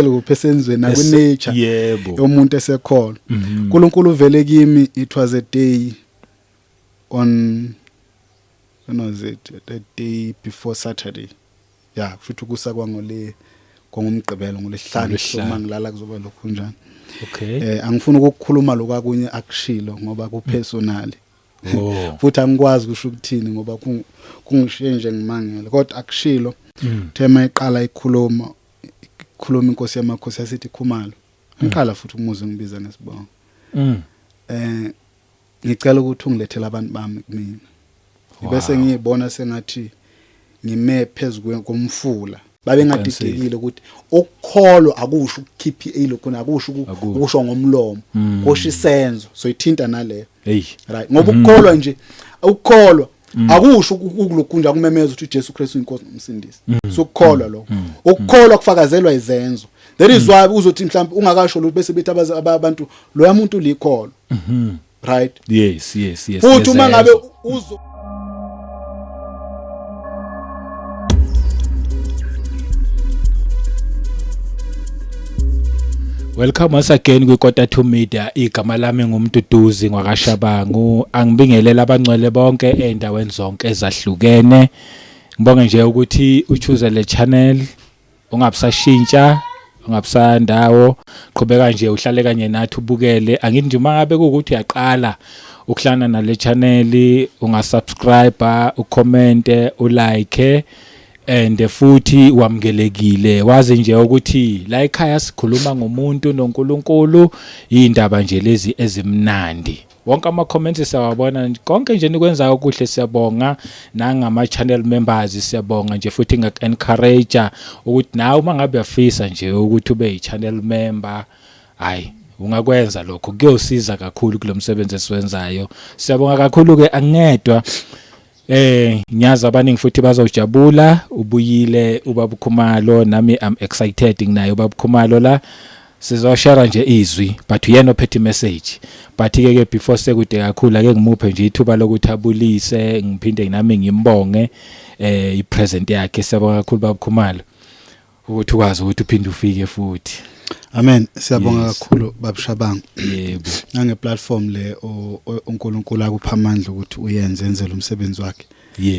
Kuphi esenzweni naku-nature Yebo. yomuntu esekholwa. uNkulunkulu uvele kimi, it was a day on, when was it, the day before Saturday, yeah, futhi kusa kwangole kwangomgqibelo, ngolesihlanu. So Ngolwesihlanu. mangilala kuzoba lokhu njani. Okay. Angifuni ukukhuluma lokakunye akushilo ngoba ku personal. Oh. Futhi angikwazi kusho ukuthini ngoba kungishiye nje ngimangele, kodwa akushilo. Thema iqala ikhuluma, ikhuluma inkosi yamakhosi, yasithi, "Khumalo." Ngiqala futhi umuze ngibiza ngesibongo. "Ngicela ukuthi ungilethele abantu bami kumina." Bese ngiyibona sengathi ngime phezulu komfula, babengadidekile ukuthi ukukholwa akusho ukukhipha ilokho, akusho Akusho. ukusho ngomlomo, kusho isenzo. So ithinta naleyo. Hey. Right, ngoba ukukholwa nje, ukukholwa akusho ukulokhu nje akumemeza ukuthi uJesu Kristu inkosi nomsindisi. So ukukholwa lokho, ukukholwa kufakazelwa izenzo. That is why uzothi mhlawumbe ungakasho lutho bese bethi abantu loya muntu ulikholwa, right? Yes. Futhi uma ngabe Nezenzo. uzo Welcome once again kwi Kota 2 Media. Igama lami nguMduduzi ngwakaShabangu. Angibingelela abangcwele bonke endaweni zonke ezahlukene. Ngibonge nje ukuthi uchoose le channel, ungabusashintsha, ungabusandawo, qhubeka nje uhlale kanye nathi ubukele. Angithi nje uma ngabe kuwukuthi uyaqala ukuhlangana nale channel, ungasubscribe, ucomment, ulike and futhi wamukelekile. Wazi nje ukuthi la ekhaya sikhuluma ngomuntu noNkulunkulu, indaba nje lezi ezimnandi. Wonke ama comments siyawabona, konke nje nikwenzayo okuhle, siyabonga. Nangama channel members siyabonga nje, futhi ngak encourage ukuthi nawe uma ngabe uyafisa nje ukuthi ube yi channel member, hayi, ungakwenza lokho, kuyosiza kakhulu kulomsebenzi esiwenzayo. Siyabonga kakhulu ke. Angedwa, ngiyazi abaningi futhi bazojabula ubuyile ubaba Khumalo. Nami I'm excited, nginaye ubaba Khumalo la, sizoshare nje izwi, but uyena ophethe message. But ke before sekude kakhulu, ake ngimuphe nje ithuba lokuthi abulise, ngiphinde nami ngimbonge ipresent yakhe. Siyabonga kakhulu baba Khumalo ukuthi ukwazi ukuthi uphinde ufike futhi. Amen, siyabonga kakhulu babushabangu. Yebo. Nange platform le uNkulunkulu akupha amandla ukuthi uyenze, enzele umsebenzi wakhe.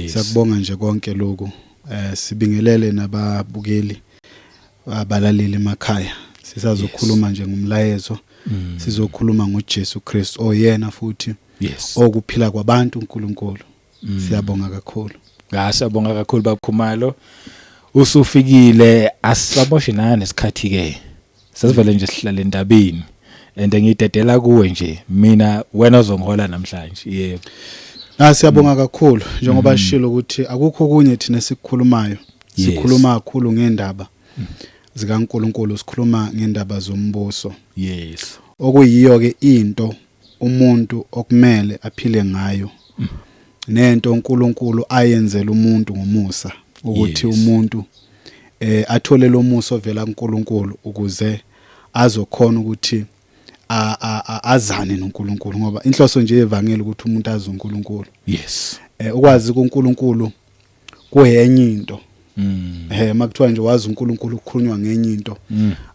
Siyakubonga nje konke lokhu. Sibingelele nababukeli, abalaleli emakhaya. Sisazokhuluma nje ngomlayezo. Sizokhuluma ngoJesu Kristu oyena futhi okuphila kwabantu uNkulunkulu. Siyabonga kakhulu. Ngasiyabonga kakhulu babukhumalo. Usufikile, asisaboshe nani isikhathi ke. Sesivele nje sihlale endabeni. And ngidedela kuwe nje mina, wena ozongihola namhlanje. Yebo. Ah, siyabonga kakhulu. Njengoba shilo ukuthi akukho kunye thina esikukhulumayo. Sikhuluma kakhulu ngendaba zikaNkulunkulu, sikhuluma ngendaba zombuso. Okuyiyo ke into umuntu okumele aphile ngayo. Nento uNkulunkulu ayenzela umuntu ngomusa ukuthi umuntu athole lo musa ovela kuNkulunkulu ukuze azokhona ukuthi azane noNkulunkulu, ngoba inhloso nje yevangeli ukuthi umuntu azi uNkulunkulu. Ukwazi kuNkulunkulu kuyenye into. Makuthiwa nje wazi uNkulunkulu, ukukhulunywa ngenye into.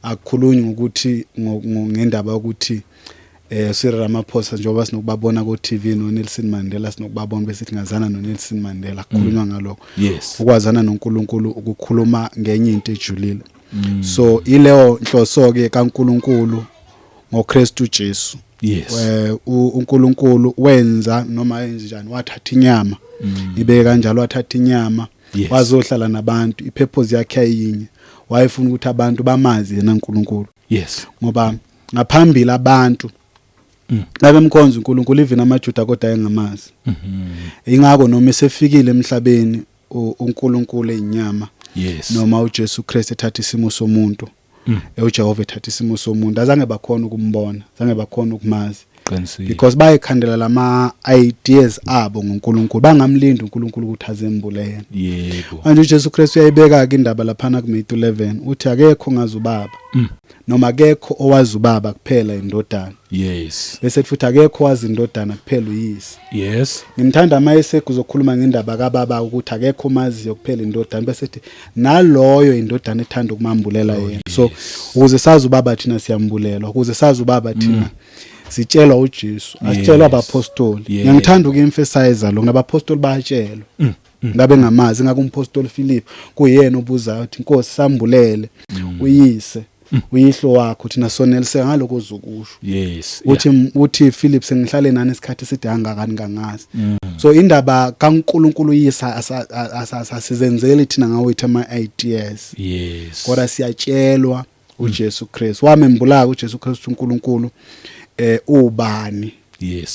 Akukhulunywa ukuthi ngendaba yokuthi Cyril Ramaphosa, njengoba sinokubabona ku TV, no Nelson Mandela, sinokubabona bese ngazana no Nelson Mandela, kukhulunywa ngalokho. Ukwazana noNkulunkulu ukukhuluma ngenye into ejulile. So ileyo nhloso ke kaNkulunkulu ngoKristu Jesu. uNkulunkulu wenza noma enjani, wathatha inyama, ibeke kanjalo, wathatha inyama, wazohlala nabantu. Ipurpose yakhe ayinye, wayefuna ukuthi abantu bamazi yena uNkulunkulu. Ngoba ngaphambili abantu babemkhonza uNkulunkulu, even amaJuda, kodwa ayengamazi. Ingakho noma esefikile emhlabeni uNkulunkulu eyinyama, noma uJesu Kristu ethatha isimo somuntu, uJehova ethatha isimo somuntu, azange bakhona ukumbona, azange bakhona ukumazi. Qinisile. Because bayikhandela lama ideas abo ngoNkulunkulu, bangamlindi uNkulunkulu ukuthi azembule yena. Manje uJesu Kristu uyayibeka ke indaba laphana kuMatthew 11, uthi akekho ongazi ubaba, noma akekho owazi ubaba kuphela indodana. Bese futhi akekho owazi indodana kuphela uyise. Ngimthanda mayese kuzokhuluma ngendaba kababa ukuthi akekho omaziyo kuphela indodana, bese ethi naloyo indodana ethanda ukumambulela yena. So ukuze sazi ubaba thina siyambulelwa, ukuze sazi ubaba thina sitshelwa uJesu, asitshelwa abapostoli. Ngiyangithanda ukuemphasize lo, ngabapostoli bayatshelwa ngabe ngamazi ngake umpostoli Philip kuyena obuzayo uthi Nkosi sambulele uyise, uyihlo wakho, thina soneliseka ngaloko ozokusho. Uthi Philip, sengihlale nani isikhathi eside kangakani kangazi. So indaba kaNkuluNkulu uyisa asizenzeli thina ngawethu ama ideas, kodwa siyatshelwa uJesu Kristu. Wamembula uJesu Kristu uNkulunkulu ubani.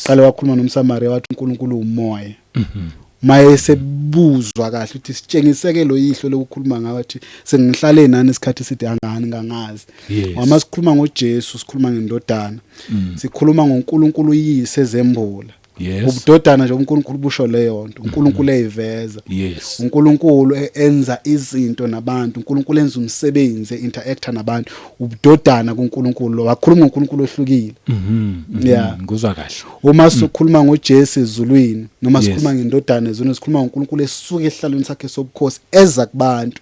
Qale wakhuluma nomSamaria wathi uNkulunkulu umoya. Maye sebuzwa kahle ukuthi sitshengiseke lo yihlo lokukhuluma ngawe, athi sengihlale nani isikhathi eside kangani ngangazi. Uma sikhuluma ngoJesu sikhuluma ngendodana, sikhuluma ngoNkulunkulu uyise ezembula. Ubudodana nje uNkulunkulu busho leyo nto, uNkulunkulu eyiveza. UNkulunkulu enza izinto nabantu, uNkulunkulu enza umsebenzi, interacta nabantu, ubudodana kuNkulunkulu lo. Wakhuluma ngoNkulunkulu ohlukile. Yeah. Ngikuzwa kahle. Uma sikhuluma ngoJesu ezulwini noma sikhuluma ngendodana ezulwini, sikhuluma ngoNkulunkulu esuka esihlalweni sakhe sobukhosi eza kubantu.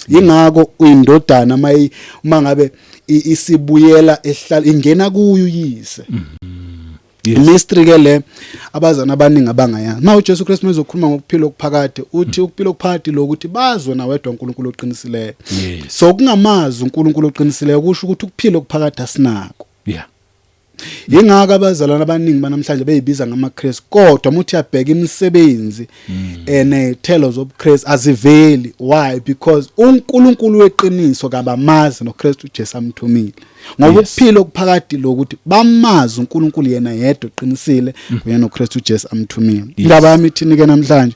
Ingakho uyindodana mayi uma ngabe isibuyela ehlala ingena kuyo uyise. Mystery ke le abazana abaningi abangayazi. Ma uJesu Kristu mezokhuluma ngokuphila okuphakade, uthi ukuphila okuphakade lokuthi bazwe na wedwa uNkulunkulu oqinisileyo. So kungamazi uNkulunkulu oqinisileyo kusho ukuthi ukuphila okuphakade asinako. Yingakho abazalwane abaningi banamhlanje beyibiza ngamaKristu, kodwa uma uthi uyabheka imisebenzi enethelo zobuKristu aziveli. Why? Because uNkulunkulu weqiniso kabamazi noKristu uJesu amthumile. Ngoba ukuphila okuphakade lokuthi bamazi uNkulunkulu yena yedwa oqinisile kunye noKristu uJesu amthumile. Indaba yami ithini ke namhlanje?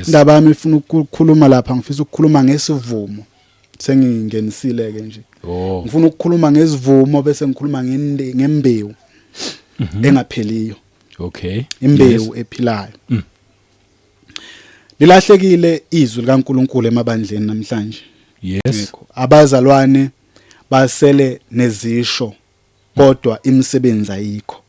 Indaba yami ifuna ukukhuluma lapha, ngifisa ukukhuluma ngesivumo. Sengingenisile ke nje. Ngifuna ukukhuluma ngesivumo bese ngikhuluma ngembewu engapheliyo. Imbewu ephilayo. Lilahlekile izwi likaNkuluNkulu emabandleni namhlanje. Abazalwane basele nezisho kodwa imisebenzi ayikho.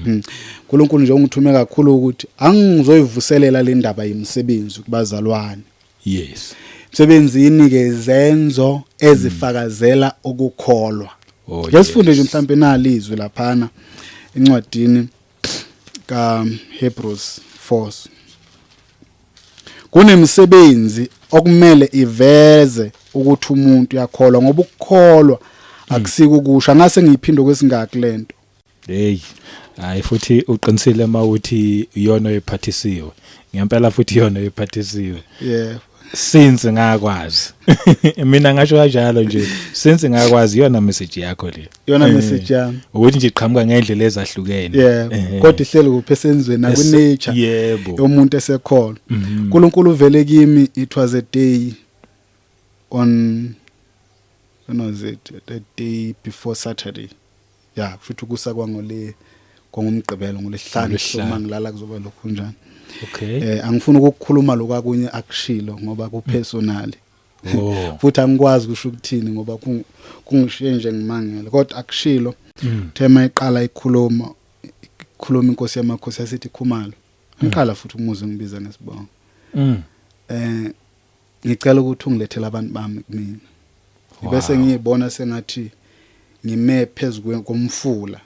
uNkulunkulu nje ungithume kakhulu ukuthi angizoyivuselela le ndaba yemisebenzi kubazalwane. Emsebenzini ke izenzo ezifakazela ukukholwa. Ke sifunde nje mhlambe nalizwi laphana encwadini ka Hebrews 4. Kunemisebenzi okumele iveze ukuthi umuntu uyakholwa, ngoba ukukholwa akusiko ukusho. Angase ngiyiphinde kwesingaki lento. Hey, hayi futhi uqinisile mawuthi iyona oyiphathisiwe. Ngempela futhi iyona oyiphathisiwe. Since ngakwazi. Mina ngasho kanjalo nje, since ngakwazi iyona message yakho le. Yona message yami. Ukuthi nje iqhamuka ngendlela ezahlukene. Kodwa ihleli kuphi esenzweni naku nature yomuntu esekholwa. uNkulunkulu uvele kimi, it was a day on, when was it, the day before Saturday. Yeah, futhi kusa kwangole kwangomgqibelo ngolesihlanu. NgoLwesihlanu. So mangilala kuzoba lokhu njani. Okay. Angifuni ukukhuluma lokwakunye akushilo ngoba ku personal. Futhi angikwazi kusho ukuthini ngoba kungishiye nje ngimangele, kodwa akushilo. Thema iqala ikhuluma ikhuluma inkosi yamakhosi yasithi Khumalo. Ngiqala futhi umuze ngibiza ngesibongo. Ngicela ukuthi ungilethele abantu bami kumina. Bese ngiyibona sengathi ngime phezulu komfula.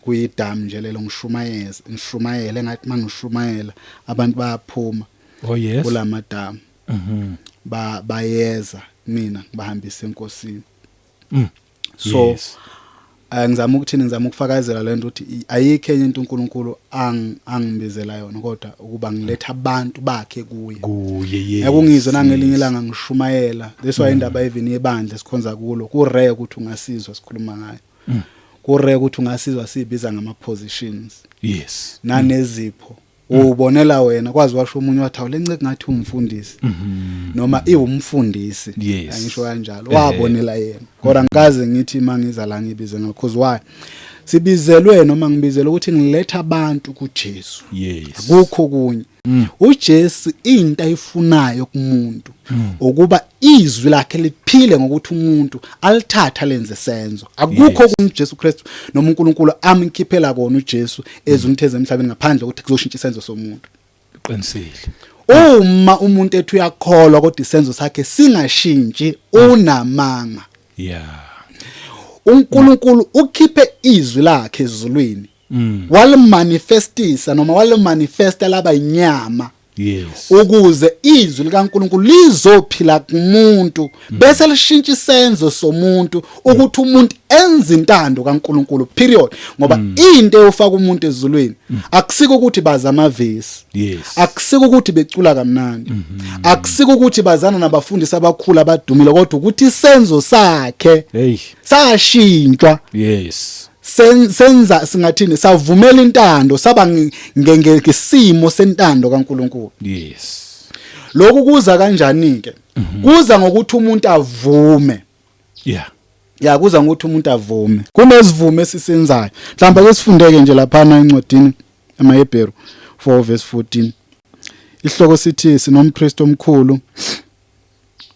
Kuyidamu nje lelo, ngishumayeza, ngishumayela engathi mangishumayela abantu bayaphuma. Oh yes. Kulamadamu. Bayeza mina ngibahambise enkosini. So ngizama ukuthini, ngizama ukufakazela lento ukuthi ayikho enye into uNkulunkulu angibizela yona kodwa ukuba ngiletha abantu bakhe kuye. Kuye, yes. Ekungizwe nangelinye ilanga ngishumayela. That's why indaba even yebandla sikhonza kulo ku rare ukuthi ungasizwa sikhuluma ngayo. Ku rare ukuthi ungasizwa sibiza ngama positions. Nanezipho. Ubonela wena kwazi washo omunye wathi awulenceke ngathi umfundisi. Noma iwumfundisi. Angisho kanjalo. Wabonela yena. Kodwa ngikaze ngithi mangiza la ngibize ngakho, because why? Sibizelwe noma ngibizelwe ukuthi ngiletha abantu kuJesu. Akukho kunye. UJesu into ayifunayo kumuntu ukuba izwi lakhe liphile ngokuthi umuntu alithatha lenze senzo. Akukho kuJesu Kristu noma uNkulunkulu amkhiphela kona uJesu ezunitheze emhlabeni ngaphandle ukuthi kuzoshintsha isenzo somuntu. Qinisile. Uma umuntu ethi uyakholwa kodwa isenzo sakhe singashintshi, unamanga. uNkulunkulu ukhiphe izwi lakhe ezulwini, walimanifestisa noma walimanifesta laba inyama. Ukuze izwi likaNkulunkulu lizophila kumuntu, bese lishintsha isenzo somuntu ukuthi umuntu enze intando kaNkulunkulu, period. Ngoba into eyofaka umuntu ezulwini akusiko ukuthi baza amavesi, akusiko ukuthi becula kamnandi, akusiko ukuthi bazana nabafundisi abakhulu abadumile, kodwa ukuthi isenzo sakhe sashintshwa. Senza singathini, savumela intando, saba ngesimo sentando kaNkulunkulu. Lokhu kuza kanjani ke? Kuza ngokuthi umuntu avume. Ya, kuza ngokuthi umuntu avume. Kunesivumo esisenzayo. Mhlawumbe ake sifundeke nje laphana encwadini emaHebheru 4 verse 14. Isihloko sithi sinompriest omkhulu,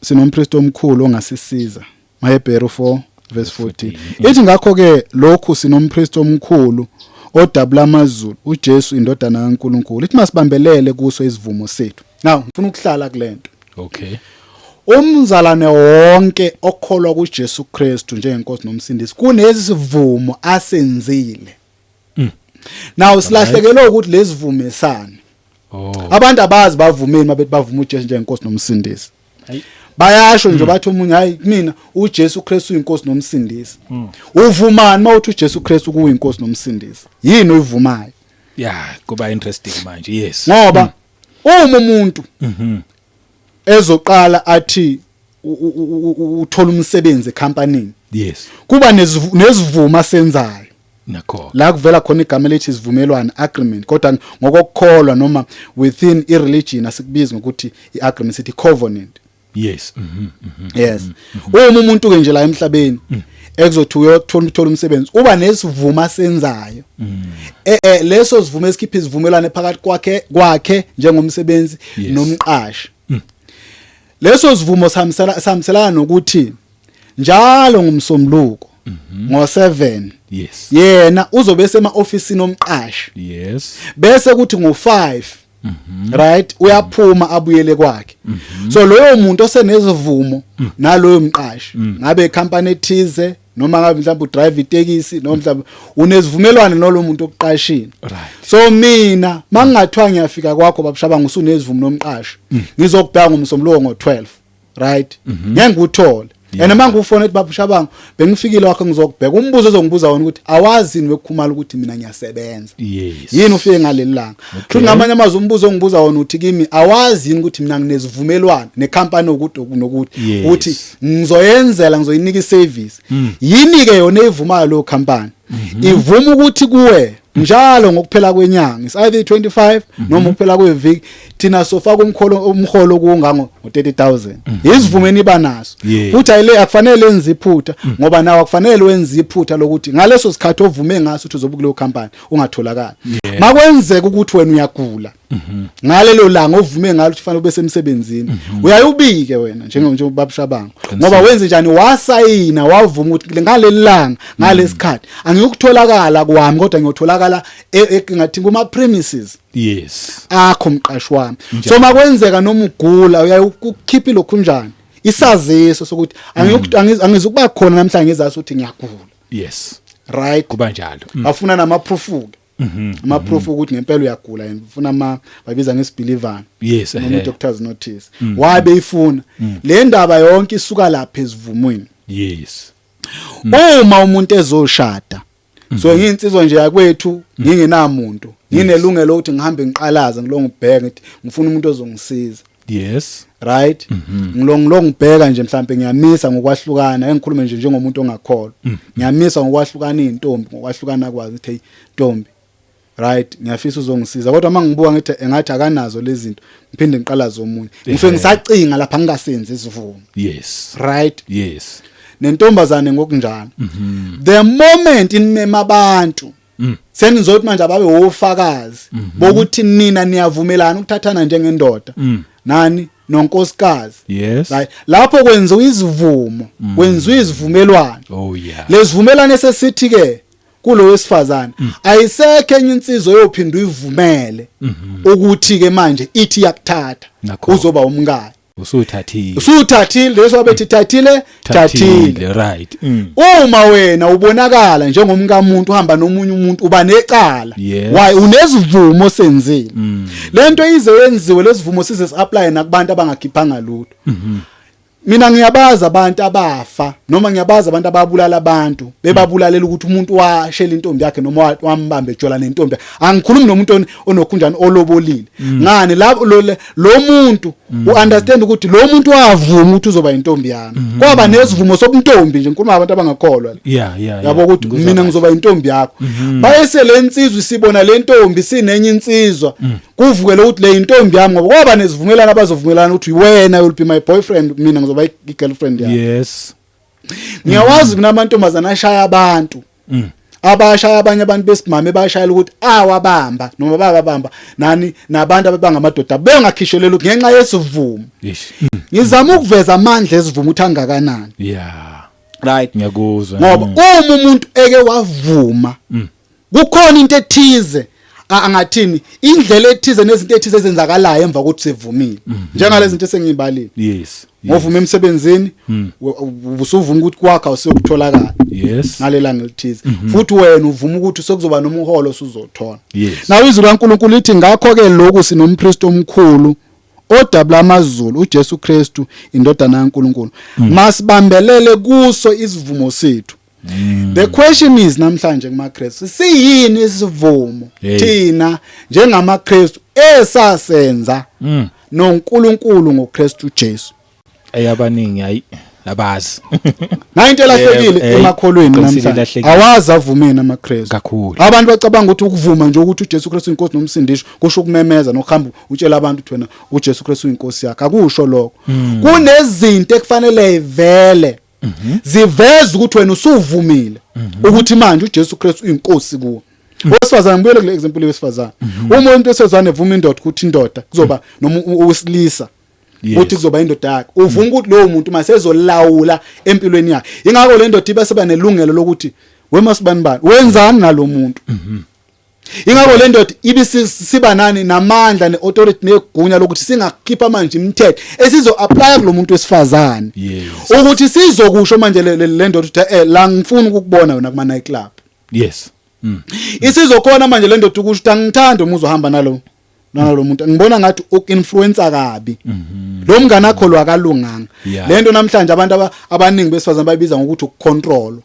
sinompriest omkhulu ongasisiza. MaHebheru 4 verse 14. Ithi ngakho ke lokhu sinompriest omkhulu odabula amazulu, uJesu indodana kaNkulunkulu. Ithi masibambelele kuso isivumo sethu. Now ngifuna ukuhlala kulento. Umzalwane wonke okholwa kuJesu Kristu njengenkosi nomsindisi kunesivumo asenzile. Now silahlekelwe ukuthi lesivume sani. Abantu abazi bavumeni mabethi bavuma uJesu njengenkosi nomsindisi. Bayasho nje bathi omunye, hayi, kumina uJesu Kristu uyinkosi nomsindisi. Uvumani mawuthi uJesu Kristu kuyinkosi nomsindisi? Yini oyivumayo? Yeah, kuba interesting manje. Yes. Ngoba uma umuntu ezoqala athi uthola umsebenzi ecompany, kuba nezivuma senzayo. Nakho. La kuvela khona igama elithi isivumelwano, agreement, kodwa ngokukholwa noma within ireligion asikubizi ngokuthi iagreement, sithi covenant. Yes, uma umuntu ke nje la emhlabeni ekuzothi uyothola uthola umsebenzi, uba nesivuma senzayo, leso sivumo esikhipha isivumelwano phakathi kwakhe njengomsebenzi nomqashi. Leso sivumo sihambisana nokuthi njalo ngomsombuluko ngo7 yena uzobe sema officeini omqashi. Bese kuthi ngo5, right, uyaphuma abuyele kwakhe. So loyo muntu osenezivumo naloyo mqashi, ngabe icompany ethize noma ngabe mhlawumbe udrive itekisi noma mhlawumbe unezivumelwano nalo muntu okuqashile. So mina mangingathiwa ngiyafika kwakho, babushabanga, usunezivumo nomqashi, ngizokubheka ngomsombuluko ngo12, right, ngeke ngikuthole. And mangufona ethi, "Babushabanga, bengifikile wakho ngizokubheka," umbuzo ozongibuza wona ukuthi, "Awazi yini wekukhumala ukuthi mina ngiyasebenza? Yini ufike ngaleli langa?" Futhi ngamanye amazwi umbuzo ongibuza wona uthi kimi, "Awazi yini ukuthi mina nginezivumelwano necompany ukuthi nokuthi ukuthi ngizoyenzela, ngizoyinika iservice?" Yini ke yona eyivumayo leyo company? Ivuma ukuthi kuwe njalo ngokuphela kwenyanga, is either 25 noma ukuphela kweviki, thina sofaka umkholo, umholo kungango 30000. Izivumeni iba naso. Futhi ayile akufanele enze iphutha, ngoba nawe akufanele wenze iphutha lokuthi ngaleso sikhathi ovume ngaso ukuthi uzobe kuleyo company ungatholakali. Makwenzeka ukuthi wena uyagula ngalelo langa ovume ngalo ukuthi fanele ube semsebenzini, uyayubike wena njengobabushabanga, ngoba wenze njani? Wasayina, wavuma ukuthi ngaleli langa ngalesikhathi angiyukutholakala kwami, kodwa ngiyotholakala ngathi kuma premises akho mqashi wami. So makwenzeka noma ugula, uyakukhipha lokhu njani isaziso sokuthi angizukuba khona namhlanje ngizazi ukuthi ngiyagula. Right. Kuba njalo. Afuna nama proof ke, ama proof ukuthi ngempela uyagula, and ufuna ama babiza ngesibhilivana noma doctor's notice. Why beyifuna le ndaba yonke? Isuka lapha esivumweni. Uma umuntu ezoshada, so ngiyinsizwa nje yakwethu, ngingenamuntu, nginelungelo ukuthi ngihambe ngiqalaze, ngilo ngibheke, ngithi ngifuna umuntu ozongisiza. Right, ngilo ngibheka nje, mhlambe ngiyamisa ngokwahlukana, engikhulume nje njengomuntu ongakholwa, ngiyamisa ngokwahlukana izintombi, ngokwahlukana kwazi ukuthi, "Hey ntombi, right, ngiyafisa uzongisiza," kodwa uma ngibuka ngithi engathi akanazo lezi zinto, ngiphinde ngiqalaze omunye, ngisuke ngisacinga lapha, ngingasenzi isivumo. Right. Nentombazane ngokunjalo. The moment nimema abantu, senizothi manje ababe wofakazi bokuthi nina niyavumelana ukuthathana njengendoda nani nonkosikazi. Right, lapho kwenziwa izivumo, kwenziwa izivumelwano. Lesivumelwano esesithi ke kulo wesifazane, ayisekho enye insizwa oyophinda uyivumele ukuthi ke manje ithi yakuthatha uzoba umkayo. Usuthathile. Usuthathile, leso abethi thathile, thathile. Uma wena ubonakala njengomkamuntu uhamba nomunye umuntu, uba necala. Why? Unesivumo senzile. Lento ize yenziwe, lesivumo size si-apply nakubantu abangakhiphanga lutho. Mina ngiyabaza abantu abafa, noma ngiyabaza abantu ababulala abantu, bebabulalela ukuthi umuntu washela intombi yakhe noma wambamba ejola nentombi yakhe. Angikhulumi nomuntu onokhunjani, olobolile. Ngani? Labo lo muntu uunderstand ukuthi lo muntu wavuma ukuthi uzoba intombi yami, kwaba nesivumo sobuntombi nje. Ngikhuluma abantu abangakholwa la. Yabo, ukuthi Ngikuzwa mina kahle. ngizoba intombi yakho. Bayese le nsizwa isibona le ntombi sinenye insizwa, kuvukele ukuthi le intombi yami, ngoba kwaba nesivumelano abazovumelana ukuthi wena you'll be my boyfriend, mina ngizoba i-girlfriend yakho. Ngiyawazi mina amantombazana ashaya abantu, abashaya abanye abantu besimame, bashayela ukuthi awabamba noma bababamba nani nabantu abangamadoda bengakhisheleli ngenxa yesivumo. Ngizama ukuveza amandla esivumo ukuthi angakanani. Right? Ngiyakuzwa. Ngoba uma umuntu eke wavuma, kukhona into ethize, angathini, indlela ethize nezinto ethize ezenzakalayo emva kokuthi sevumile, njengalezi zinto esengiyibalile. Ngovuma emsebenzini, usuvuma ukuthi kwakho awusiyokutholakala ngalelanga elithize, futhi wena uvuma ukuthi sekuzoba nomholo osuzothola. Nawe izwi laNkulunkulu lithi, ngakho ke lokhu sinompriest omkhulu odabula amazulu, uJesu Kristu indodana kaNkulunkulu, masibambelele kuso isivumo sethu. The question is, namhlanje kumaKristu, siyini isivumo thina njengamaKristu esasenza noNkulunkulu ngoKristu Jesu? Eyabaningi hayi, abazi. Nayo into elahlekile emakholweni qinisile, namhlanje. Ilahlekile. Awazi avumeni amaKristu. Kakhulu. Abantu bacabanga ukuthi ukuvuma nje ukuthi uJesu Kristu inkosi nomsindisi kusho ukumemeza nokuhamba utshela abantu ukuthi wena uJesu Kristu uyinkosi yakho. Akusho lokho. Kunezinto ekufanele ivele ziveze ukuthi wena usuvumile ukuthi manje uJesu Kristu uyinkosi kuwe. Owesifazane, ngibuyele kule example yowesifazane, uma umuntu wesifazane evuma indoda ukuthi indoda kuzoba, noma owesilisa ukuthi kuzoba indoda yakhe, uvuma ukuthi lowo muntu masezolawula empilweni yakhe. Ingakho le ndoda ibe seba nelungelo lokuthi, "Wemasibani bani, wenzani nalo muntu?" Ingakho le ndoda ibe siba nani, namandla, neauthority, negunya lokuthi singakhipha manje imithetho esizo apply kulo muntu wesifazane, ukuthi sizokusho manje le ndoda ukuthi, la ngifuna ukukubona wena kuma night club." Isizokhona manje le ndoda ukusho ukuthi, "Angithandi uma uzohamba nalo muntu, ngibona ngathi ukinfluencer kabi lo mngane akho, lo akalunganga." Lento namhlanje abantu abaningi besifazane bayibiza ngokuthi ukucontrol.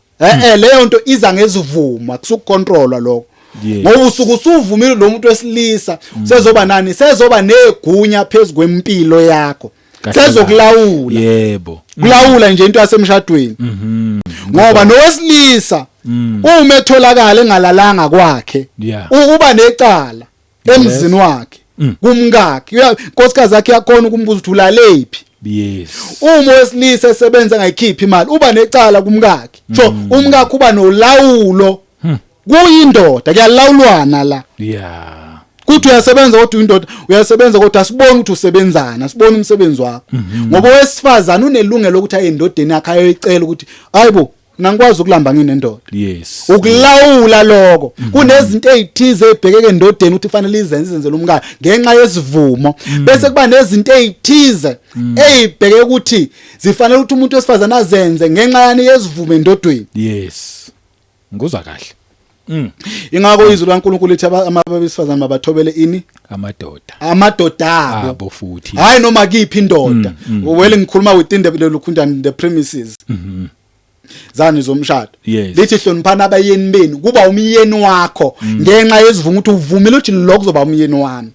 Leyo nto iza ngezivumo, akusukucontrolwa lokho, ngoba usuke usuvumile lo muntu wesilisa sezoba nani, sezoba negunya phezulu kwempilo yakho, sezokulawula. Kulawula nje into yasemshadweni, ngoba nowesilisa uma etholakala engalalanga kwakhe, uba necala emzini wakhe, kumkakhe. Inkosikazi yakhe yakhona ukumbuza ukuthi ulalephi. Uma owesilisa esebenza engayikhiphi imali, uba necala kumkakhe. So umkakhe uba nolawulo kuyindoda, kuyalawulwana la. Kuthi uyasebenza kodwa indoda uyasebenza, kodwa asiboni ukuthi usebenzana, asiboni umsebenzi wakho, ngoba owesifazane unelungelo lokuthi aye endodeni yakhe ayoyicela ukuthi, "Hayibo, nangikwazi ukulamba nginendoda." Ukulawula lokho, kunezinto ezithize ezibhekeke endodeni ukuthi fanele izenze, izenzele umkayo ngenxa yesivumo, bese kuba nezinto ezithize ezibheke ukuthi zifanele ukuthi umuntu wesifazane azenze ngenxa yani, yesivumo endodweni. Yes, ngikuzwa kahle. Ingakho izwi laNkulunkulu lithi abesifazane mabathobele ini? Amadoda. Amadoda abo. Abo futhi. Hayi noma kiphi indoda. Well, ngikhuluma within the lokhunjani, the premises zani zomshado. Lithi hloniphana abayeni benu, kuba umyeni wakho ngenxa yesivumo ukuthi uvumile ukuthi lo kuzoba umyeni wami.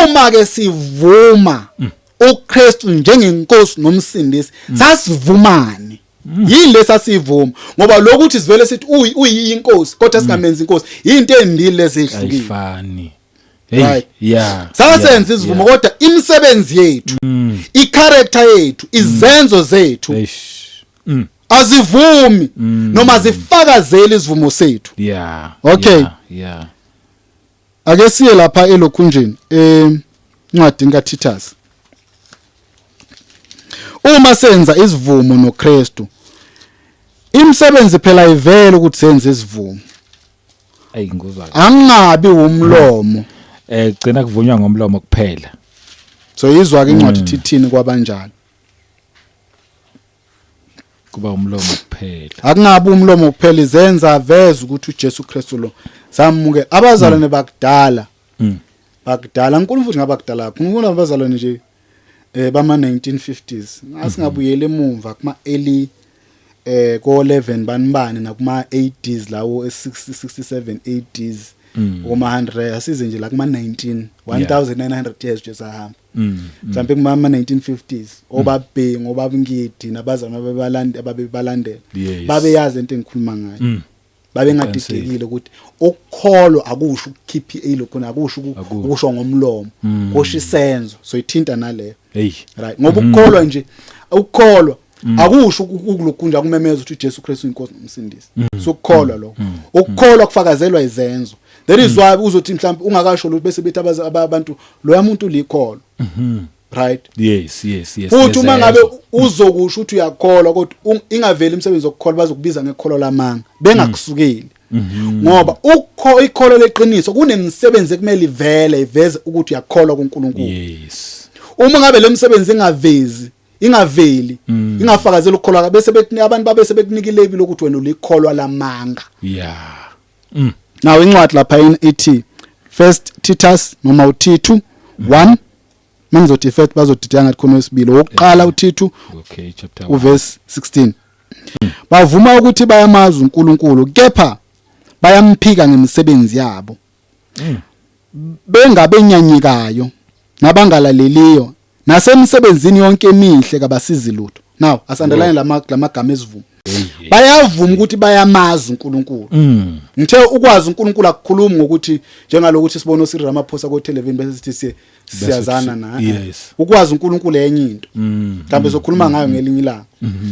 Uma ke sivuma uKristu njengenkosi nomsindisi, sasivumani? Yini lesasivuma? Ngoba lokuthi sivele sithi uyinkosi kodwa singamenzi inkosi, into embili lezihlukile. Ayifani, hey. Sasenza isivumo, kodwa imisebenzi yethu, icharacter yethu, izenzo zethu Eish. Azivumi noma zifakazele isivumo sethu. Okay. Ake siye lapha elokhunjeni, encwadini kaTitus. Uma senza isivumo noKristu, imisebenzi phela ivele ukuthi senze isivumo. Ayi, ngikuzwa. Angabi umlomo. Gcina kuvunywa ngomlomo kuphela. So izwa ke incwadi ithini kwabanjalo. Kuba umlomo kuphela. Akungabi umlomo kuphela, izenza veza ukuthi uJesu Kristu lo samukela. Abazalwane bakudala, bakudala uNkulunkulu futhi ngabakudala kakhulu, abazalwane nje bama 1950s, asingabuyele emumva kuma early ko 11 bani bani, nakuma 80s lawo, 60 67 80s, kuma 100, asize nje la kuma 19 1900 years nje sahamba. Mhlawumbe kuma 1950s, obabhengu, obabngidi nabazalwane ababebalanda, ababebalandela, babeyazi into engikhuluma ngayo. Babengadidekile ukuthi ukukholwa akusho ukukhipha ilokho, akusho ukusho ngomlomo, kusho isenzo. So ithinta naleyo. Right, ngoba ukukholwa nje, ukukholwa akusho ukulokhu nje akumemeza ukuthi uJesu Kristu inkosi nomsindisi. So ukukholwa lokho, ukukholwa kufakazelwa izenzo. That is why uzothi mhlawumbe ungakasho lutho bese bethi abantu loya muntu ulikholwa, right? Yes. Futhi uma ngabe Ngezenzo. uzokusho ukuthi uyakholwa kodwa ingaveli imisebenzi yokukholwa, bazokubiza ngekholwa lamanga bengakusukeli, ngoba ukho ikholo leqiniso kunemisebenzi ekumele ivele, iveze ukuthi uyakholwa kuNkulunkulu. Uma ngabe le misebenzi ingavezi, ingaveli, ingafakazeli ukukholwa, bese bethi abantu babe sebekunika ilabel lokuthi wena ulikholwa lamanga. Nawo incwadi lapha ithi First Titus noma uTithu 1. Mangizothi first bazodideka ngathi khona wesibili, owokuqala uTithu, Okay, chapter 1. Uverse 16, bavuma ukuthi bayamazi uNkulunkulu kepha bayamphika ngemisebenzi yabo, bengabenyanyikayo nabangalaleliyo, nasemsebenzini yonke emihle kabasizi lutho. Now asandelane lamagama esivumo. Bayavuma ukuthi bayamazi uNkulunkulu. Ngithe ukwazi uNkulunkulu akukhulumi ngokuthi njengalokuthi sibona uCyril Ramaphosa ko television bese sithi siyazana na. Ukwazi uNkulunkulu enye into, mhlawumbe sokhuluma ngayo ngelinye ilanga.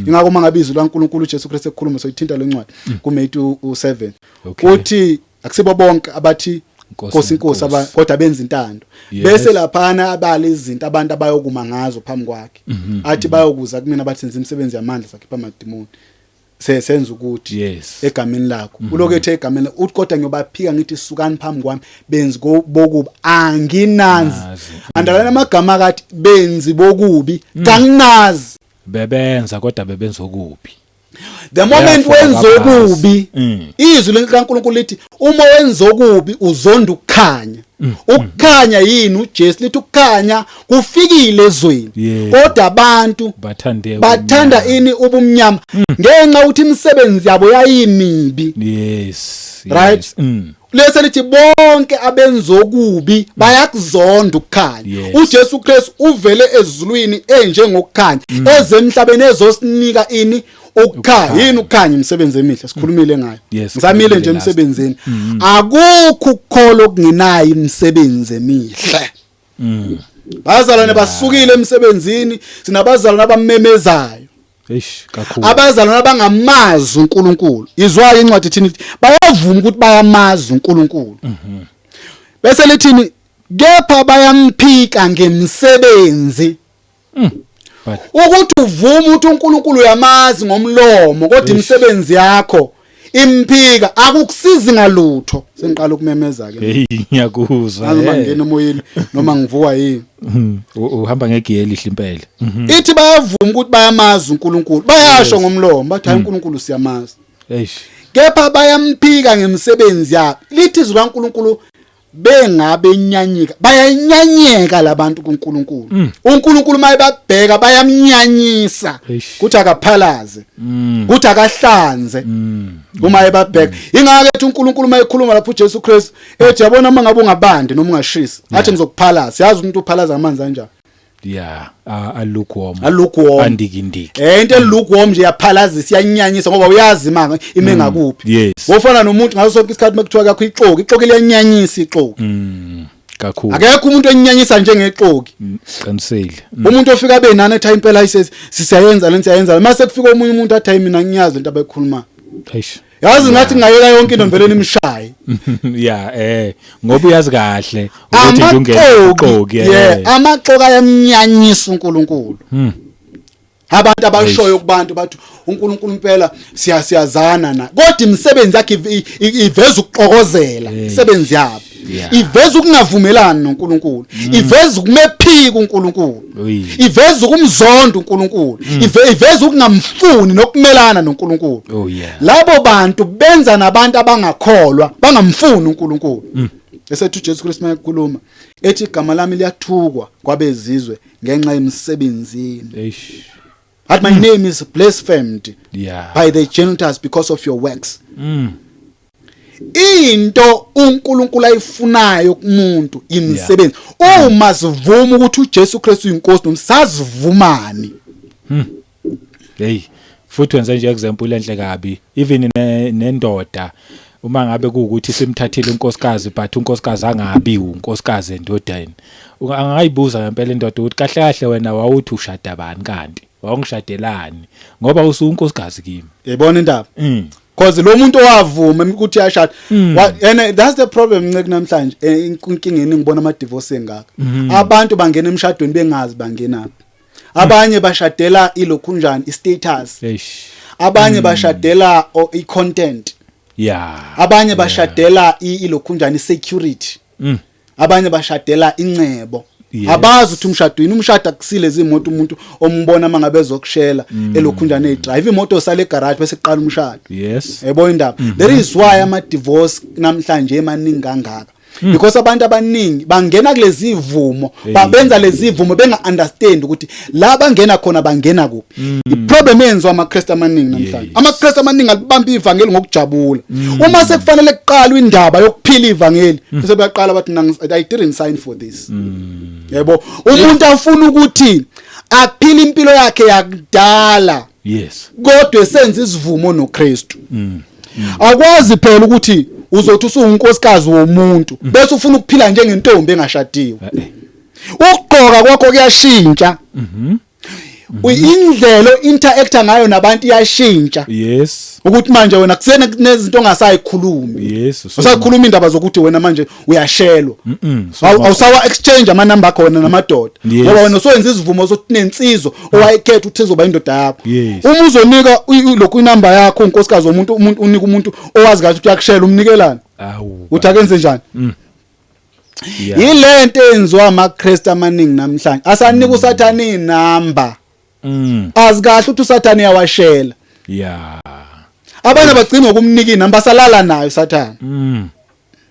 Ingakho uma ngabe izwi laNkulunkulu uJesu Kristu ekukhuluma, soyithinta lencwadi kuMatthew u7, uthi akusibo bonke abathi Nkosi, Nkosi, Nkosi, Nkosi. kodwa benza intando. Bese laphana abala izinto abantu abayokuma ngazo phambi kwakhe, athi bayokuza kumina bathi senza imisebenzi yamandla, sakhipha amadimoni, senza ukuthi egameni lakho. Ulokhu ethe egameni uthi, kodwa ngiyobaphika ngithi sukani phambi kwami benzi bokubi, anginanzi. Nazi. Andalana amagama akathi benzi bokubi, kanginazi. Bebenza kodwa bebenza okubi. The moment Bayafaka wenza phansi. okubi, izwi likaNkulunkulu lithi uma wenza okubi uzonda ukukhanya. Ukukhanya yini? uJesu. Lithi ukukhanya kufikile ezweni, kodwa abantu bathande bathanda ubumnyama. ini? Ubumnyama, ngenxa ukuthi imisebenzi yabo yayimibi. Right? Yes. Lese lithi bonke abenza okubi bayakuzonda ukukhanya. UJesu Kristu uvele ezulwini enjengokukhanya, ezemhlabeni ezosinika ini? Ukukhanya. Ukukhanya. Yini ukukhanya? Imisebenzi emihle, sikhulumile ngayo. Ngisamile Ngisamile nje sikhulumile last. emsebenzini. Akukho ukukholwa okungenayo imisebenzi emihle. Bazalwane basukile emsebenzini, sinabazalwane abamemezayo, Eish, kakhulu. Abazalwane abangamazi uNkulunkulu. Izwayo incwadi ithini? Ithi bayavuma ukuthi bayamazi uNkulunkulu, bese lithini? Kepha bayamphika ngemisebenzi. But Ukuthi uvuma ukuthi uNkulunkulu uyamazi ngomlomo kodwa imisebenzi yakho imphika, akukusizi ngalutho. Sengiqala ukumemeza ke. Hey, ngiyakuzwa. Noma ngena emoyeni noma ngivuka yini. Uhamba ngegiye elihle impela. Ithi bayavuma ukuthi bayamazi uNkulunkulu, bayasho ngomlomo bathi hayi, uNkulunkulu siyamazi, kepha bayamphika ngemisebenzi yabo. Lithi izwi kaNkulunkulu bengabenyanyika, bayanyanyeka labantu kuNkulunkulu. uNkulunkulu mayebabheka bayamnyanyisa, kuthi akaphalaze, kuthi akahlanze uma ebabheka. Ingake ethi uNkulunkulu mayekhuluma lapho uJesu Kristu ethi yabona uma ngabe ungabandi noma ungashisi, athi ngizokuphalaza. Yazi umuntu uphalaza amanzi kanjani? Yeah, a lukewarm. A lukewarm. Andikindiki. Into lukewarm nje yaphalazisa, iyanyanyisa ngoba uyazi manga ime ngakuphi. Wofana nomuntu ngaso sonke isikhathi mekuthiwa kakho ixoki, ixoki liyanyanyisa ixoki. Kakhulu. Akekho umuntu onyanyisa njengexoki. Qinisile. Umuntu ofika abe nani ethi impela siyayenza lento, siyayenza, mase kufika omunye umuntu athi, "Hayi, mina ngiyazi lento abayikhuluma." Eish. Yazi, ngathi ngayeka yonke into, ngivele nimshaye. Yeah, ngoba uyazi kahle ukuthi nje ungena Amaxoki, uxoki. Yeah, amaxoki ayamnyanyisa uNkulunkulu. Abantu abashoyo kubantu bathi uNkulunkulu impela siyazana na, kodwa imisebenzi yakhe iveza ukuxokozela. Imisebenzi yabo iveza ukungavumelani noNkulunkulu, iveza ukumephika uNkulunkulu, iveza ukumzonda uNkulunkulu, iveza ukungamfuni nokumelana noNkulunkulu. Labo bantu benza nabantu abangakholwa bangamfuni uNkulunkulu. Esethi uJesu Kristu mayekhuluma ethi, "Igama lami liyathukwa kwabezizwe ngenxa yemisebenzi yenu." That my name is blasphemed by the Gentiles because of your works. Into uNkulunkulu ayifunayo kumuntu imisebenzi. Uma sivuma ukuthi uJesu Kristu uyinkosi, nomsazivumani. Hey, futhi wenze nje example enhle kabi. Even nendoda, uma ngabe kuukuthi simthathile unkosikazi, but unkosikazi angabi unkosikazi endodeni, angayibuza ngempela indoda ukuthi, "Kahle kahle wena wawuthi ushada bani? Kanti wawungishadelani? Ngoba usuunkosikazi kimi." Yayibona indaba? Because lo muntu owavuma ukuthi uyashada, and that's the problem, nceke, namhlanje inkinga ngibona ama divorce engaka. Abantu bangena emshadweni bengazi bangenaphi. Abanye bashadela ilokhunjani, istatus. Abanye bashadela i-content. Abanye bashadela ilokhunjani, i-security. Abanye bashadela incebo. Abazi ukuthi umshado yini. Umshado akusile izimoto. Umuntu ombona mangabe ezokushela elokhunjani, edrive imoto, sale garage bese kuqala umshado. Yebo, indaba, that is why ama divorce namhlanje emaningi kangaka, because abantu abaningi bangena kulezi ivumo, babenza lezi ivumo benga understand ukuthi la bangena khona bangena kuphi. Iproblem eyenziwa amaKristu amaningi namhlanje, amaKristu amaningi alibamba ivangeli ngokujabula. Uma sekufanele kuqalwe indaba yokuphila ivangeli, bese bayaqala bathi, "I didn't sign for this." Yebo, umuntu afuna ukuthi aphile impilo yakhe yakudala, kodwa esenza isivumo noKristu. Akwazi phela ukuthi uzothi usuwunkosikazi womuntu bese ufuna ukuphila njengentombi engashadiwe. Ukugqoka kwakho kuyashintsha, indlela interacta ngayo nabantu iyashintsha, ukuthi manje wena kusena kunezinto ongasayikhulumi. Usakhuluma indaba zokuthi wena manje uyashelwa. Awusawa exchange amanamba akho wena namadoda, ngoba wena usoyenza isivumo sokuthi nensizwa owayekhetha ukuthi izoba indoda yakho. Uma uzonika lokhu inamba yakho, unkosikazi womuntu, umuntu unika umuntu owazi kahle ukuthi uyakushela, umnikelani? Awu. Uthi akenze njani? Yilento eyenziwa amaKristu amaningi namhlanje, asanika uSathane inamba, azi kahle ukuthi uSathane uyawashela. Abanye bagcina ngokumnika inamba, salala nayo uSathane.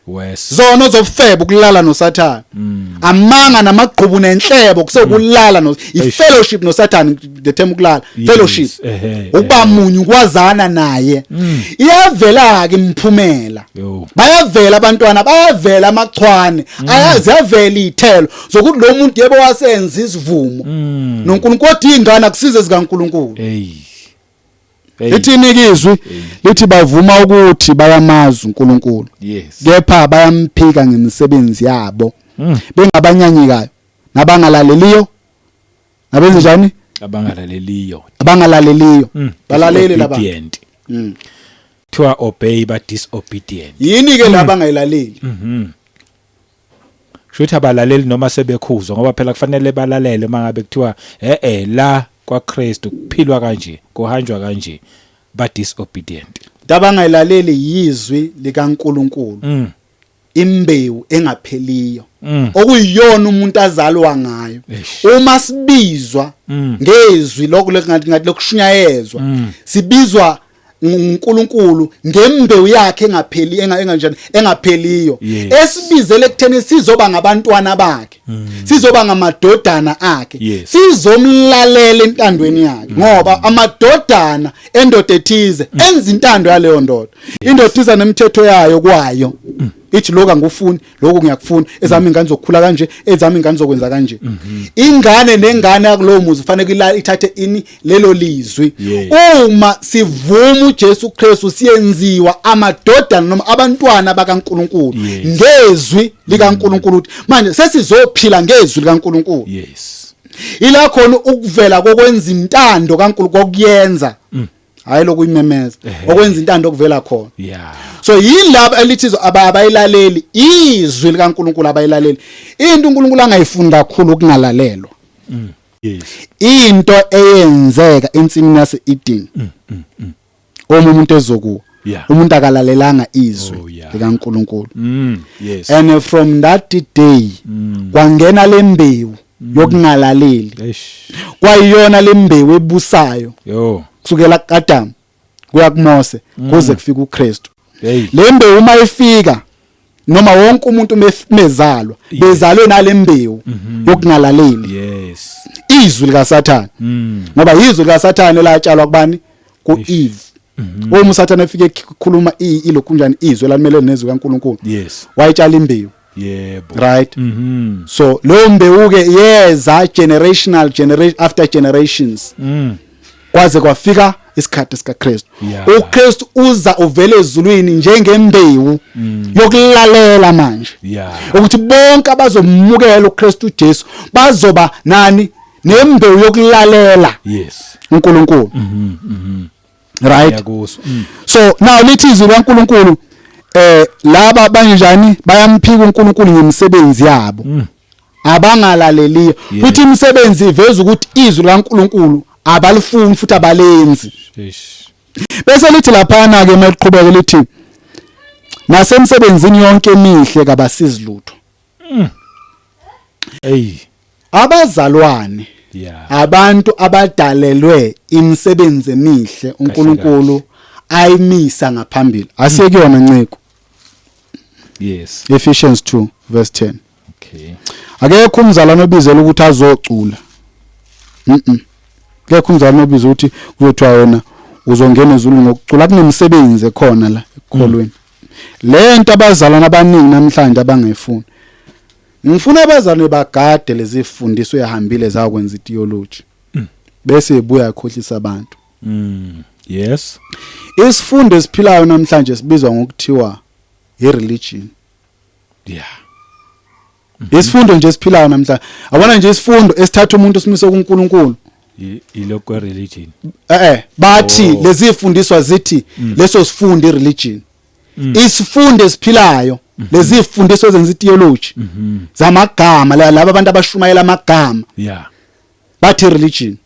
Wes. Zono zobufebe, ukulala noSathane. Amanga namagqubu nenhlebo kusewukulala no i-fellowship noSathane. The term ukulala, fellowship, ukuba munye, ukwazana naye. Iyavela ke imphumela. Bayavela abantwana, bayavela amachwane, ayaziyavela izithelo zokuthi lo muntu yebo wasenza isivumo noNkulunkulu, kodwa ingane akusize zikaNkulunkulu. Hey. Hey. Lithini izwi? Lithi bavuma ukuthi bayamazi uNkulunkulu, kepha bayamphika ngemisebenzi yabo, bengabanyanyekayo nabangalaleliyo. Nabenze njani? Abangalaleliyo. Abangalaleliyo. Balaleli laba. Disobedient. Kuthiwa obey, ba disobedient. Yini ke laba angayilaleli? Shuthi abalaleli noma sebekhuzwa, ngoba phela kufanele balalele mangabe kuthiwa la kwaKristu kuphilwa kanje, kuhanjwa kanje, ba disobedient. Abangayilaleli yizwi likaNkulunkulu, imbewu engapheliyo, okuyiyona umuntu azalwa ngayo. Uma sibizwa ngezwi lokho ngathi lokushunyayezwa, sibizwa nguNkulunkulu ngembewu yakhe engapheli, enganjani, engapheliyo, esibizele ekutheni sizoba ngabantwana bakhe, sizoba ngamadodana akhe, sizomlalela entandweni yakhe, ngoba amadodana endoda ethize enza intando yaleyo ndoda. Indoda iza nemithetho yayo kwayo. Ithi lokho angufuni, lokho ngiyakufuna, ezami ingane zokukhula kanje, ezami ingane zokwenza kanje. Ingane nengane yakulowo muzi kufanele ithathe ini lelo lizwi. Uma sivuma uJesu Kristu siyenziwa amadodana noma abantwana bakaNkuluNkulu ngezwi likaNkuluNkulu, ukuthi manje sesizophila ngezwi likaNkuluNkulu. Ila khona ukuvela kokwenza intando kaNkulunkulu, kokuyenza, hayi lokuyimemeza, okwenza intando okuvela khona. So yilabo elithi abayilaleli izwi likaNkuluNkulu, abayilaleli into uNkulunkulu angayifuni kakhulu, ukungalalelwa. Into eyenzeka ensimini yase-Eden, uma umuntu ezokuwa, umuntu akalalelanga izwi likaNkuluNkulu. And from that day kwangena lembewu yokungalaleli, kwayiyona lembewu ebusayo kusukela kuAdam kuya kuMose kuze kufike uKristu. Le mbewu uma ifika, noma wonke umuntu mezalwa, bezalwe nalembewu yokungalaleli izwi likaSathane, ngoba izwi likaSathane latshalwa kubani? KuEve. Uma uSathane efike ekhuluma ilokhu njani izwi elamele nezwi kaNkuluNkulu, wayitshala imbewu. Right? So leyo mbewu ke yeza generational generation after generations, kwaze kwafika isikhathi sikaKristu. UKristu uza uvele ezulwini njengembewu yokulalela manje, ukuthi bonke abazomukela uKristu Jesu bazoba nani? Nembewu yokulalela uNkulunkulu. Right? Ngiyakuzwa. So now lithi izwi likaNkulunkulu, laba banjani? Bayamphika uNkulunkulu ngemisebenzi yabo abangalaleliyo, futhi imisebenzi iveza ukuthi izwi likaNkulunkulu abalifuni futhi abalenzi. Bese lithi laphana ke maliqhubeke lithi nasemsebenzini yonke emihle kabasizi lutho. Hey. Abazalwane, abantu abadalelwe imisebenzi emihle uNkulunkulu ayimisa ngaphambili, asekuyona nciko. Ephesians 2 verse 10. Akekho umzalwane obizela ukuthi azocula. Akekho umzalwane obiza ukuthi kuzothiwa wena uzongena ezulwini ngokucula. Kunemisebenzi ekhona la ekukholweni. Lento abazalwane abaningi namhlanje abangayifuni. Ngifuna abazalwane bagade lezi fundiso ehambile zakwenza itheology, bese ibuya ikhohlisa abantu. Isifundo esiphilayo namhlanje sibizwa ngokuthiwa ireligion. Isifundo nje esiphilayo namhlanje, abona nje isifundo esithatha umuntu simise kuNkulunkulu. Ilokho religion. Bathi lezi fundiswa zithi leso sifundo ireligion. Isifundo esiphilayo, lezi fundiso ezenza itheology zamagama, laba abantu abashumayela amagama, bathi religion.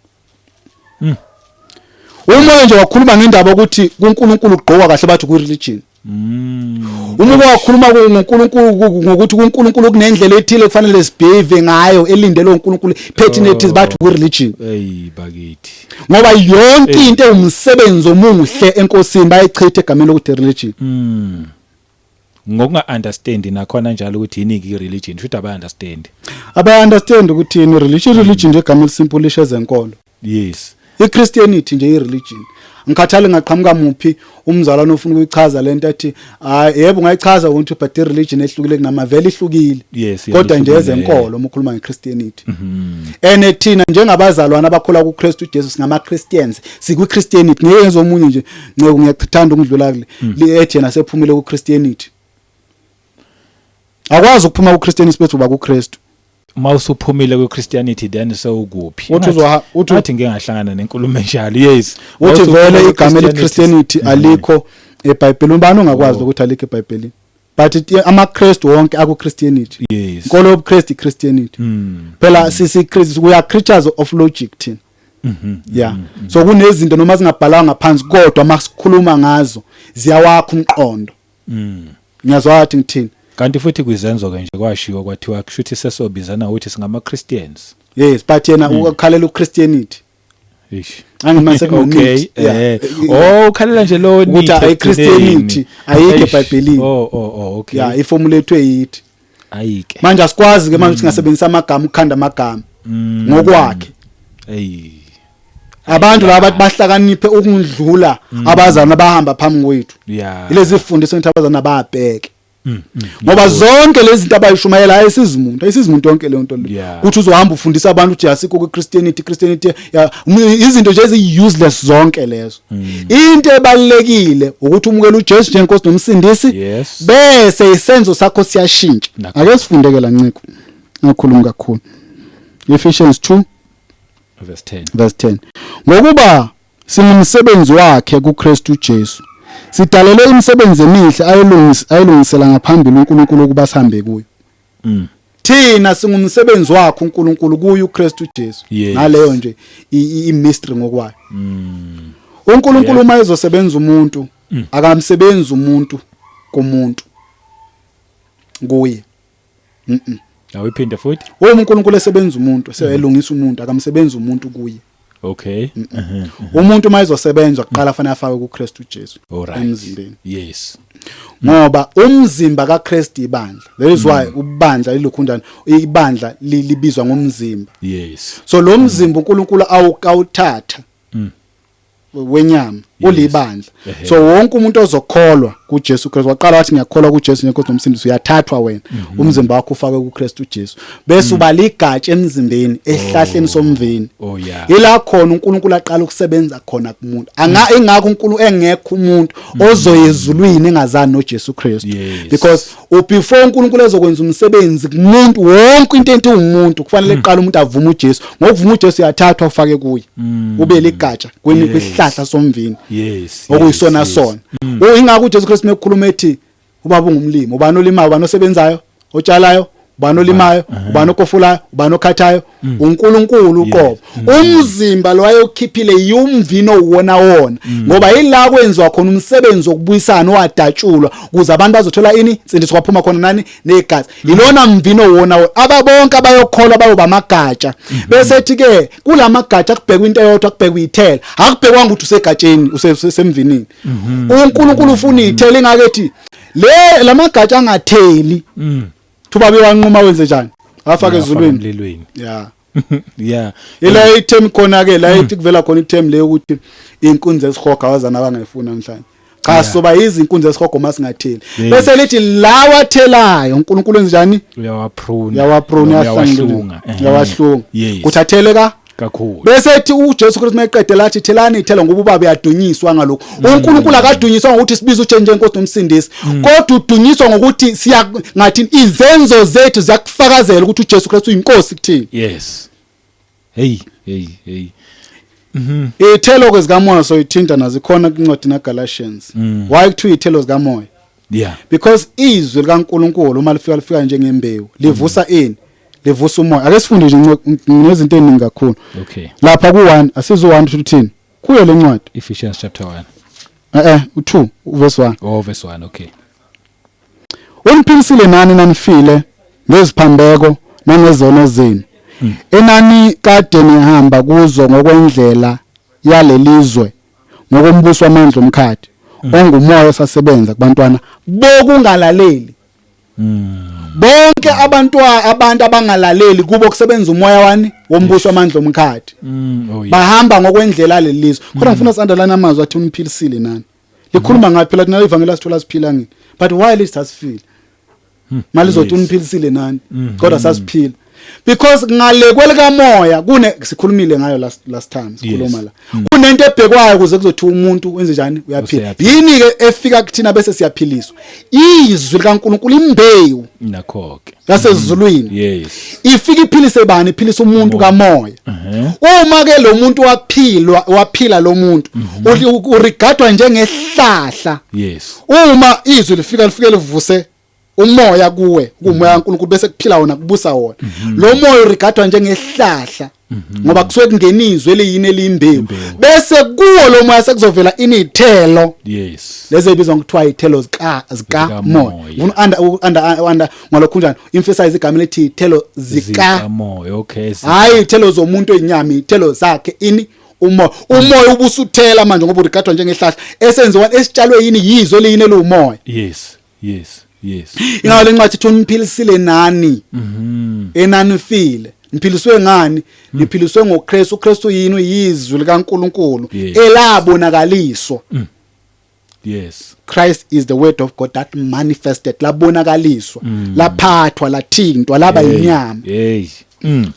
Uma nje wakhuluma ngendaba ukuthi kuNkulunkulu ugqoka kahle, bathi ku religion. Uma wakhuluma ngoNkulunkulu ngokuthi kuNkulunkulu kunendlela ethile kufanele sibehave ngayo elindelwe uNkulunkulu, pattern ethize, bathi ku religion. Hey bakithi. Ngoba yonke into ewumsebenzi omuhle enkosini bayichitha egameni lokuthi religion. Ngokunga understand nakhona njalo ukuthi yini i religion, futhi aba understand. Aba understand ukuthi yini religion. Religion nje igama elisimple lisho ezenkolo. IChristianity nje ireligion. Ngikhathale ngaqhamuka muphi umzalwane ofuna ukuyichaza lento athi hayi yebo ungayichaza ukuthi but ireligion ehlukile kunamavele ihlukile. Kodwa nje ihlukile. Ezenkolo uma ukhuluma ngeChristianity. Ene thina njengabazalwane abakholwa kuKristu Jesu singama Christians, sikwi Christianity. Ngeke ngezomunye nje nceke ngiyakuthanda ukudlula kule. Ethi yena sephumile ku Christianity. Akwazi ukuphuma ku Christianity bethu uba kuKristu. Uma usuphumile ku Christianity then sewukuphi? Uthi uthi Ngathi ngike ngahlangana nenkulumo enjalo. Yes. Uthi Mawusuphuma vele ku igama elithi Christianity alikho eBhayibhelini. Ubani ongakwazi ukuthi alikho eBhayibhelini? But amaKristu wonke aku Christianity. Inkolo yobuKristu iChristianity. Phela sisi Christ, we are creatures of logic thina. Yeah. So kunezinto noma zingabhalwanga ngaphansi kodwa masikhuluma ngazo ziyawakha umqondo. Ngiyazwa wathi ngithini. Kanti futhi kwizenzo ke nje kwashiwo kwathiwa kushuthi sesobizana ukuthi singama Christians. Yes, but yena ukhalela uChristianity. Eish. Angimase Okay. kunomithi. Oh, ukhalela nje lo Ukuthi nithi ayi-Christianity, ekugcineni. ayikho Eish. eBhayibhelini. Oh, okay. Yeah, iformulate yithi. Ayike. Manje asikwazi ke manje ukuthi singasebenzisa amagama ukukhanda amagama ngokwakhe. Hey. Abantu laba bathi bahlakaniphe ukundlula abazana abahamba phambi kwethu. Ilezi fundiso ngithi abazana bayabheke. Ngoba zonke lezi zinto abayishumayela ayisizi umuntu, ayisizi umuntu yonke leyo nto le. Ukuthi uzohamba ufundisa abantu ukuthi asikho kwi-Christianity, Christianity izinto nje ezi-useless zonke lezo. Into ebalekile ukuthi umukele uJesu njengenkosi nomsindisi, bese isenzo sakho siyashintsha. Ake sifundeke la nciko. Ngakhuluma kakhulu. Ephesians 2 verse 10. Verse 10. Ngokuba singumsebenzi wakhe kuKristu Jesu, sidalelwe imisebenzi emihle ayelungisela ngaphambili uNkulunkulu ukuba sihambe kuyo. Thina singumsebenzi wakhe uNkulunkulu kuyo uKristu Jesu. Ngaleyo nje i mystery ngokwayo. uNkulunkulu uma ezosebenza umuntu, akamsebenzi umuntu kumuntu kuye. Awuphinde futhi. Uma uNkulunkulu esebenza umuntu, seyelungisa umuntu, akamsebenzi umuntu kuye. Okay. Umuntu uma ezosebenza kuqala fanele afake kuKristu Jesu emzimbeni. Yes. Ngoba umzimba kaKristu ibandla. That is why ubandla lilokhundana, ibandla libizwa ngomzimba. Yes. So lo mzimba uNkulunkulu awuthatha wenyama ulibandla. So wonke umuntu ozokholwa kuJesu Kristu, waqala wathi ngiyakholwa kuJesu njenkosi nomsindisi, uyathathwa wena, umzimba wakho ufakwe kuKristu Jesu, bese uba ligatsha emzimbeni esihlahleni somvini. Ila khona uNkulunkulu aqala ukusebenza khona kumuntu. Ingakho uNkulunkulu engekho umuntu ozoya ezulwini engazani noJesu Kristu. Because before uNkulunkulu ezokwenza umsebenzi kumuntu wonke, into ento umuntu kufanele eqala umuntu avume uJesu. Ngokuvuma uJesu uyathathwa ufake kuye, ube ligatsha kwisihlahla somvini. Okuyisona sona. Ingakho uJesu Kristu mekukhuluma ethi ubaba ungumlimi, ubani olimayo, ubani osebenzayo, otshalayo, ubani olimayo, ubani okofulayo, ubani okhathayo, uNkulunkulu uqobo. Umzimba lo ayokhiphile yumvino wona wona, ngoba yila kwenziwa khona umsebenzi wokubuyisana owadatshulwa ukuze abantu bazothola ini insindiso, kwaphuma khona nani negazi. Ilona mvino wona wona. Ababonke abayokholwa bayoba amagatsha. Bese ethi ke kulamagatsha kubhekwa into eyodwa, kubhekwa ithela, akubhekwanga ukuthi usegatsheni usemvinini. uNkulunkulu ufuna ithela, ingake ethi le lamagatsha angatheli. Thuba bewanquma wenze njani? Afake ezulwini. Emlilweni. Yeah. Yeah. Ila item khona ke la ithi kuvela khona item leyo ukuthi inkunzi esihoga wazana abangayifuna namhlanje. Cha, soba izinkunzi esihogo masingatheli. Bese lithi lawa thelayo uNkulunkulu wenze njani? Uyawapruna. Uyawapruna, uyawahlunga. Uyawahlunga. Kuthi athele ka kakhulu. Bese ethi uJesu Kristu meqede lathi thelani ithelo ngoba ubaba uyadunyiswa ngalokho. uNkulunkulu akadunyiswa ngokuthi sibize uJesu njengenkosi nomsindisi, kodwa udunyiswa ngokuthi siya ngathi izenzo zethu ziyakufakazela ukuthi uJesu Kristu uyinkosi kuthina. Yes. Hey, hey, hey. Ithelo ke zikamoya soyithinta nazikhona kwincwadi naGalatians. Why kuthiwa ithelo zikamoya? Because izwi likaNkulunkulu uma lifika lifika njengembewu, livusa ini? Livusa umoya. Ake sifunde nje ngezinto eziningi kakhulu. Okay. Lapha ku1 asizu 1 uthini? Kuyo lencwadi. Ephesians chapter 1. U2 verse 1. Oh, verse 1, okay. Uniphilisile nani nanifile ngeziphambeko nangezono zenu, enani kade nihamba kuzo ngokwendlela yalelizwe, ngokombuso wamandla omkhathi, ongumoya osasebenza kubantwana bokungalaleli. Bonke abantu abangalaleli kubo kusebenza umoya wani wombuso wamandla omkhathi. Oh yeah. Bahamba ngokwendlela lelizwe. Kodwa ngifuna si-underline amazwi athi uniphilisile nani. Likhuluma ngathi phela thina ivangeli asithola siphila ngini. But why lithi sasiphila? Malizothi uniphilisile nani? Kodwa sasiphila. Because ngale kwelikamoya kune sikhulumile ngayo last time sikhuluma la. Kunento ebhekwayo ukuze kuzothiwa umuntu wenze njani, uyaphila. Yini ke efika kuthina bese siyaphiliswa? Izwi likaNkulunkulu, imbewu Nakho ke. yasezulwini. Yes. Ifika iphilise bani? Iphilisa umuntu kamoya. Uma ke lo muntu waphilwa, waphila lo muntu urigadwa njengehlahla. Yes. Uma izwi lifika lifike livuse umoya kuwe, kumoya kaNkulunkulu, bese kuphila wona, kubusa wona. Lo moya urigadwa njengehlahla ngoba kusuke kungena izwi eliyini, eliyimbewu, bese kuwo lo moya sekuzovela inithelo. Yes. Lezi ebizwa ngokuthiwa ithelo zika moya. Ngifuna under under ngalokho njani emphasize igama elithi ithelo zika moya. Okay. Hayi ithelo zomuntu enyama, ithelo zakhe ini umoya. Umoya ubusuthela manje ngoba urigadwa njengehlahla esenziwa esitshalwe yini, yizwe eliyini, eliwumoya. Yes. Yes. Yes. Ingabe lencwadi ithi uniphilisile nani? Enanifile. Niphiliswe ngani? Niphiliswe ngoKristu. uKristu yini? Uyizwi likaNkuluNkulu elabonakaliswa. Yes. Christ is the word of God that manifested, labonakaliswa, laphathwa, lathintwa, laba inyama. Hey.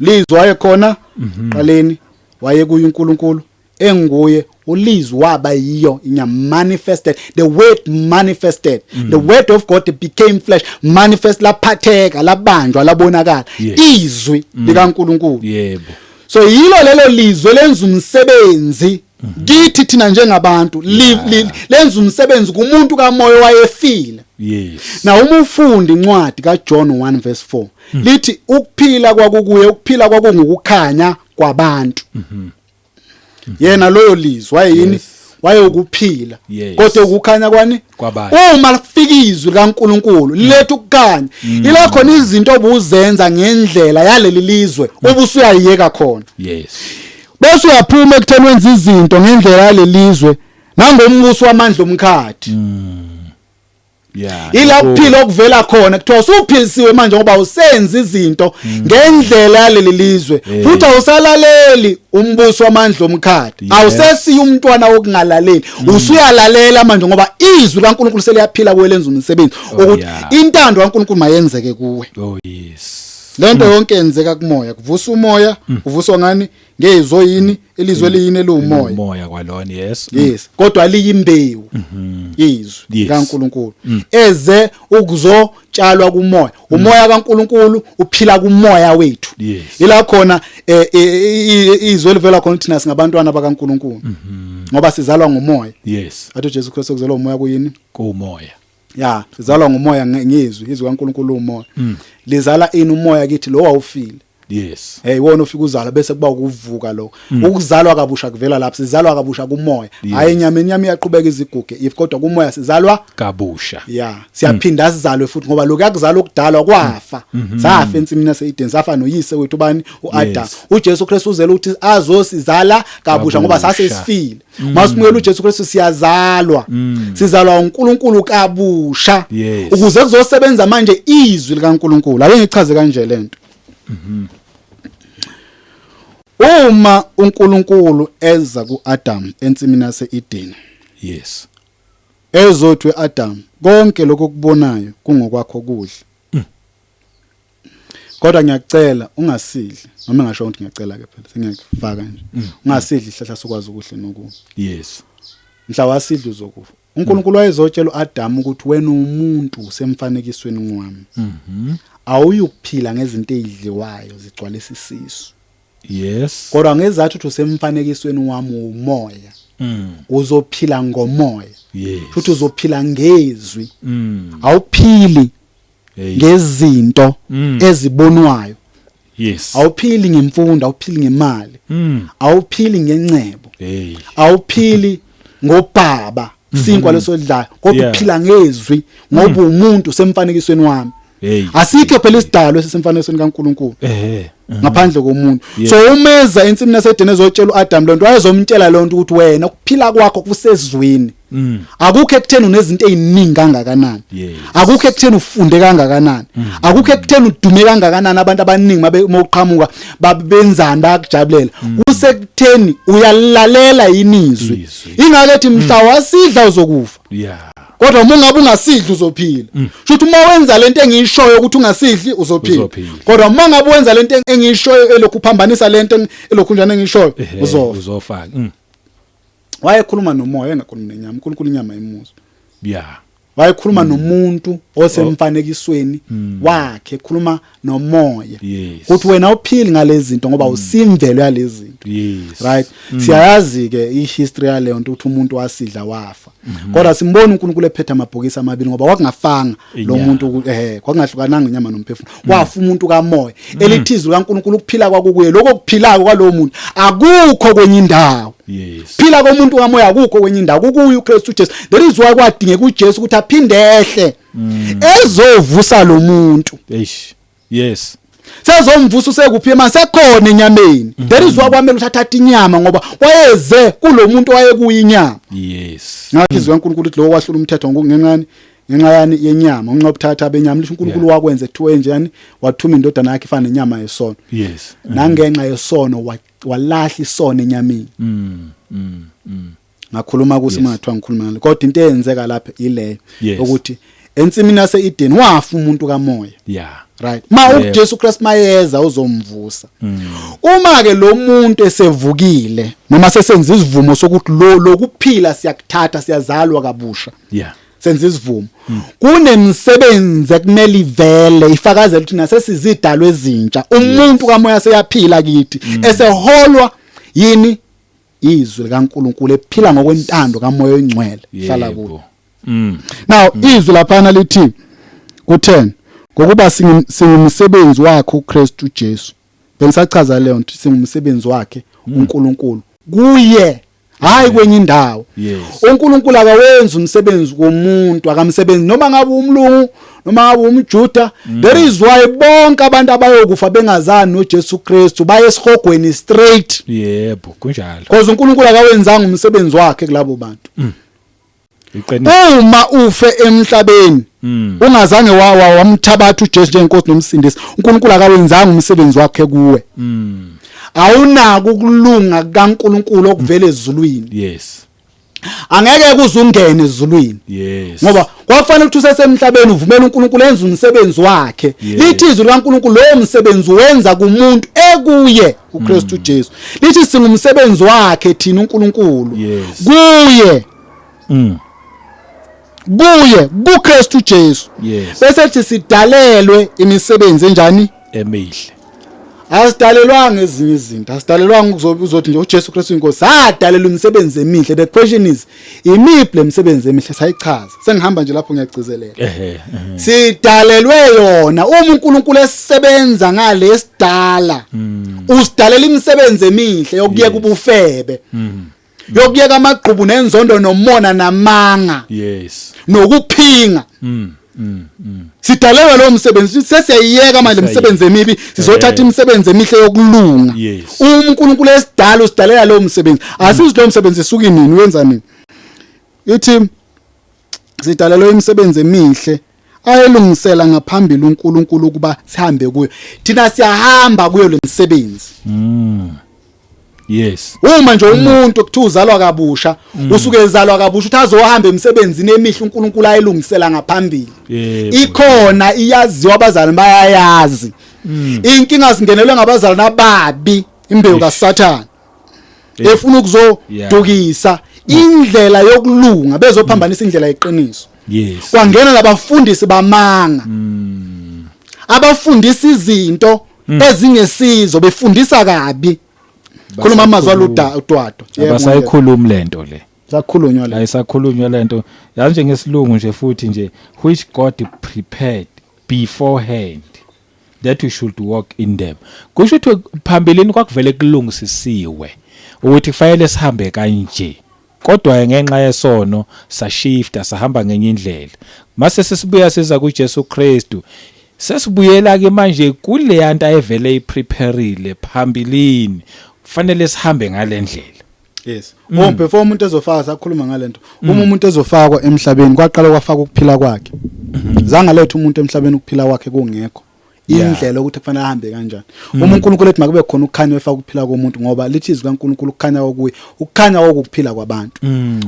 Lizwi wayekhona qaleni, wayekuye uNkulunkulu, enguye ulizwi waba yiyo inyama, manifested, the word manifested, the word of God became flesh, manifest, laphatheka, labanjwa, labonakala, izwi likaNkulunkulu. Yebo. So yilo lelo lizwe lenza umsebenzi kithi thina njengabantu, lenza umsebenzi kumuntu kamoya wayefile. Yes. Na uma ufunda incwadi kaJohn 1 verse 4, lithi ukuphila kwakukuye, ukuphila kwakungukukhanya kwabantu. Yena loyo lizwi wayeyini? Wayewukuphila. Kodwa ukukhanya kwani? Kwabantu. Uma kufika izwi likaNkuluNkulu liletha ukukhanya, ila khona izinto obuzenza ngendlela yaleli lizwe ubusuyayiyeka khona. Yes. Bese uyaphuma ekutheni wenza izinto ngendlela yalelizwe nangombuso wamandla omkhathi. Ila kuphila okuvela khona, kuthiwa usuphilisiwe manje ngoba usenza izinto ngendlela yaleli lizwe, futhi awusalaleli umbuso wamandla omkhathi, awusesiyo umntwana wokungalaleli, usuyalalela manje ngoba izwi laNkulunkulu seliyaphila kuwe, lenza umsebenzi ukuthi intando kaNkulunkulu mayenzeke kuwe. Oh yes. Lento yonke yenzeka kumoya, kuvusa umoya, uvuswa ngani? Ngezwe yini? Ilizwe liyini? Eliwumoya. Umoya kwalona, yes. Yes, kodwa liyimbewu izwi kaNkuluNkulu eze ukuzotshalwa kumoya. Umoya kaNkuluNkulu uphila kumoya wethu. Ila khona izwi elivela khona, thina singabantwana bakaNkuluNkulu ngoba sizalwa ngomoya. Yes. Athi uJesu Kristu kuzalwa umoya kuyini? Kumoya. Ya, sizalwa ngomoya ngezwi, izwi kaNkuluNkulu umoya. Lizala ini umoya kithi lo wawufile. Yes. Hey, wona ufika uzala bese kuba ukuvuka lokho. Ukuzalwa kabusha kuvela lapho, sizalwa kabusha kumoya. Hayi inyama, inyama iyaqhubeka iziguge if, kodwa kumoya sizalwa kabusha. Ya, siyaphinda sizalwe futhi ngoba lokhu yakuzalwa okudalwa kwafa. Safa ensimini yaseEden, safa noyise wethu bani? uAdam. UJesu Kristu uzele ukuthi azosizala kabusha ngoba sase sifile. Masimukela uJesu Kristu siyazalwa. Sizalwa uNkulunkulu kabusha. Ukuze kuzosebenza manje izwi likaNkulunkulu. Ake ngichaze kanje lento. Uma uNkulunkulu eza kuAdam ensimini yaseEden, Yes. ezothi uAdam, konke lokho kubonayo kungokwakho kudla. Kodwa ngiyakucela ungasidli, noma ngisho ukuthi ngiyacela ke phela sengiyakufaka nje. Ungasidli isihlahla sokwazi ukuhle nokubi. Yes. Mhla wasidla uzokufa. uNkulunkulu wayezotshela uAdam ukuthi wena umuntu usemfanekisweni wami. Awuyukuphila ngezinto ezidliwayo zigcwalisa isisu. Yes. Kodwa ngezathu ukuthi usemfanekisweni wami umoya. Uzophila ngomoya. Yes. Futhi uzophila ngezwi. Awuphili ngezinto ezibonwayo. Yes. Awuphili ngemfundo, awuphili ngemali. Awuphili ngencebo. Hey. Awuphili ngobaba sinkwa lesodlayo, kodwa uphila ngezwi ngoba umuntu semfanekisweni wami. Hey. Asikho phela isidalo esisemfanekisweni kaNkuluNkulu ngaphandle komuntu. So umeza ensimini yaseEden ezotshela uAdam lonto, wayezomtshela lonto ukuthi wena ukuphila kwakho kusezwini. Akukho ekutheni unezinto eziningi kangakanani. Akukho ekutheni ufunde kangakanani. Akukho ekutheni udume kangakanani, abantu abaningi mabe mawuqhamuka babenzani bayakujabulela. Kusekutheni uyalalela yinizwi. Ingake ethi mhla wasidla uzokufa. Yeah. Kodwa uma ungabe ungasidli uzophila. Shuthi uma wenza lento engiyishoyo ukuthi ungasidli uzophila. Kodwa uma ngabe wenza lento engiyishoyo elokhu uphambanisa lento elokhu njani engiyishoyo uzofa. Uzofa. Wayekhuluma nomoya, engakhulumi nenyama. uNkulunkulu inyama imuzwa. Yeah. Wayekhuluma nomuntu osemfanekisweni wakhe, ekhuluma nomoya. Ukuthi wena uphili ngalezi zinto ngoba usimvelo yalezi zinto. Yes. Right? Siyayazi ke ihistory yaleyo nto ukuthi umuntu wasidla wafa. Kodwa simbona uNkulunkulu ephethe amabhokisi amabili ngoba kwakungafanga lo muntu, kwakungahlukananga inyama nomphefumulo. Wafa umuntu kamoya. Elithi izwi kaNkulunkulu ukuphila kwakukuye, lokho kuphilako kwalowo muntu akukho kwenye indawo. Yes. Phila komuntu kamoya akukho kwenye indawo, kukuye uKristu Jesu. That is why kwadingeka uJesu ukuthi aphinde ehle ezovusa lo muntu. Eish. Yes. Sezomvusa usekuphi manje, sekhona enyameni. That is why kwamele ukuthi athathe inyama ngoba wayeze kulomuntu wayekuyinyama. Yes. Ngathi izwi kaNkulunkulu uthi lo wahlula umthetho ngokungenqani ngenxa yani yenyama, unxa ubuthatha benyama, lisho uNkulunkulu wakwenza kuthiwe njani, wathuma indodana yakhe ifana nenyama yesono. Yes. Nangenxa yesono walahla isono enyameni. Ngakhuluma kusimathwa ngikhuluma ngale, kodwa into eyenzeka lapha ileyo ukuthi ensimini yase-Eden wafa umuntu kamoya. Right, ma uJesu Christ mayeza uzomvusa. Uma ke lo muntu esevukile noma sesenza isivumo sokuthi lo lokuphila siyakuthatha, siyazalwa kabusha, senza isivumo, kunemsebenzi ekumele ivele ifakazele ukuthi nasesizidalwe ezintsha, umuntu kamoya seyaphila kithi, eseholwa yini? Izwi likaNkuluNkulu, ephila ngokwentando kaMoya oNgcwele hlala kuyo. Now izwi laphana lithi ku10, ngokuba singumsebenzi wakhe uKristu Jesu. Bengisachaza leyo nto, singumsebenzi wakhe uNkulunkulu kuye, hayi kwenye indawo. UNkulunkulu akawenzi umsebenzi womuntu, akamsebenzi noma ngabe umlungu noma ngabe umJuda. There is why bonke abantu abayokufa bengazani noJesu Kristu baye esihogweni straight. Yebo, kunjalo. Because uNkulunkulu akawenzanga umsebenzi wakhe kulabo bantu. Iqiniso. Uma ufe emhlabeni ungazange wamthabatha uJesu njengenkosi nomsindisi, uNkulunkulu akawenzanga umsebenzi wakhe kuwe. Awunako ukulunga kaNkulunkulu okuvela ezulwini. Angeke kuze ungene ezulwini. Ngoba kwakufanele ukuthi usesemhlabeni uvumele uNkulunkulu enze umsebenzi wakhe. Lithi izwi likaNkulunkulu lowo msebenzi wenza kumuntu ekuye uKristu Jesu. Lithi singumsebenzi wakhe thina uNkulunkulu. Kuye. Kuye kuKristu Jesu. Bese ethi sidalelwe imisebenzi enjani? Emihle. Asidalelwanga ezinye izinto, asidalelwanga uzothi nje uJesu Kristu inkosi, sadalelwa imisebenzi emihle. The question is, imiphi lemisebenzi emihle? Sayichaza, sengihamba nje lapho ngiyagcizelela. Sidalelwe yona. Uma uNkulunkulu esebenza ngalesidala, usidalela imisebenzi emihle yokuyeka ubufebe, yokuyeka amagqubu nenzondo nomona namanga, nokuphinga. Sidalelwe lo msebenzi, sesiyayiyeka manje imisebenzi emibi, sizothatha imisebenzi emihle yokulunga. Uma uNkulunkulu esidala usidalela lo msebenzi, asizi lo msebenzi esuka nini, wenza nini. Ithi sidalelwe imisebenzi emihle ayelungisela ngaphambili uNkulunkulu ukuba sihambe kuyo. Thina siyahamba kuyo lo msebenzi. Uma nje umuntu kuthiwa uzalwa kabusha, usuke ezalwa kabusha uthi azohamba emsebenzini emihle uNkulunkulu ayilungisela ngaphambili. Ikhona, iyaziwa, abazali bayayazi. Inkinga singenelwe ngabazali ababi, imbewu kaSathane efuna ukuzodukisa indlela yokulunga, bezophambanisa indlela yeqiniso. Kwangena labafundisi bamanga, abafundisa izinto ezingesizo, befundisa kabi. Khuluma amazwi aluda udwadwa. Abasayikhulumi lento le. Sakhulunywa le. Ayisakhulunywa lento. Yazi nje ngesilungu nje futhi nje, which God prepared beforehand that we should walk in them. Kusho ukuthi phambilini kwakuvele kulungisisiwe ukuthi kufanele sihambe kanje. Kodwa ngenxa yesono sashifta, sahamba ngenye indlela. Mase sesibuya siza kuJesu Kristu, sesibuyela ke manje kuleya nto ayevele iprepareile phambilini, kufanele sihambe ngalendlela. Yes. Oh, before umuntu ezofaka, sakhuluma ngalento. Uma umuntu ezofakwa emhlabeni, kwaqala kwafaka ukuphila kwakhe. Zange lethe umuntu emhlabeni ukuphila kwakhe kungekho. Indlela ukuthi kufanele ahambe kanjani. Uma uNkulunkulu ethi makube khona ukukhanya, wefaka ukuphila komuntu, ngoba lithi izwi kaNkulunkulu ukukhanya kokuye, ukukhanya kokuphila kwabantu.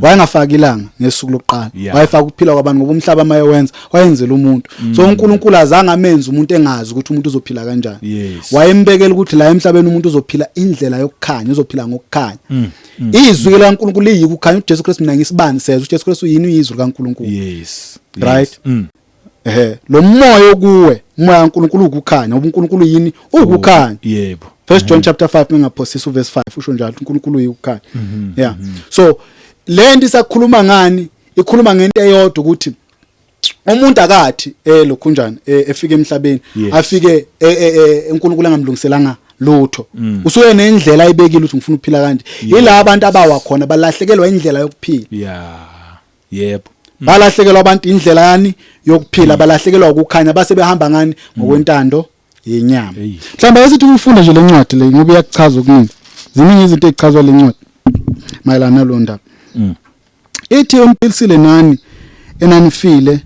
Wayengafaki ilanga ngesuku lokuqala. Wayefaka ukuphila kwabantu ngoba umhlaba mayewenza wayenzela umuntu. So uNkulunkulu azange amenze umuntu engazi ukuthi umuntu uzophila kanjani. Wayembekela ukuthi la emhlabeni umuntu uzophila indlela yokukhanya, uzophila ngokukhanya. Izwi likaNkulunkulu liyikukhanya. uJesu Kristu, mina ngisibani sezwe. UJesu Kristu yini? Uyizwi likaNkulunkulu. Right? Ehe, lo moya okuwe, umoya kaNkulunkulu ukukhanya, ngoba uNkulunkulu yini? Ukukhanya. First John chapter 5, mengaphosisa, uverse 5 usho njalo, uNkulunkulu uyikukhanya. Yeah. So le nto isakhuluma ngani? Ikhuluma ngento eyodwa, ukuthi umuntu akathi lokhunjani efika emhlabeni, afike uNkulunkulu engamlungiselanga lutho. Usuke nendlela ayibekile ukuthi ngifuna ukuphila kanje. Yila abantu abawa khona, balahlekelwa indlela yokuphila. Yeah. Yebo. Balahlekelwa abantu indlela yani yokuphila, balahlekelwa ukukhanya, base behamba ngani? Ngokwentando yenyama. Mhlawumbe ake sithi ukufunda nje lencwadi le, ngoba iyakuchaza okuningi. Ziningi izinto ezichazwa lencwadi mayelana nalo ndaba. Ithi umphilisile nani enanifile.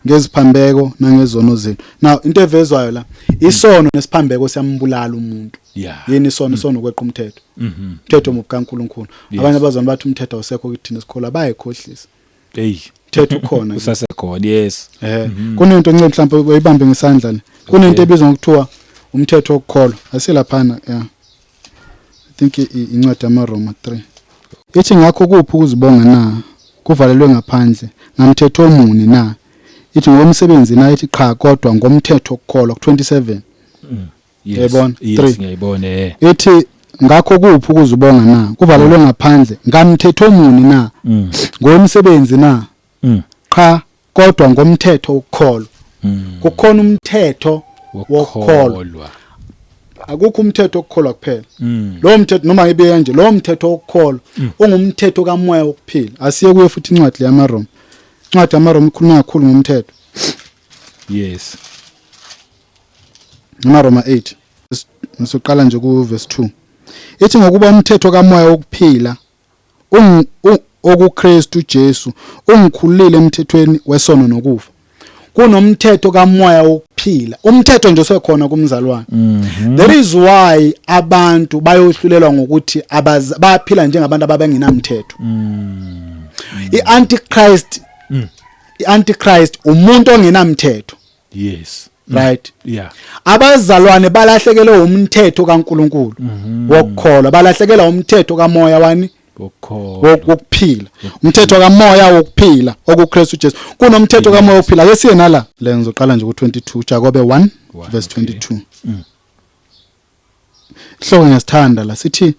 Ngeziphambeko nangezono zenu. Now into evezwayo la, isono nesiphambeko siyambulala umuntu. Yini isono? Isono kweqa umthetho. Umthetho mubi kaNkulunkulu. Abanye abazalwane bathi umthetho awusekho kithina sikholwa, bayekhohlisa. Hey. Umthetho ukhona. Usasekhona, yes. Kunento encane mhlawumbe uyibambe ngesandla le. Kunento ebizwa ngokuthiwa umthetho wokukholwa. Asilaphana, yeah. I think incwadi yamaRoma 3. Ithi ngakho kuphi ukuzibonga na? Kuvalelwe ngaphandle. Ngamthetho omuni na? Ithi ngomsebenzi na? Ithi qha, kodwa ngomthetho wokukholwa. 27. Uyayibona? Yes, 3. Ngiyayibona eh. Ithi ngakho kuphi ukuzibonga na? Kuvalelwe ngaphandle. Ngamthetho omuni na? Ngomsebenzi na? Qha, kodwa ngomthetho wokukholwa. Kukhona umthetho wokukholwa. Wokukholwa. Akukho umthetho wokukholwa kuphela. Lo mthetho, noma ngibe kanje, lo mthetho wokukholwa ungumthetho kamoya wokuphila. Asiye kuyo futhi incwadi yamaRoma. Incwadi yamaRoma ikhuluma kakhulu ngomthetho. AmaRoma 8. Ngisoqala nje ku verse 2. Ithi ngokuba umthetho kamoya wokuphila okuKristu Jesu ungikhulile emthethweni wesono nokufa. Kunomthetho kamoya wokuphila. Umthetho nje osekhona kumzalwane. That is why abantu bayohlulelwa ngokuthi bayaphila njengabantu ababengenamthetho. I-Antichrist, i-Antichrist umuntu ongenamthetho. Right? Abazalwane balahlekelwe umthetho kaNkuluNkulu wokukholwa, balahlekelwa umthetho kamoya wani? Wokukholwa. Wokuphila. Umthetho kamoya wokuphila okuKristu Jesu. Kunomthetho kamoya wokuphila. Ake siye nala. Le ngizoqala nje ku22, Jakobe 1 verse 22. Ihloko ngiyasithanda la, sithi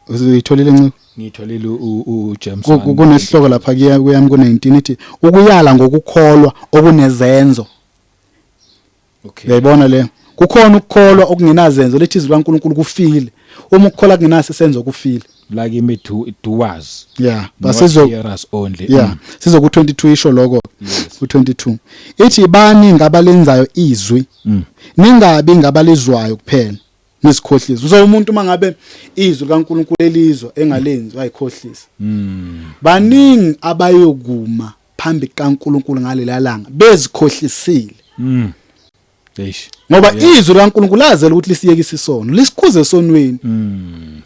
uyitholile nciko? Ngitholile uJames 1. Kunesihloko lapha kuyami ku19, ithi ukuyala ngokukholwa okunezenzo. Uyayibona le? Kukhona ukukholwa okungenazenzo, lethi izwi kaNkuluNkulu kufile. Uma ukukholwa kungenaso isenzo, kufile. Like imi doers. Yeah, not basizo hearers only. Yeah, sizo ku22 isho lokho. Ku22. Ithi bani ngabalenzayo izwi. Ningabi ngabalizwayo kuphela. Nisikhohlisa. So umuntu mangabe izwi kaNkuluNkulu elizwa engalenzi, wayikhohlisa. Baningi abayokuma phambi kaNkuluNkulu ngalela langa bezikhohlisile. Eish. Ngoba izwi likaNkuluNkulu lazela ukuthi lisiyekise isono, lisikhuze esonweni.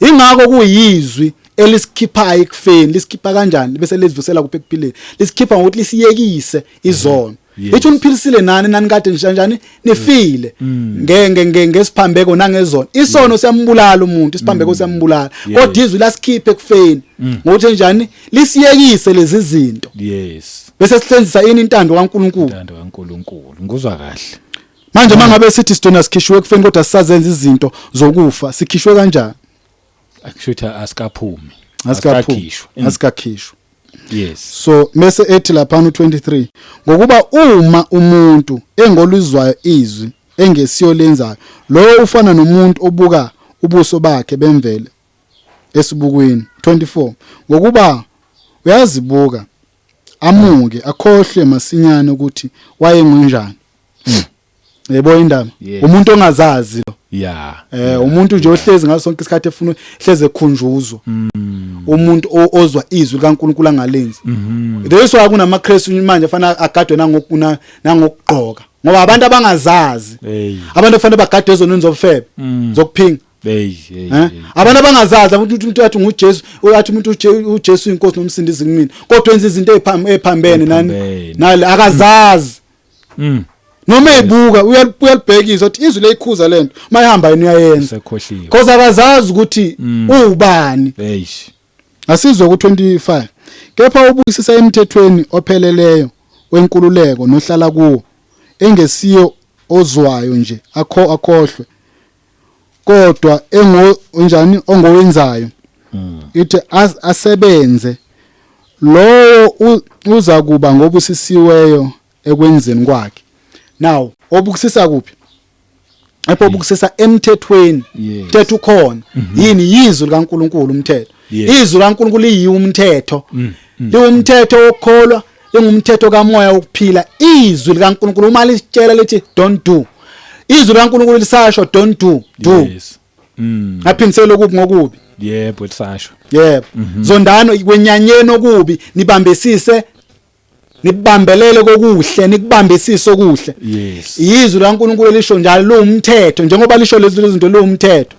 Ingakho kuyizwi elisikhiphayo ekufeni. Lisikhipha kanjani bese lizivusela kuphi ekuphileni? Lisikhipha ngokuthi lisiyekise izono. Ithi uniphilisile nani nani kade njani nifile nge ngesiphambeko nangezono. Isono siyambulala umuntu, isiphambeko siyambulala, kodwa izwi lasikhipha ekufeni ngokuthi njani lisiyekise lezi zinto. Bese sihlenzisa ini? Intando kaNkuluNkulu. Intando kaNkuluNkulu. Ngikuzwa kahle. Manje mangabe sithi sidona sikhishwe ekufeni kodwa sisazenza izinto zokufa, sikhishwe kanjani? Akusho asikaphumi. Asikaphumi. Asikakhishwa. Asikakhishwa. So mase ethi lapha u23, ngokuba uma umuntu engolizwayo izwi engesiyo lenzayo, lo ufana nomuntu obuka ubuso bakhe bemvelo esibukweni. 24 ngokuba uyazibuka, amuke, akhohlwe masinyane ukuthi wayengunjani. Yebo, indaba umuntu ongazazi lo. Umuntu nje ohlezi ngaso sonke isikhathi efuna hleze ekhunjuzwa. Umuntu ozwa izwi likaNkuluNkulu angalenzi. That's why kunamaKristu manje afana agadwe nangokuna nangokugqoka. Ngoba abantu abangazazi. Abantu afanele bagadwe ezonweni zobufebe, zokuphinga. Hey, hey, hey. Abantu abangazazi, abantu umuntu athi nguJesu, uyathi umuntu uJesu inkosi nomsindisi kumina. Kodwa wenza izinto eziphambene nani? Eziphambene. Nale akazazi. Noma ebuka uyalibhekisa ukuthi izwi leyikhuza lento, mayihamba yena uyayenza. Sekhohliwe. Because akazazi ukuthi ubani. Eish. Asizwe ku25. Kepha ubukisisa emthethweni opheleleyo wenkululeko nohlala kuwo, engesiyo ozwayo nje akho akhohlwe, kodwa engo njani ongowenzayo. Ithi asebenze, lowo uza kuba ngobusisiweyo ekwenzeni kwakhe. Now obukisisa kuphi? Lapho obukisisa emthethweni. Umthetho ukhona. Yini? Yizwi likaNkuluNkulu umthetho. Izwi likaNkuluNkulu liyiwo umthetho. Liwumthetho wokukholwa, lingumthetho kamoya wokuphila. Izwi likaNkuluNkulu uma lisitshela lithi don't do. Izwi likaNkuluNkulu lisasho don't do, do. Ngaphindisela okubi ngokubi. Yebo, lisasho. Yebo. Zondano kwenyanyeni okubi, nibambisise Nibambelele kokuhle, nikubambisise okuhle. Yes. Izwi likaNkulunkulu lisho njalo, luwumthetho, njengoba lisho lezi zinto, luwumthetho.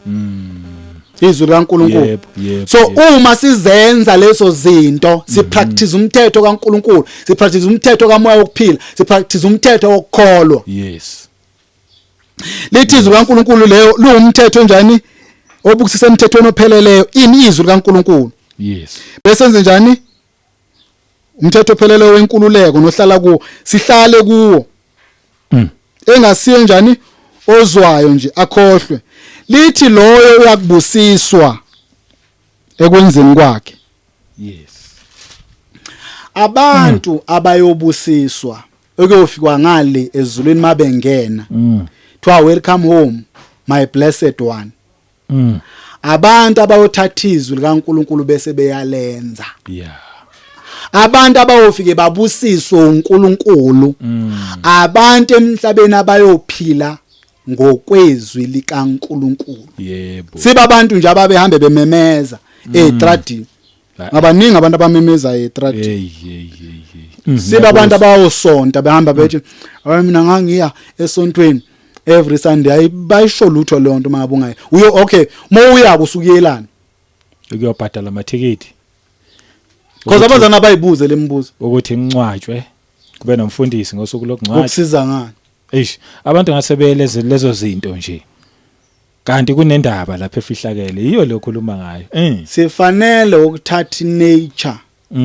Izwi likaNkulunkulu. Yebo, yebo. So uma sizenza lezo zinto, sipractice umthetho kaNkulunkulu, sipractice umthetho kaMoya wokuphila, sipractice umthetho wokukholwa. Yes. Lithi izwi likaNkulunkulu leyo luwumthetho njani obukusisa emthethweni opheleleyo, ini izwi likaNkulunkulu. Yes. Bese enze njani? Umthetho opheleleyo wenkululeko nohlala kuwo, sihlale kuwo. Engasiyo njani ozwayo nje akhohlwe. Lithi loyo uyakubusiswa ekwenzeni kwakhe. Yes. Abantu abayobusiswa okuyofikwa ngale ezulwini mabengena, kuthiwa, "Welcome home, my blessed one." Abantu abayothatha izwi likaNkulunkulu bese beyalenza. Abantu abayofike babusiswe uNkulunkulu, abantu emhlabeni abayophila ngokwezwi likaNkulunkulu. Siba abantu nje ababehambe bememeza etradini. Ngabaningi abantu abamemezayo etradini. Hey, hey, hey, hey. Siba abantu abayosonta, behamba bethi, "Hayi, mina ngangiya esontweni every Sunday." Ayi, bayisho lutho leyo nto mangabe ungayi uyo. Okay, mawuya kusukuyelana? Ukuyobhadala amathikithi. Because abazana abayibuze lemibuzo. Ukuthi ngincwatshwe, kube nomfundisi ngosuku lokungcwatshwa. Kukusiza ngani? Eish, abantu ngase beleze lezo zinto nje. Kanti kunendaba lapha efihlakele, yiyo lo khuluma ngayo. Sifanele ukuthatha nature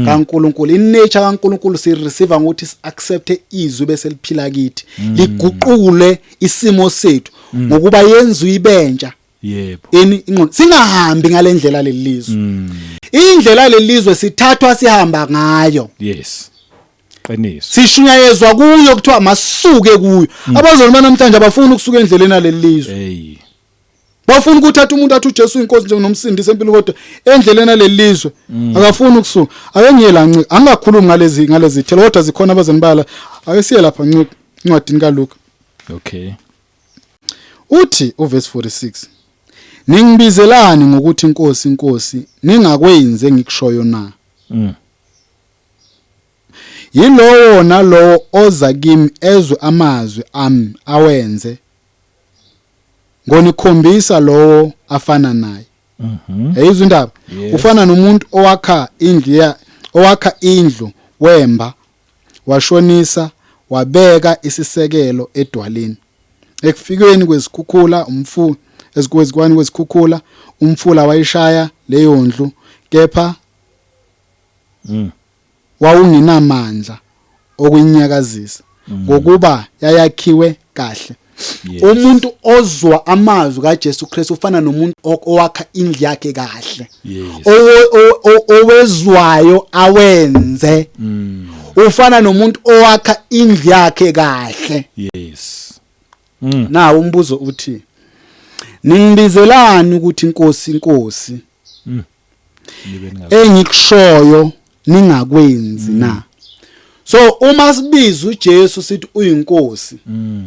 kaNkulunkulu. Inature kaNkulunkulu sireceive ngokuthi siaccept izwi bese liphila kithi, liguqule isimo sethu ngokuba yenziwe ibentsha ini ingqondo, singahambi ngalendlela lelizwe. Indlela lelizwe sithathwa sihamba ngayo. Yes. Qiniso. Sishunyayezwa kuyo, kuthiwa masuke kuyo. Abazali banamhlanje abafuni ukusuka endleleni alelizwe. Hey. Bafuna ukuthatha umuntu athi uJesu uyinkosi nje nomsindisi empilo, kodwa endleleni alelizwe akafuni ukusuka. Ake ngiye la, Ncika, angakhulumi ngalezi thelo, kodwa zikhona abazali bala. Ake siye lapha, Ncika, incwadini kaLuka. Okay. Uthi uverse 46, "Ningibizelani ngokuthi Inkosi, Inkosi, ningakwenzi engikushoyo na? Yilowo nalowo oza kimi ezwe amazwi ami awenze, ngonikhombisa lowo afana naye." Yayizwa indaba? Yes. Ufana nomuntu owakha indlu, wemba, washonisa, wabeka isisekelo edwaleni. Ekufikeni kwezikhukhula umfula, ezikwezikweni kwezikhukhula umfula wayishaya leyo ndlu, kepha wawungenamandla okuyinyakazisa, ngokuba yayakhiwe kahle. Umuntu ozwa amazwi kaJesu Kristu ufana nomuntu owakha indlu yakhe kahle. Owezwayo awenze ufana nomuntu owakha indlu yakhe kahle. Yes. Nawo umbuzo uthi, "Ningibizelani ukuthi Inkosi, Inkosi, Nibe ningazi. engikushoyo ningakwenzi na?" So uma sibiza uJesu sithi uyinkosi,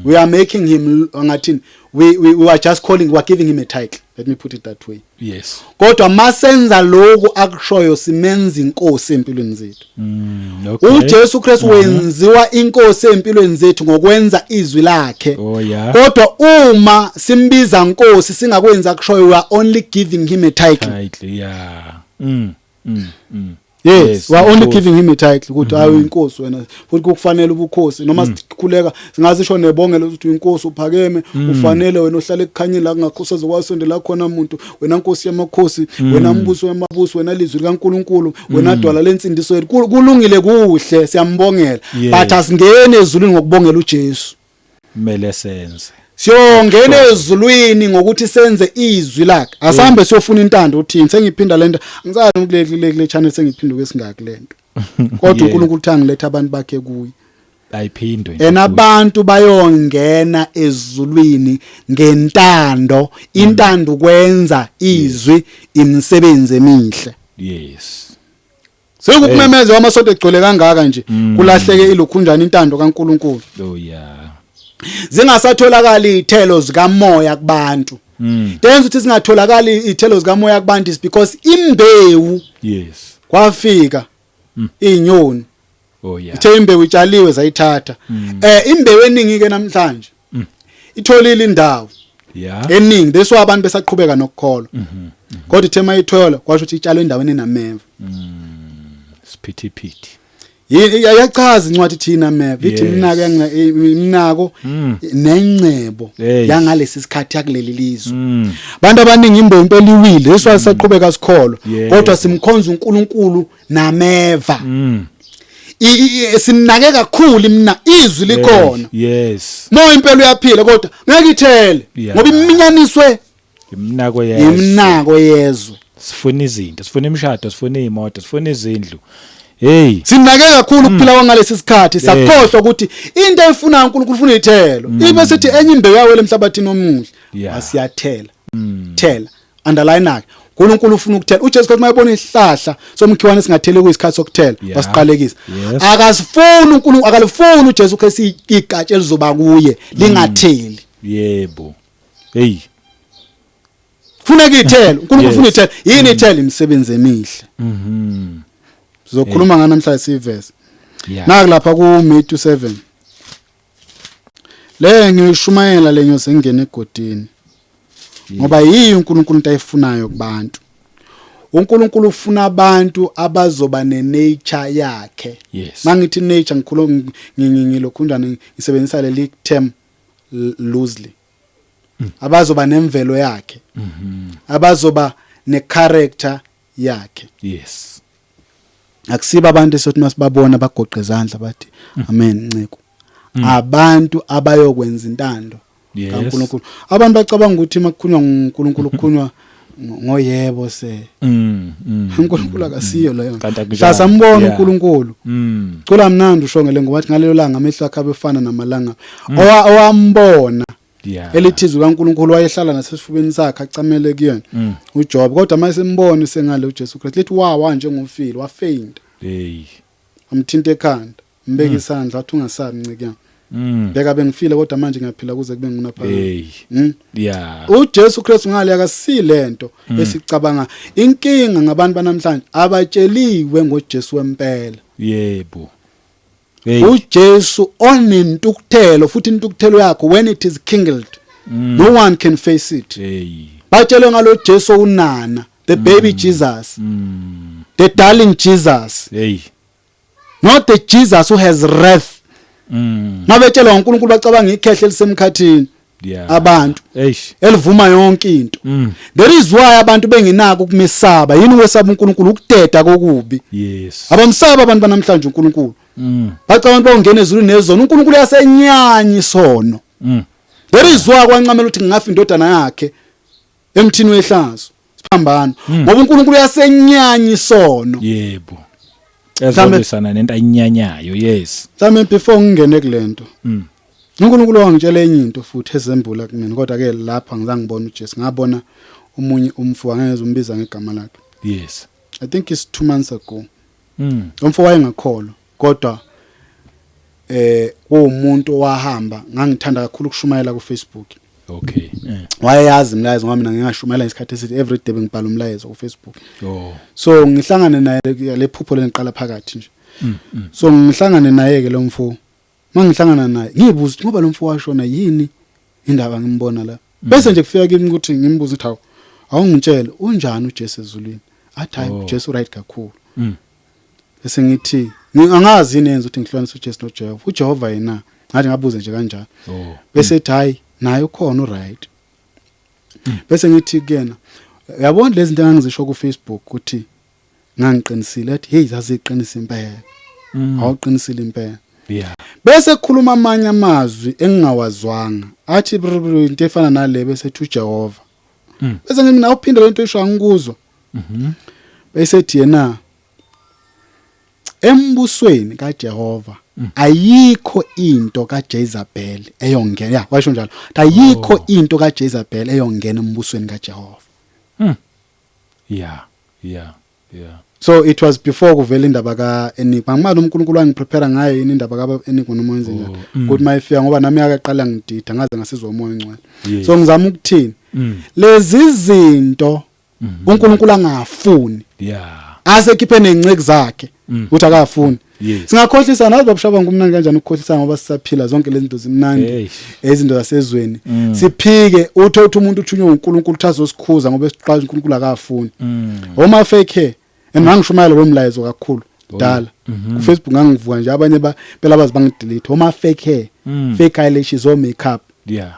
we are making him, angathini, we are just calling, we are giving him a title, let me put it that way. Kodwa masenza lokhu akushoyo, simenza inkosi empilweni zethu. UJesu Kristu wenziwa inkosi empilweni zethu ngokwenza izwi lakhe. Oh yeah. Kodwa uma simbiza nkosi singakwenza akushoyo, we are only giving him a title. Title, yeah. Yes, Yes, we are only inkosi. giving him a title ukuthi hayi, inkosi wena, futhi kukufanele ubukhosi. Noma sikhuleka singasisho nebongelo ukuthi inkosi uphakeme, ufanele wena ohlala ekukhanyeni la kungakho sokwasondela khona umuntu, wena nkosi yamakhosi, wena mbuso wamabuso, wena lizwi likaNkulunkulu, wena dwala lensindiso yethu. Kulungile, kuhle, siyambongela, but asingeni ezulwini ngokubongela uJesu. Kumele senze. Siyongena ezulwini ngokuthi senze izwi lakhe. Asambe siyofuna intando uthini. Sengiphinda lento, angisazi kule channel sengiphinda kwesingaki lento, kodwa uNkulunkulu uthi angiletha abantu bakhe kuye. Ayiphindwe nje Ena futhi. Abantu bayongena ezulwini ngentando, intando kwenza izwi, imisebenzi emihle. Sekukumemeza amasonto egcwele kangaka nje, kulahleke ilokhunjana, intando kaNkulunkulu. Oh yeah. Zingasatholakala izithelo zikamoya kubantu. Tenza ukuthi singatholakali izithelo zikamoya kubantu is because imbewu kwafika inyoni. Oh yeah. Ithe imbewu itshaliwe zayithatha. Imbewu eningi ke namhlanje itholile indawo eningi, that's why abantu besaqhubeka nokukholwa. Kodwa ithe mayithola kwasho ukuthi itshalwe endaweni enameva. Siphithiphithi. Iyachaza incwadi ithi inameva, ithi Yes. imnako imnako nengcebo Hey. yangalesi sikhathi yakuleli lizwe. Mm. Abantu abaningi imbewu impela iwile, that's why saqhubeka sikholwa. Yebo. Kodwa simkhonza uNkulunkulu nameva. Mm. Sinake kakhulu imna izwi likhona. Yes. No, impela uyaphila kodwa ngeke ithele Yeah. ngoba iminyaniswe Imnako yezwe. imnako yezwe. Sifuna izinto, sifuna imishado, sifuna izimoto, sifuna izindlu. Hey. Sinake kakhulu ukuphila kwangalesi sikhathi, sakhohlwa ukuthi into eyifunayo uNkulunkulu ufuna ithelo. Ibe sithi enye imbewu yawela emhlabathini omuhle, wasiyathela. Thela. Underline ke. uNkulunkulu ufuna ukuthela. uJesu Kristu mayebona isihlahla somkhiwane singatheli kuyisikhathi sokuthela, wasiqalekisa. Yes. Akasifuni uNkulunkulu, akalifuni uJesu Kristu igatsha elizoba kuye lingatheli. Yebo. Hey. Funeka ithelo. uNkulunkulu ufuna Yes. ithelo. Yini ithelo? Imisebenzi emihle. Sizokhuluma nganamhlanje sivese. Naku lapha ku Matthew 7. Le ngiyishumayela le nyosi ngene egodini. Ngoba yiyo uNkulunkulu into ayifunayo kubantu. uNkulunkulu ufuna abantu abazoba nenature yakhe. Yes. Mangithi nature ngikhuluma ngilokhunjana ngisebenzisa leli term loosely. Abazoba nemvelo yakhe. Abazoba necharacter yakhe. Yes. Akusiba abantu esothi masibabona bagoqe izandla bathi amen nciko. Abantu abayokwenza intando Yes. kaNkulunkulu. Abantu bacabanga ukuthi makukhulunywa ngoNkulunkulu kukhulunywa ngoyebo se. uNkulunkulu akasiyo leyo. Kanti akunjalo. Sasambona uNkulunkulu. Cula mnandi usho ngele ngoba ngalelo langa amehlo akhe abefana namalanga. Owambona elithi izwi kaNkulunkulu wayehlala nasesifubeni sakhe acamele kuyena uJob, kodwa mase simbona sengale uJesu Christ lithi wawa njengomfile, wafaint. Hey. Amthinta ekhanda, mbeka isandla wathi ungasabi nciki yami. Bheka bengifile kodwa manje ngiyaphila kuze kube ngunaphakade. Hey. uJesu Kristu ngale akasilento esicabanga. Inkinga ngabantu banamhlanje abatsheliwe ngoJesu wempela. Yebo. Hey. uJesu onentukuthelo, futhi intukuthelo yakho when it is kindled no one can face it. Hey. Batshelwe ngalo Jesu unana, the baby Jesus, the darling Jesus. Hey. Not the Jesus who has wrath. Mabetshelwa ngoNkulunkulu bacabanga ikhehle elisemkhathini. Abantu Eish. elivuma yonke into. There is why abantu bengenako ukumesaba. Yini ukwesaba uNkulunkulu? Ukudeda kokubi. Yes. Abamsaba abantu banamhlanje uNkulunkulu. Bacabanga bawungena ezulwini nezono. uNkulunkulu uyasenyanya isono. There is why kwancamela ukuthi ngingafa indodana yakhe emthini wehlazo. Siphambano. Ngoba uNkulunkulu uyasenyanya isono. Yebo. Ezobisana nento ayinyanyayo. Yes. Mhlawumbe before ngingene kulento. uNkulunkulu wangitshela enye into futhi ezembula kumina, kodwa ke lapha ngizange ngibone uJesu, ngabona omunye umfo, angeke umbiza ngegama lakhe. Yes. I think it's 2 months ago. Umfo wayengakholwa kodwa kuwumuntu owahamba, ngangithanda kakhulu ukushumayela ku Facebook. Okay. Wayeyazi umlayezo ngoba mina ngingashumayela isikhathi esithi every day bengibhala umlayezo ku Facebook. Oh. So ngihlangane naye le phupho leniqala phakathi nje. So ngihlangane naye ke lo mfo. Mangihlangana naye ngibuza ukuthi ngoba lo mfo washona yini indaba ngimbona la. Bese nje kufika kimi ukuthi ngimbuze ukuthi hawu, awungitshele unjani uJesu ezulwini? Athi hayi, uJesu right kakhulu. Bese ngithi angazi yini yenza ukuthi ngihlukanise uJesu noJehova. uJehova yena ngathi ngabuze nje kanjalo. Bese ethi hayi naye ukhona uright. Bese ngithi kuyena uyabona lezi zinto engangizisho ku Facebook ukuthi ngangiqinisile, athi hey zaziqinisa impela. Awuqinisile impela. Bese kukhuluma amanye amazwi engingawazwanga. Athi into efana nale bese ethi uJehova. Bese ngithi mina uphinde lento isho angikuzwa. Bese ethi yena embusweni kaJehova ayikho into kaJezebel eyongena. Ya, washo njalo. Ayikho into kaJezebel eyongena embusweni kaJehova. Yeah. Yeah. Yeah. So it was before kuvela indaba kaEnigma. Angimali uNkulunkulu wangiprepare ngayo yini indaba kaEnigma noma wenze njani. Ukuthi mayifika ngoba nami yakaqala ngidida ngaze ngasizwa umoya ongcwele. Yes. So ngizama ukuthini? Lezi zinto uNkulunkulu angafuni. Yeah. Asekhiphe nenceke zakhe ukuthi akafuni. Singakhohlisa nazi babushaba ngumnandi kanjani ukukhohlisa ngoba sisaphila zonke lezi zinto zimnandi, izinto zasezweni. Siphike uthe uthi umuntu uthunywe uNkulunkulu uthi azosikhuza ngoba esiqala uNkulunkulu akafuni. Oma fake hair and ngangishumayela lo mlayezo kakhulu dala ku Facebook, ngangivuka nje abanye phela bazi bangidelete, oma fake hair, fake eyelashes o makeup.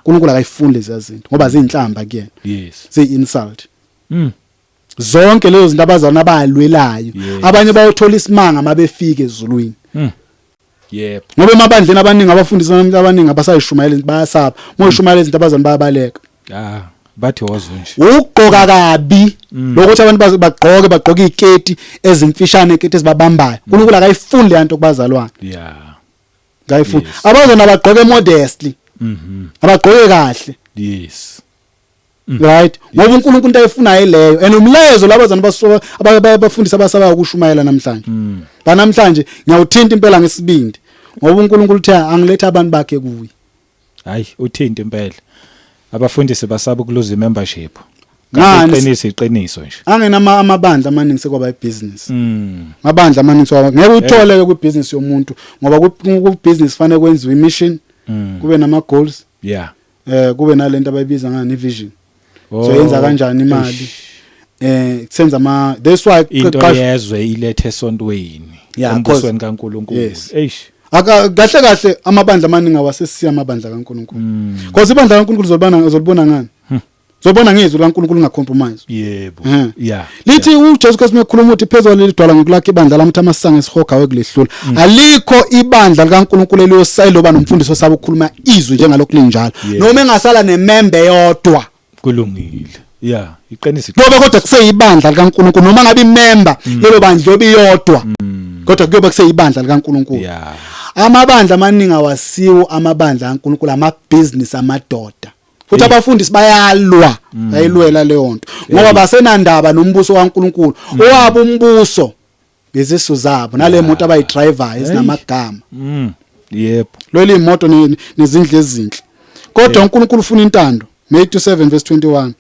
uNkulunkulu akayifuni lezi zinto ngoba zinhlamba kuyena, ziyi-insult. Zonke lezo zinto abazalwane abalwelayo, abanye bayothola isimanga mabefika ezulwini. Ngoba emabandleni abaningi, abafundisi abaningi abasayishumayela izinto, bayasaba uma uyishumayela izinto, abazalwane bayabaleka. Ah, bathi wozo nje. Ukugqoka kabi lokuthi abantu bagqoke iziketi ezimfishane, iketi ezibabambayo, uNkulunkulu akayifuni le nto kubazalwane. Akayifuni. Abazalwane abagqoke modestly, abagqoke kahle. Right, ngoba uNkulunkulu into ayifunayo leyo, and umlayezo labazana basuka abafundisi abasaba ukushumayela namhlanje, banamhlanje, ngiyawuthinta impela ngesibindi ngoba uNkulunkulu uthe angilethe abantu bakhe kuye. Hayi, uthinta impela, abafundisi basaba ukuluza membership. Ngani? Iqiniso iqiniso nje. Angena amabandla amaningi sekwaba ibusiness. Amabandla amaningi sekwaba, ngeke uthole ke kwibusiness yomuntu ngoba ku business fanele kwenziwe imission, kube nama goals, kube nalento abayibiza ngani, ivision. So yenza kanjani imali? Kusenza ama, that's why into yezwe ilethe esontweni, embusweni kaNkuluNkulu. Eish. Aka kahle kahle amabandla amaningi awasesiya amabandla kaNkuluNkulu. Because ibandla kaNkuluNkulu uzolibona ngani? Uzobona ngezwi likaNkuluNkulu, ungacompromise. Lithi uJesu Kristu mekhuluma uthi phezulu leli dwala ngokulakha ibandla lami, amasango esihoga wekulehlula. Alikho ibandla likaNkuluNkulu eliyosayilo nomfundiso osaba ukukhuluma izwi njengalokhu linjalo. Noma engasala nemembe yodwa. Kulungile, yeah, iqiniso. Kuyobe kodwa kuseyibandla likaNkuluNkulu noma ngabe imember lelo bandla yobe iyodwa. Kodwa kuyobe kuseyibandla likaNkuluNkulu. Amabandla amaningi awasiwo amabandla kaNkuluNkulu, amabhizinisi amadoda. Futhi abafundisi bayalwa, bayilwela leyo nto ngoba basenandaba nombuso kaNkuluNkulu. Owabo umbuso ngezisu zabo nale moto abayidrivayo ezinamagama. Yebo Lwela imoto nezindlu ezinhle. Kodwa uNkulunkulu ufuna intando. Matthew 7 verse 21.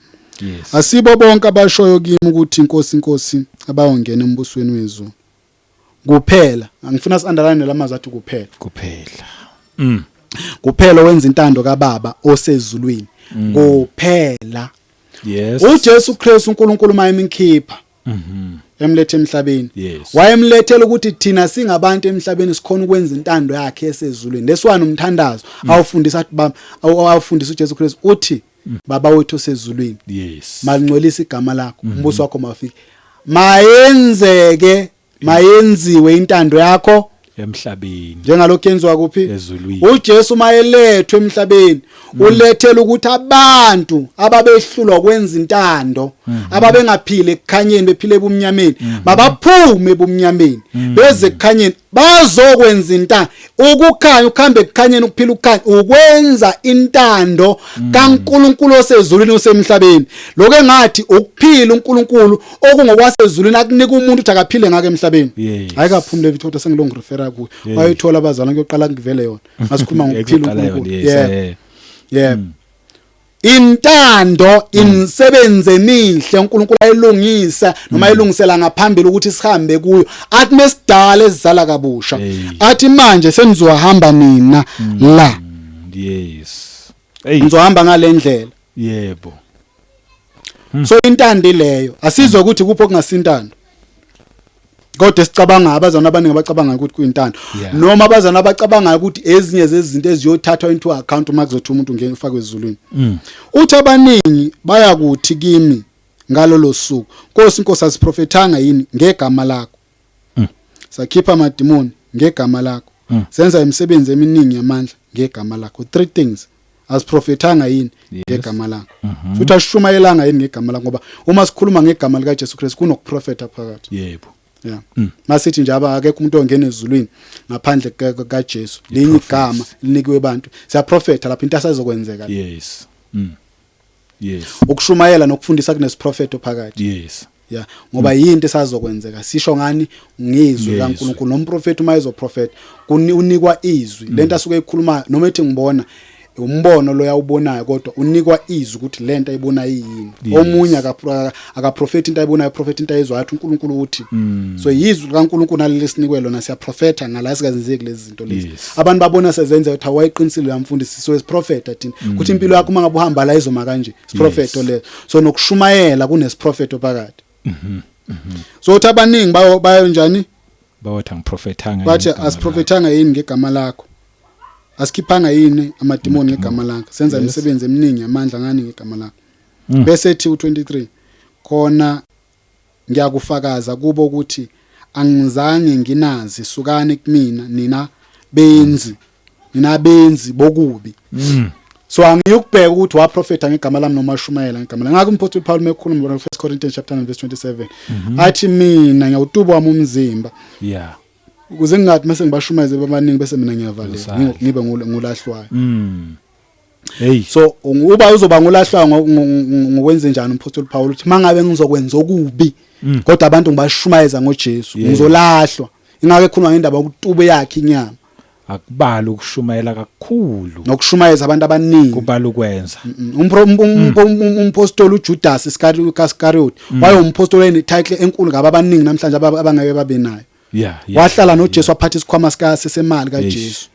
Asibo bonke abashoyo kimi ukuthi inkosi inkosi abayongena embusweni wezulu. Kuphela, angifuna si-underline lamazwi athi kuphela. Kuphela. Kuphela wenza intando kaBaba osezulwini. Kuphela. UJesu Kristu uNkulunkulu mayemkhipha emlethe emhlabeni, wayemlethela ukuthi thina singabantu emhlabeni sikhona ukwenza intando yakhe esezulwini. Leswana umthandazo awufundisa athi baba, awufundisa uJesu Kristu uthi, Baba wethu osezulwini, malingcwelisa igama lakho, umbuso wakho mawufike, mayenzeke, mayenziwe intando yakho emhlabeni njengalokhu yenziwa kuphi? Ezulwini. uJesu mayelethwe emhlabeni ulethela ukuthi abantu ababehlulwa kwenza intando, ababengaphili ekukhanyeni, bephile ebumnyameni, mabaphume ebumnyameni beze ekukhanyeni bazokwenza intando. Ukukhanya, ukuhamba ekukhanyeni, ukuphila ukukhanya, ukwenza intando kaNkuluNkulu osezulwini osemhlabeni. Lokho engathi ukuphila uNkulunkulu okungokwasezulwini akunika umuntu ukuthi akaphile ngake emhlabeni. Ayikaphumi le video kodwa sengilongi refera kuyo. Wayithola abazalwane, kuyoqala ngivele yona masikhuluma ngokuphila Ekuqala yona, uNkulunkulu. Yes. Yebo. Intando, imisebenzi emihle uNkulunkulu ayilungisa noma ayilungisela ngaphambili ukuthi sihambe kuyo, athi mesidala ezizala kabusha, athi manje senizohamba nina la. Hey. Nizohamba ngalendlela. So intando leyo, asizwe ukuthi kupho kungasintando, kodwa sicabanga abazalwane abaningi abacabanga ukuthi kuyintando, noma abazalwane abacabanga ukuthi ezinye zezinto eziyothathwa into account uma kuzothi umuntu ngeke ufakwe ezulwini. Uthi abaningi bayakuthi kimi ngalolo suku, Nkosi, Nkosi, asiprofethanga yini ngegama lakho, sakhipha amadimoni ngegama lakho, senza imisebenzi eminingi yamandla ngegama lakho? Three things: asiprofethanga yini ngegama lakho, futhi asishumayelanga yini ngegama lakho? Ngoba uma sikhuluma ngegama lika Jesu Christ kunokuprofetha phakathi. Yeah, masithi nje aba akekho umuntu ongena ezulwini ngaphandle kaJesu, linye igama linikiwe abantu, siyaprofetha lapho into asazokwenzeka. Ukushumayela nokufundisa kunesiprofetho phakathi. Yeah, ngoba yinto esazokwenzeka, sisho ngani? Ngizwi Ngezwi. kaNkuluNkulu. Nomprofeti uma ezoprofeta unikwa izwi lento asuke ekhuluma, noma ethi ngibona Umbono lo yawubonayo, kodwa unikwa izwi ukuthi lento ayibonayo yini. Omunye akaprofeti into ayibonayo, profeti into ayizwayo, athi uNkulunkulu uthi. So yizwi likaNkulunkulu naleli sinikwe lona, siyaprofetha ngala sikazenzeki lezi zinto lezi. Abantu babona sezenza ukuthi awayiqinisile yamfundisi, so isiprofeta thina ukuthi impilo yakho uma ngabe uhamba la izoma kanje, isiprofeto leso. So nokushumayela kunesiprofeto phakathi. So uthi abaningi bayo njani? Bawathi angiprofethanga. Bathi asiprofethanga yini ngegama lakho? Asikhiphanga yini amadimoni ngegama lakho? Senza imisebenzi eminingi yamandla ngani ngegama lakho? Bese ethi u23, khona ngiyakufakaza kubo ukuthi angizange nginazi, sukani kumina nina benzi, nina benzi bokubi. So angiyukubheka ukuthi waprofetha ngegama lami noma washumayela ngegama lami. Ngakho umpostoli Paul mekhuluma ngo 1 Corinthians chapter 9 verse 27, athi mina ngiyawutuba wami umzimba, ukuze ngingathi mase ngibashumayeze babaningi bese mina ngiyavaleka, ngibe ngulahlwayo. Hey. So uba uzoba ngulahlwayo ngokwenze njani? Umpostoli Paul uthi mangabe ngizokwenza okubi kodwa abantu ngibashumayeza ngoJesu, ngizolahlwa. Ingake ekhuluma ngendaba yokutube yakhe inyama. Akubali ukushumayela kakhulu nokushumayeza abantu abaningi, kubala ukwenza. Umpostoli uJudas Iscariot wayewumpostoli ene-title enkulu ngaba abaningi namhlanje abangeke babe nayo. Wahlala noJesu, waphatha isikhwama sikasemali kaJesu.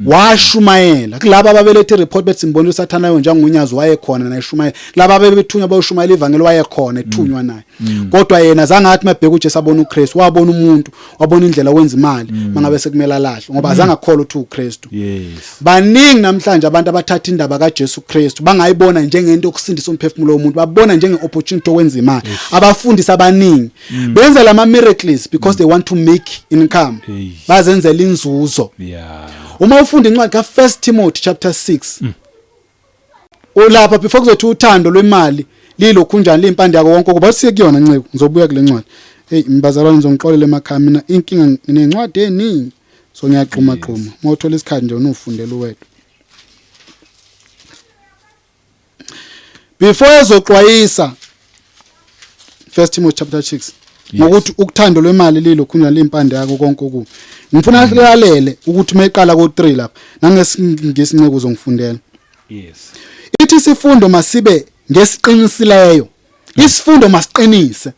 Washumayela kulabo ababelethe report bethi simbonile uSathana yo njengonyazi, wayekhona naye shumayela. Kulabo abebethunywa bayoshumayela ivangeli, wayekhona ethunywa naye. Kodwa yena zange athi mabheka uJesu abona uKristu, wabona umuntu, wabona indlela wenza imali, mangabe sekumele alahlwe ngoba azange akholwe ukuthi uKristu. Baningi namhlanje abantu abathatha indaba kaJesu Kristu bangayibona njengento yokusindisa umphefumulo womuntu, babona njenge opportunity yokwenza imali. Abafundisi abaningi benza lama miracles because they want to make income, bazenzela inzuzo. Uma ufunda incwadi ka 1 Timothy chapter 6, ulapha before kuzothi uthando lwemali lilokhu njani, liyimpande yako wonke, kuba siye kuyona ncebo. Ngizobuya kule ncwadi. Hey mbazalwane, ngizongixolela emakhaya, mina inkinga nginencwadi eningi, so ngiyaqhuma qhuma. Uma uthola isikhathi nje unufundela uwedwa before ezoxwayisa 1 Timothy chapter 6 ngokuthi ukuthando lwemali lilokhu njani, liyimpande yako konke okubi. Ngifuna silalele ukuthi mayiqala ko 3 lapha nangesingisi, uzongifundela. Ithi isifundo masibe ngesiqinisileyo. Isifundo masiqinise.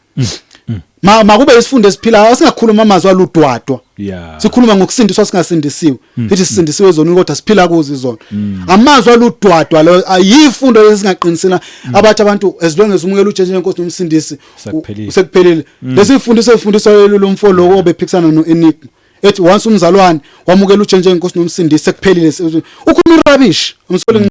Makube isifundo esiphilayo, singakhuluma amazwi aludwadwa. Sikhuluma ngokusindiswa singasindisiwe. Sithi sisindisiwe ezonweni kodwa siphila kuzo izono. Amazwi aludwadwa lo ayifundo lesingaqinisela abathi abantu as long as umukela uJesu njengenkosi nomsindisi Sekuphelile. Sekuphelile. Lesi sifundiso esifundiswa lo mfo lo obephikisana noEnigma, ethi once umzalwane wamukela uJesu njengenkosi nomsindisi sekuphelile, ukhuluma rubbish. I'm sorry.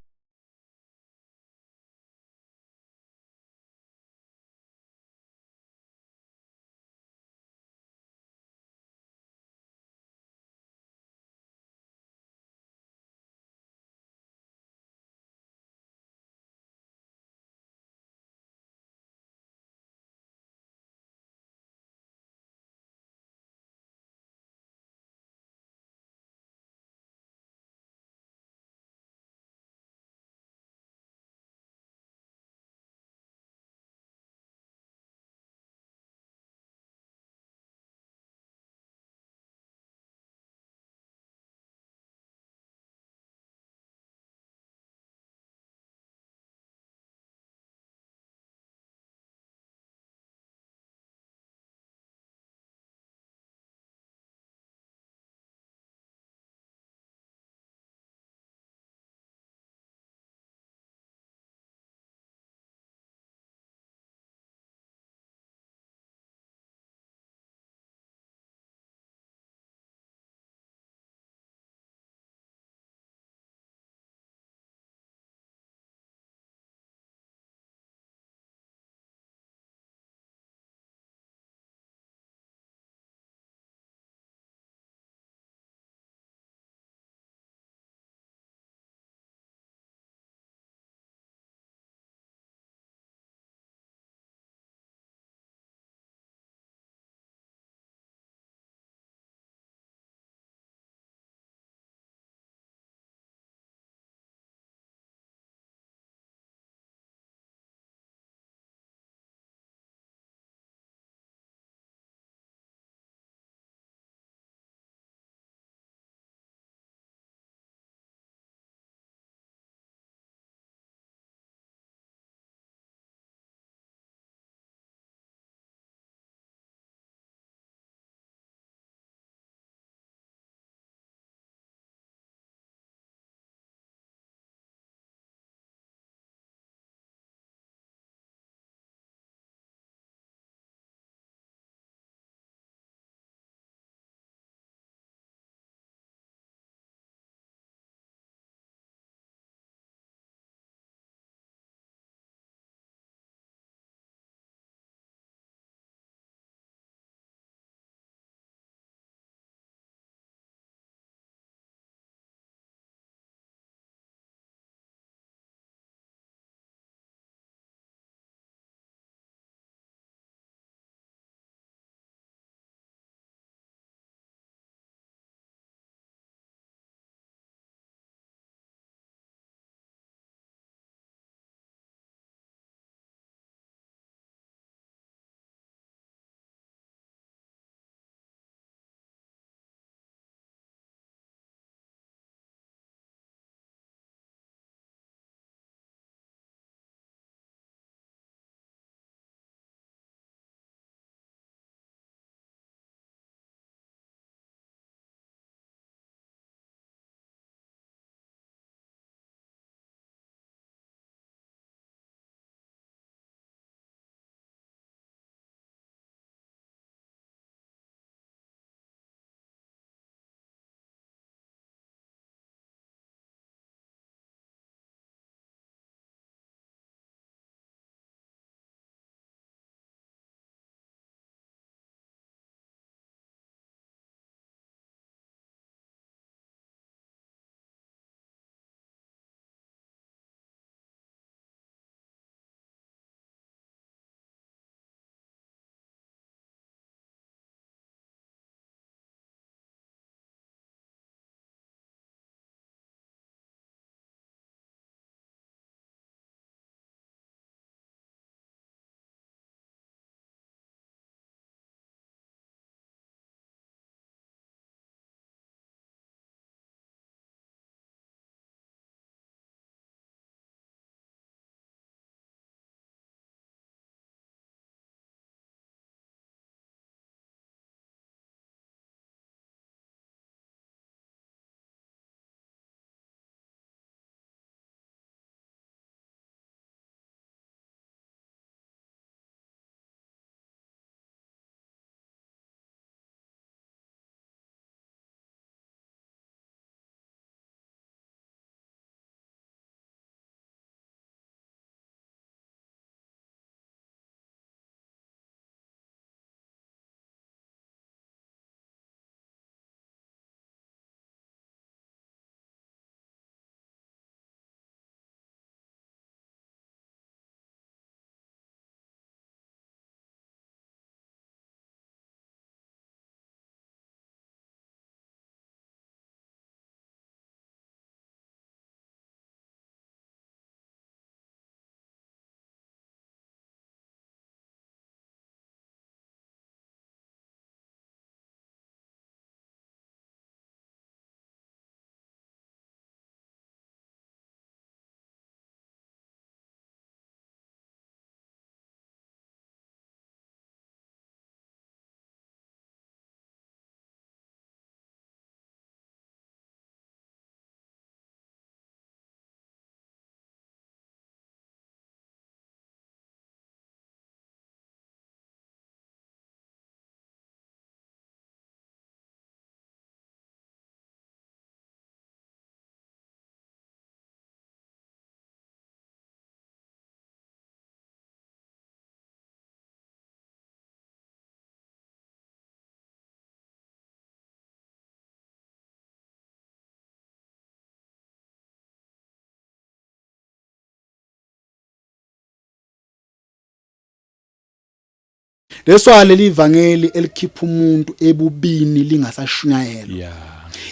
Leswa leli ivangeli elikhipha umuntu ebubini lingasashunyayelwa.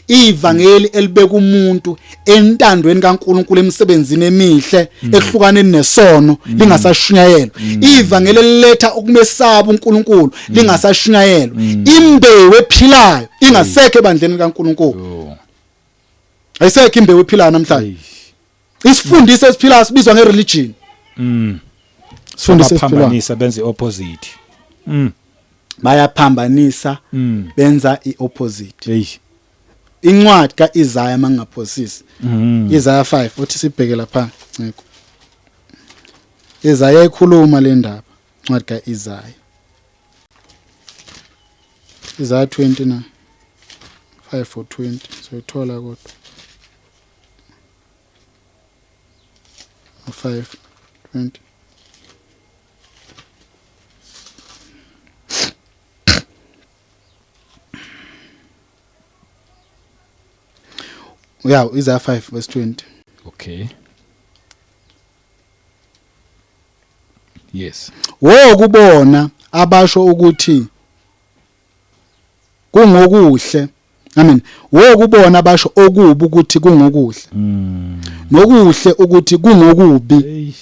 Ivangeli elibeka umuntu entandweni kaNkuluNkulu, emsebenzini emihle, ekuhlukaneni nesono, lingasashunyayelwa. Ivangeli eliletha ukumesaba uNkulunkulu lingasashunyayelwa. Imbewu ephilayo ingasekho ebandleni likaNkuluNkulu. Ayisekho imbewu ephilayo namhlanje. Isifundiso esiphilayo sibizwa ngereligion. Isifundiso esiphilayo Baphambanisa, benze opposite. Bayaphambanisa, benza iopposite. Hey. Incwadi kaIsaiah, mangingaphosisi, Isaiah 5, uthi sibheke lapha, nceko. Isaiah ikhuluma le ndaba, incwadi kaIsaiah. Isaiah 20 na 5 or 20, soyithola kodwa. 5 20. Yeah, Isaiah 5 verse 20. Okay. Yes. Wokubona abasho ukuthi kungokuhle, I mean, wokubona abasho okubi ukuthi kungokuhle, nokuhle ukuthi kungokubi,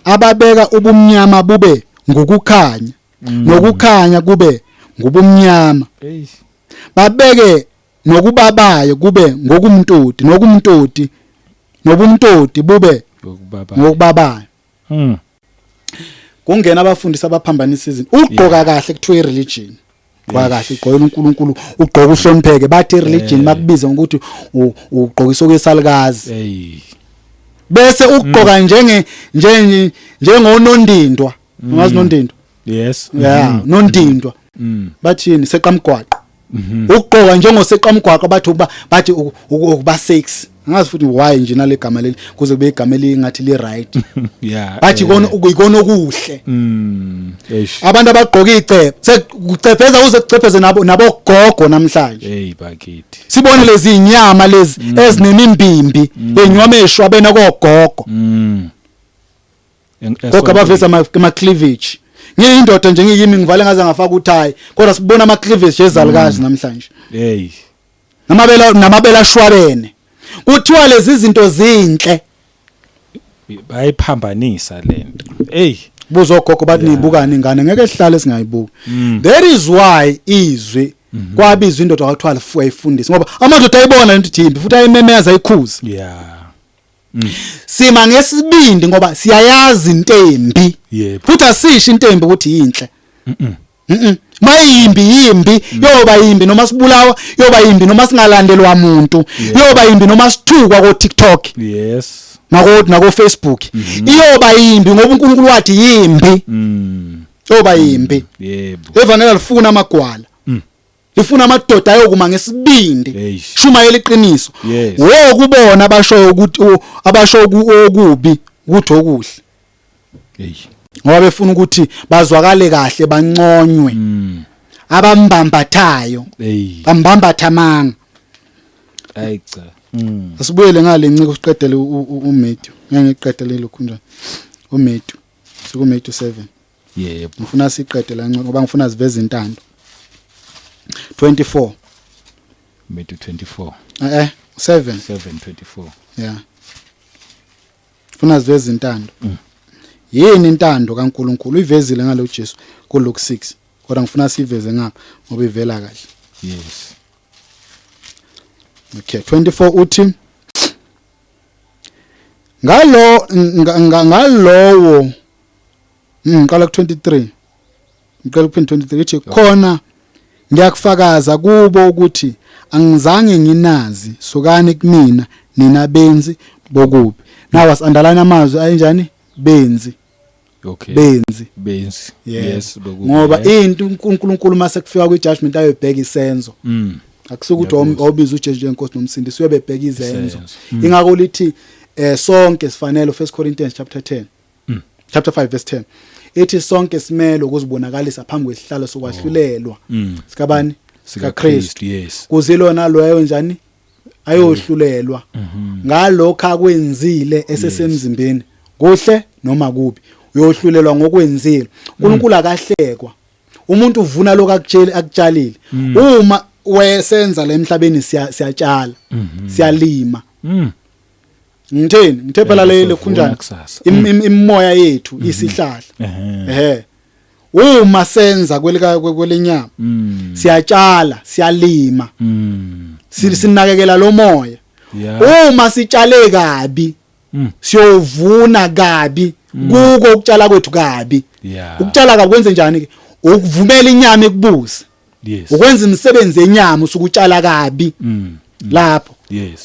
ababeka ubumnyama bube ngukukhanya, nokukhanya kube ngubumnyama, babeke nokubabayo kube ngokumtoti, nokumtoti nobumtoti bube Ngokubaba. Ngokubabayo. Kungena abafundisi abaphambanisa izinto. Ugqoka kahle kuthiwa ireligion, gqoka kahle, ugqokela uNkulunkulu, ugqoka uhlonipheke, bathi ireligion, bakubize ngokuthi ugqokisa okwesalukazi. Hey. Bese ugqoka njenge njenge njengonondindwa, ungazi nondindwa? Yes. Yeah, nondindwa. Bathini? Seqamgwaqo. Ukugqoka njengoseqamgwaqo, bathi ukuba bathi ukuba sex, angazi futhi why nje nale gama leli kuze kube igama elingathi li right. Bathi ikona ikona okuhle. Eish. Abantu abagqoka icephe, sekucepheza kuze kucepheze nabo nabogogo namhlanje. Hey bakithi. Sibone lezi inyama lezi ezinemimbimbi enywa bena kogogo. Gogo abaveza ama cleavage. Ngiyindoda nje, ngiyimi, ngivale ngaze ngafaka uthayi, kodwa sibona ama cleavage ezalukazi namhlanje. Hey. Namabele ashwabene, kuthiwa lezi zinto zinhle. Bayiphambanisa lento. Hey. Buza ogogo, bathi niyibukani ingane, ngeke sihlale singayibuki. That is why izwi kwabizwa indoda, kwathiwa ayifundise, ngoba amadoda ayibona lento ithi yimbi futhi ayimemeza, ayikhuze. Sima ngesibindi ngoba siyayazi intembi. Futhi asisho intembi ukuthi yinhle. Mayimbi yimbi, yoba yimbi noma sibulawa, yoba yimbi noma singalandelwa umuntu, yoba yimbi noma sithukwa ko TikTok, nako Facebook, iyoba yimbi ngoba uNkulunkulu wathi yimbi. Yoba yimbi. Evangeli lifuna amagwala, lifuna amadoda ayokuma ngesibindi, Eish. shumayela iqiniso. Wokubona abasho ukuthi abasho okubi ukuthi okuhle, Hey. Ngoba befuna ukuthi bazwakale kahle, banconywe, abambambathayo, Hey. bambambatha amanga. Ayi cha. Asibuyele ngale nciko, siqedele uMatthew, ngeke ngiqedele lokhu njani uMatthew, siku Matthew 7. Ngifuna siqede la nciko ngoba ngifuna siveze intando 24. Matthew 24. 7. 7:24. Yeah, funa siveze intando. Yini intando kaNkuluNkulu? Uyivezile ngalo Jesu ku Luke 6, kodwa ngifuna siveze ngapha ngoba ivela kahle. Okay, 24 uthi ngalo ngalowo, ngiqala ku 23, ngiqala ku 23, ithi khona ngiyakufakaza kubo ukuthi angizange nginazi, sukani kumina nina benzi bokubi. Now was underline amazwi ayinjani? Benzi. Benzi. Benzi. Yeah. Yes, bokubi. Ngoba into uNkulunkulu mase kufika kwi judgment ayobheka isenzo. Akusukuthi awubiza uJesu njengenkosi nomsindisi, uyobebheka izenzo. Isenzo. Ingakho lithi sonke sifanele, 1 Corinthians chapter 10, chapter 5 verse 10, ithi sonke simele ukuzibonakalisa phambi kwesihlalo sokwahlulelwa sikabani? Sika Kristu. Kristu, yes. Kuzilona loyo njani ayohlulelwa ngalokho akwenzile esesemzimbeni, kuhle noma kubi, uyohlulelwa ngokwenzile. uNkulunkulu akahlekwa. Umuntu uvuna lokho akutsheli akutshalile. Uma wesenza la emhlabeni, siyatshala, siyalima. Ngitheni? Ngithe phela le Sovuna lekhunjani kusasa. Imimoya yethu isihlahla. Ehe, uma senza kwelika kwelenyama, siyatshala, siyalima, sinakekela lo moya. Uma sitshale kabi, siyovuna kabi kuko ukutshala kwethu kabi. Ukutshala kabi kwenze njani ke? Ukuvumela inyama ikubuse, ukwenza imisebenzi yenyama, usukutshala kabi lapho.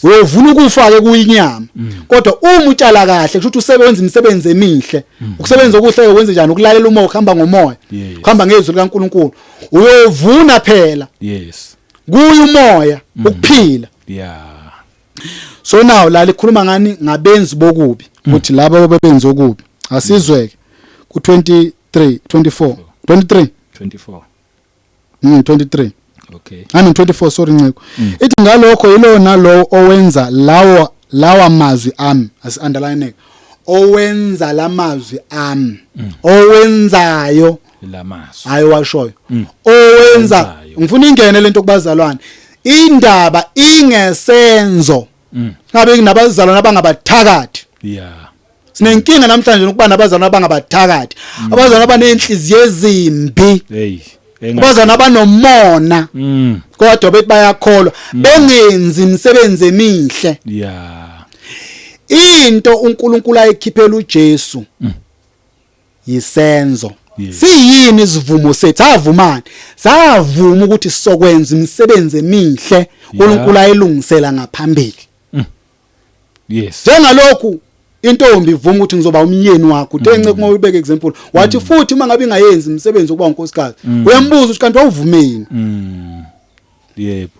Uyovuna ukufa ke kuyinyama. Kodwa uma utshala kahle, kusho ukuthi usebenza imisebenzi emihle. Ukusebenza okuhle kwenze njani? Ukulalela umoya, ukuhamba ngomoya, ukuhamba ngezwi likaNkuluNkulu, uyovuna phela kuyo umoya ukuphila. So now la likhuluma ngani? Ngabenzi bokubi, ukuthi laba bebenza okubi. Asizweke ku 23, 24, 23. 24. 23. Okay. I mean 24, sorry nceko. Ithi ngalokho yilo nalowo owenza lawo lawa mazwi ami, asi underline, owenza lamazwi ami, owenzayo lamazwi. Hayi, washoyo, owenza. Owenzayo. Ngifuna ingene lento kubazalwane, indaba ingesenzo. Ngabe kunabazalwane abangabathakathi. Sinenkinga namhlanje nokuba nabazalwane abangabathakathi, abazalwane abanenhliziyo ezimbi, Hey. Abazalwane abanomona, kodwa bethi bayakholwa, bengenzi imisebenzi emihle. Into uNkulunkulu ayikhiphela uJesu yisenzo. Siyini isivumo sethu? Savumani? Savuma ukuthi sokwenza imisebenzi emihle uNkulunkulu ayilungisela ngaphambili. Njengalokhu intombi ivuma ukuthi ngizoba umyeni wakho, uthe nceke uma uyibeka example, wathi futhi uma ngabe ingayenzi imisebenzi yokuba unkosikazi, uyambuza ukuthi kanti wawuvumeni? Yebo.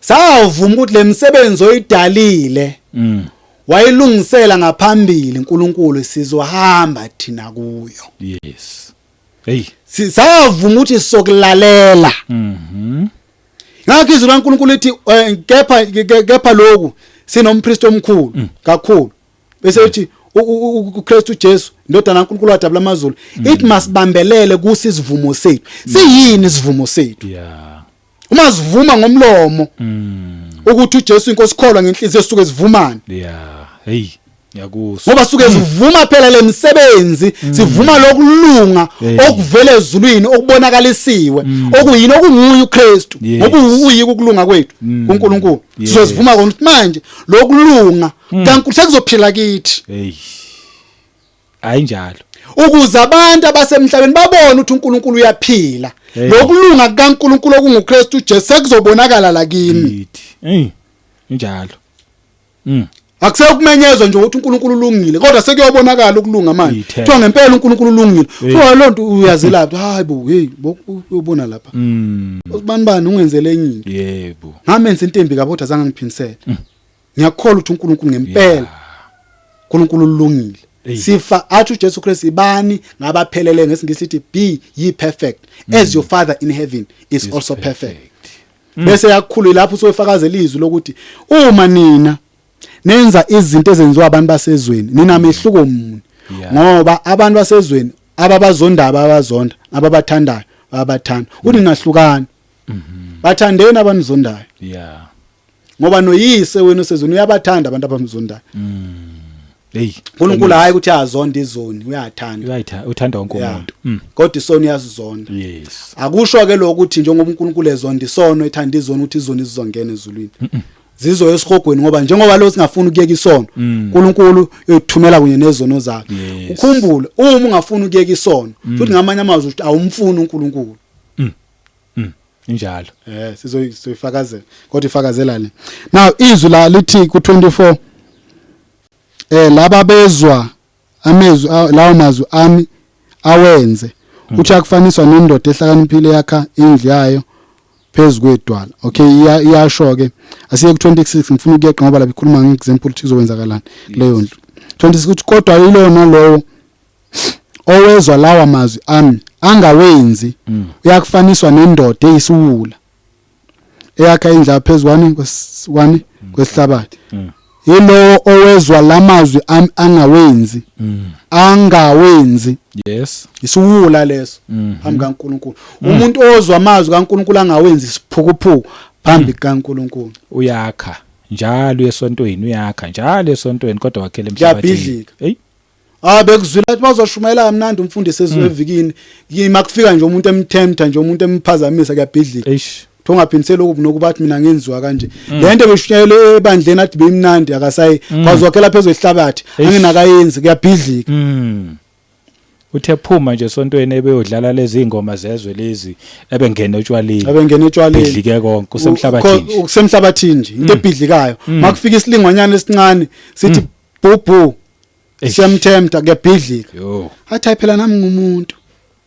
Savuma ukuthi le misebenzi oyidalile, wayilungisela ngaphambili uNkulunkulu, sizohamba thina kuyo. Yes. Hey. Savuma ukuthi sokulalela. Ngakho izwi laNkulunkulu lithi kepha lokhu sinompriest omkhulu kakhulu, bese lithi uKristu Jesu, indodana kaNkulunkulu, wadabula amazulu. It must bambelele kusi isivumo sethu. Siyini isivumo sethu? Uma sivuma ngomlomo ukuthi uJesu inkosi, kholwa ngenhliziyo, sisuke sivumana. Yeah. Hey. Ngiyakuzwa. Ngoba suke sivuma phela lemisebenzi, sivuma lokulunga okuvela ezulwini okubonakalisiwe, okuyini? Okunguye uKristu. Ngoba uyiko ukulunga kwethu kuNkulunkulu. Sizosivuma kona ukuthi manje lokulunga kaNkulunkulu sekuzophila kithi, Hey. Ayinjalo. Ukuze abantu abasemhlabeni babone ukuthi uNkulunkulu uyaphila. Lokulunga kukaNkulunkulu okunguKristu Jesu sekuzobonakala la kimi. Yithi. Hey. Injalo. Akusekumenyezwa nje ukuthi uNkulunkulu ulungile, kodwa sekuyobonakala ukulunga manje. Ithemba. Kuthiwa ngempela uNkulunkulu ulungile. Kuthiwa loo nto uyazelapha, hayi bo, hey bo, uyobona lapha, usibani bani ungenzele enye into. Ngamenza intombi kabi, kodwa azange ngiphindisele. Ngiyakholwa ukuthi uNkulunkulu ngempela, uNkulunkulu ulungile. Sifa athi uJesu Kristu, ibani ngabaphelele, ngesingisi ithi be ye perfect as your father in heaven is also perfect. Bese yakhulu lapho usofakazela izwi lokuthi uma nina nenza izinto ezenziwa abantu basezweni, nina mehluko muni? Ngoba abantu basezweni ababazonda ababazonda, ababathandayo ababathanda. Uthi nahlukana, bathandeni abanizondayo, ngoba noyise wenu osezweni uyabathanda abantu abamzondayo. Hey. uNkulunkulu hayi ukuthi uyazonda izoni, uyathanda. Uyayitha uthanda wonke umuntu. Kodwa isono uyasizonda. Akusho ke lokho ukuthi njengoba uNkulunkulu ezonda isono, ethanda izono, ukuthi izoni zizongena ezulwini. Zizoya esihogweni, ngoba njengoba lo singafuni ukuyeka isono, uNkulunkulu uyothumela kunye nezono zakhe. Ukhumbule, uma ungafuni ukuyeka isono, futhi ngamanye amazwi ukuthi awumfuni uNkulunkulu. Injalo. Sizoyifakazela, kodwa ifakazela le. Now izwi la lithi ku 24, laba bezwa amezwi lawo mazwi ami awenze, uthi akufaniswa nendoda ehlakaniphile yakha indlu yayo phezu kwedwala. Okay, iyasho ke. Asiye ku 26, ngifuna ukuyeqa ngoba lapha ikhuluma nge-example ukuthi kuzokwenzakalani kuleyo ndlu. 26 uthi kodwa ilona lowo owezwa lawa mazwi ami angawenzi, uyakufaniswa nendoda eyisiwula eyakha indlu phezu kwani? Kwesihlabathi. Yilowo owezwa lamazwi ami angawenzi. Angawenzi. Yes. Isiwula leso phambi kaNkuluNkulu. Umuntu ozwa amazwi kaNkuluNkulu angawenzi isiphukuphuku phambi kaNkuluNkulu. Uyakha njalo esontweni, uyakha njalo esontweni, kodwa wakhele emhlabathini. Kuyabhidlika. Hey. Ah, bekuzwile athi bazoshumayela kamnandi umfundisi evikini. Yima kufika nje umuntu emthemtha nje, umuntu emphazamisa, kuyabhidlika. Eish. Ungaphindiseli okubi nokuba athi mina ngenziwa kanje. Lento beshunyayelwe ebandleni athi beyimnandi akasayi kwazokhela phezulu esihlabathi anginakayenzi, kuyabhidlika. Uthe phuma nje esontweni ebeyodlala lezi ingoma zezwe lezi, ebengena otshwaleni. Abengena etshwaleni. Bhidlike konke, kusemhlabathini nje. Kusemhlabathini nje, into ebhidlikayo. Makufika isilingwanyana esincane sithi bhu bhu, siyamthemta, kuyabhidlika. Yo. Athi hayi phela nami ngumuntu,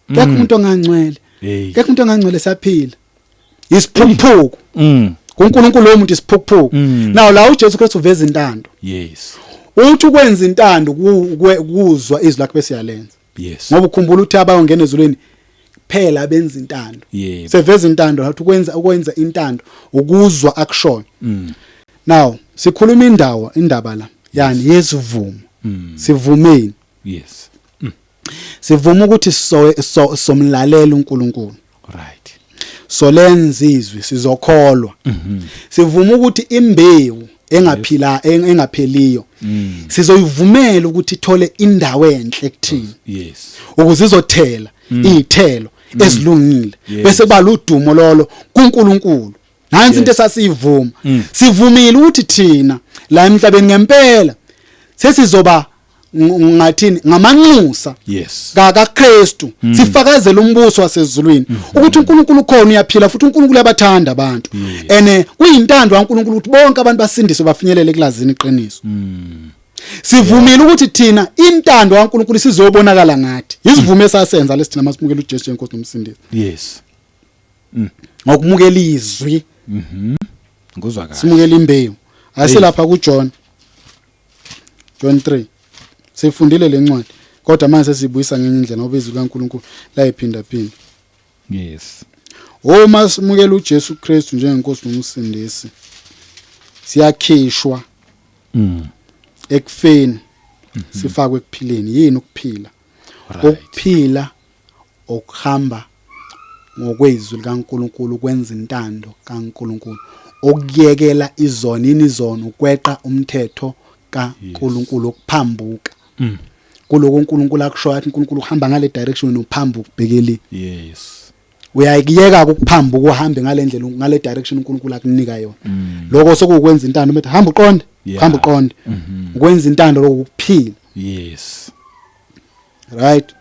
kekho umuntu ongangcwele. Hey. Kekho umuntu ongangcwele, siyaphila, isiphukuphuku kuNkulunkulu lo muntu, isiphukuphuku. Now la uJesu Kristu uveza intando. Uthi ukwenza intando kuzwa izwi lakhe bese yalenza. Ngoba ukhumbula ukuthi abayongena ezulwini phela abenza intando. Seveza intando lathi ukwenza intando ukuzwa akushoyo. Now sikhuluma indawo, indaba la yani yesivumo. Sivumeni? Yes. Sivuma ukuthi so somlalela uNkulunkulu. Solenza izwi, sizokholwa. Sivuma ukuthi imbewu engaphila engapheliyo sizoyivumela ukuthi ithole indawo enhle kuthini ukuze izothela izithelo ezilungile, bese kuba ludumo lolo kuNkulunkulu. Nansi into esasiyivuma. Sivumile ukuthi thina la emhlabeni ngempela sesizoba ngathini, ngamanxusa kaKristu, sifakazela umbuso wasezulwini, ukuthi uNkulunkulu ukhona, uyaphila, futhi uNkulunkulu uyabathanda abantu, ene kuyintando kaNkulunkulu ukuthi bonke abantu basindiswe, bafinyelele kulazini iqiniso. Sivumile ukuthi thina intando kaNkulunkulu sizobonakala ngathi. Isivume esasenza lesithina masimukela uJesu njengoNkosi nomsindisi. Ngokumukela izwi. Nguzwa kahle. Simukela imbewu. Asilapha kuJohn, John 3. Sifundile lencwadi, kodwa manje sesibuyisa ngenye indlela ngoba izwi kaNkulunkulu layiphinda phinda. Uma simukela uJesu Kristu njengenkosi nomsindisi, siyakhishwa ekufeni sifakwe ekuphileni. Yini ukuphila? Ukuphila okuhamba ngokwezwi likaNkuluNkulu, kwenza intando kaNkuluNkulu, okuyekela izono. Yini izono? Ukweqa umthetho kaNkuluNkulu, ukuphambuka kuloko uNkulunkulu akushoyo. Athi uNkulunkulu uhamba ngale direction, nophambuka ubhekeli. Uyayikuyeka ukuphambuka, uhambe ngale ndlela, ngale direction uNkulunkulu akunika yona. Lokho sokukwenza intando. Methi hamba uqonde, hamba uqonde, ukwenza intando lokho ukuphila. Right,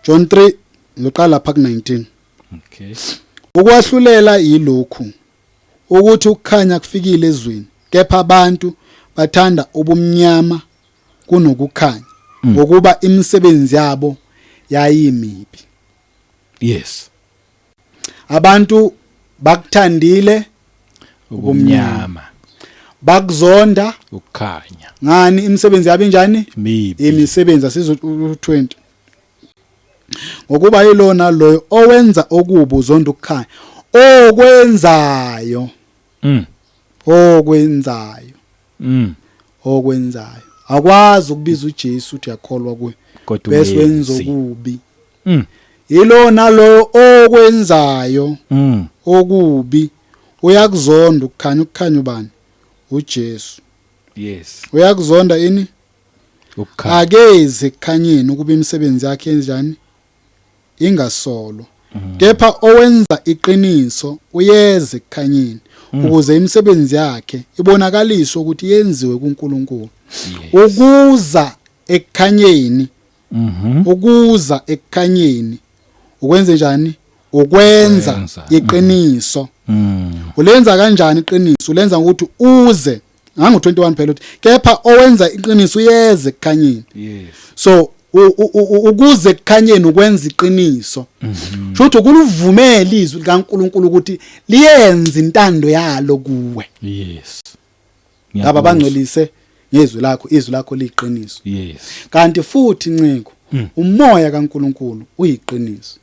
John 3, ngiqala lapha ku19. Ukwahlulela yilokhu, ukuthi ukukhanya kufikile ezweni, kepha abantu bathanda ubumnyama kunokukhanya, ngokuba imisebenzi yabo yayimibi. Abantu bakuthandile ubumnyama, bakuzonda ukukhanya. Ngani? Imisebenzi yabo injani? Mibi. Imisebenzi asizo 20. Ngokuba yilona loyo owenza okubi uzonda ukukhanya, okwenzayo, okwenzayo, okwenzayo. Akwazi ukubiza uJesu uthi uyakholwa kuye kodwa bese wenza uyenzi. okubi. Yilona loyo okwenzayo okubi uyakuzonda ukukhanya. Ukukhanya ubani? uJesu. Uyakuzonda ini? Ukukhanya. Akeze ekukhanyeni ukuba imisebenzi yakhe enjani ingasolwa, kepha owenza iqiniso uyeza ekukhanyeni, ukuze imisebenzi yakhe ibonakaliswe ukuthi yenziwe kuNkulunkulu. Ukuza ekukhanyeni, ukuza ekukhanyeni ukwenze njani? Ukwenza Ukwenza. iqiniso. Ulenza kanjani iqiniso? Ulenza ngokuthi uze ngangu 21 phela, uthi kepha owenza iqiniso uyeze ekukhanyeni. So ukuze ekukhanyeni ukwenza iqiniso, sho ukuthi ukuluvumela izwi likaNkuluNkulu ukuthi liyenze intando yalo kuwe. Ngaba bangcwelise ngezwi lakho, izwi lakho liyiqiniso. Kanti futhi nciko, umoya kaNkuluNkulu uyiqiniso.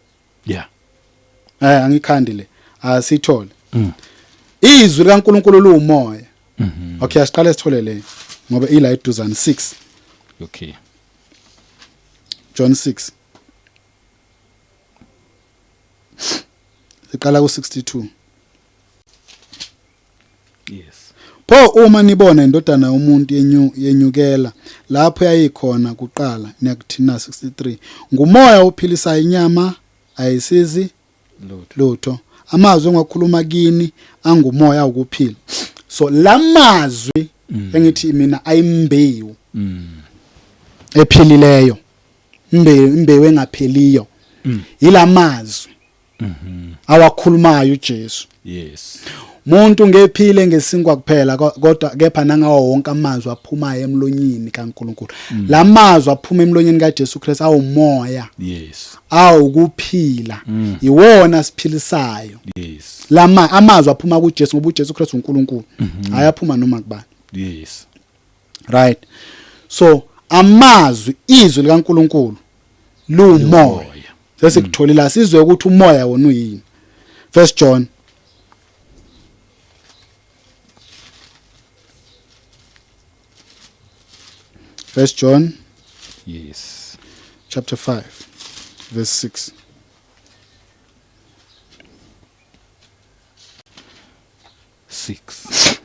Angikhandi le, asithole izwi likaNkuluNkulu luwumoya. Okay, asiqale sithole le. Ngoba ila eduzane 6. Okay. John 6. Siqala ku 62. Yes. Pho uma nibona indodana yomuntu yenyukela lapho yayikhona kuqala, niyakuthina 63. Ngumoya ophilisa inyama, ayisizi lutho. Amazwi engiwakhuluma kini angumoya ukuphila. So lamazwi engithi mina ayimbewu ephilileyo, imbewu engapheliyo, yilamazwi awakhulumayo uJesu. Yes. Umuntu ngephile ngesinkwa kuphela, kodwa kepha nangawo wonke amazwi aphumayo emlonyeni kaNkuluNkulu. Lamazwi aphuma emlonyeni kaJesu Kristu awumoya. Yes. Awukuphila. Iwona siphilisayo. Yes. Lama amazwi aphuma kuJesu, ngoba uJesu Kristu uNkulunkulu. Ayaphuma noma kubani. Yes. Right. So amazwi, izwi likaNkuluNkulu lumoya. Sesikutholile, sizwe ukuthi umoya wona uyini. First John First John Yes. Chapter 5 verse 6. 6.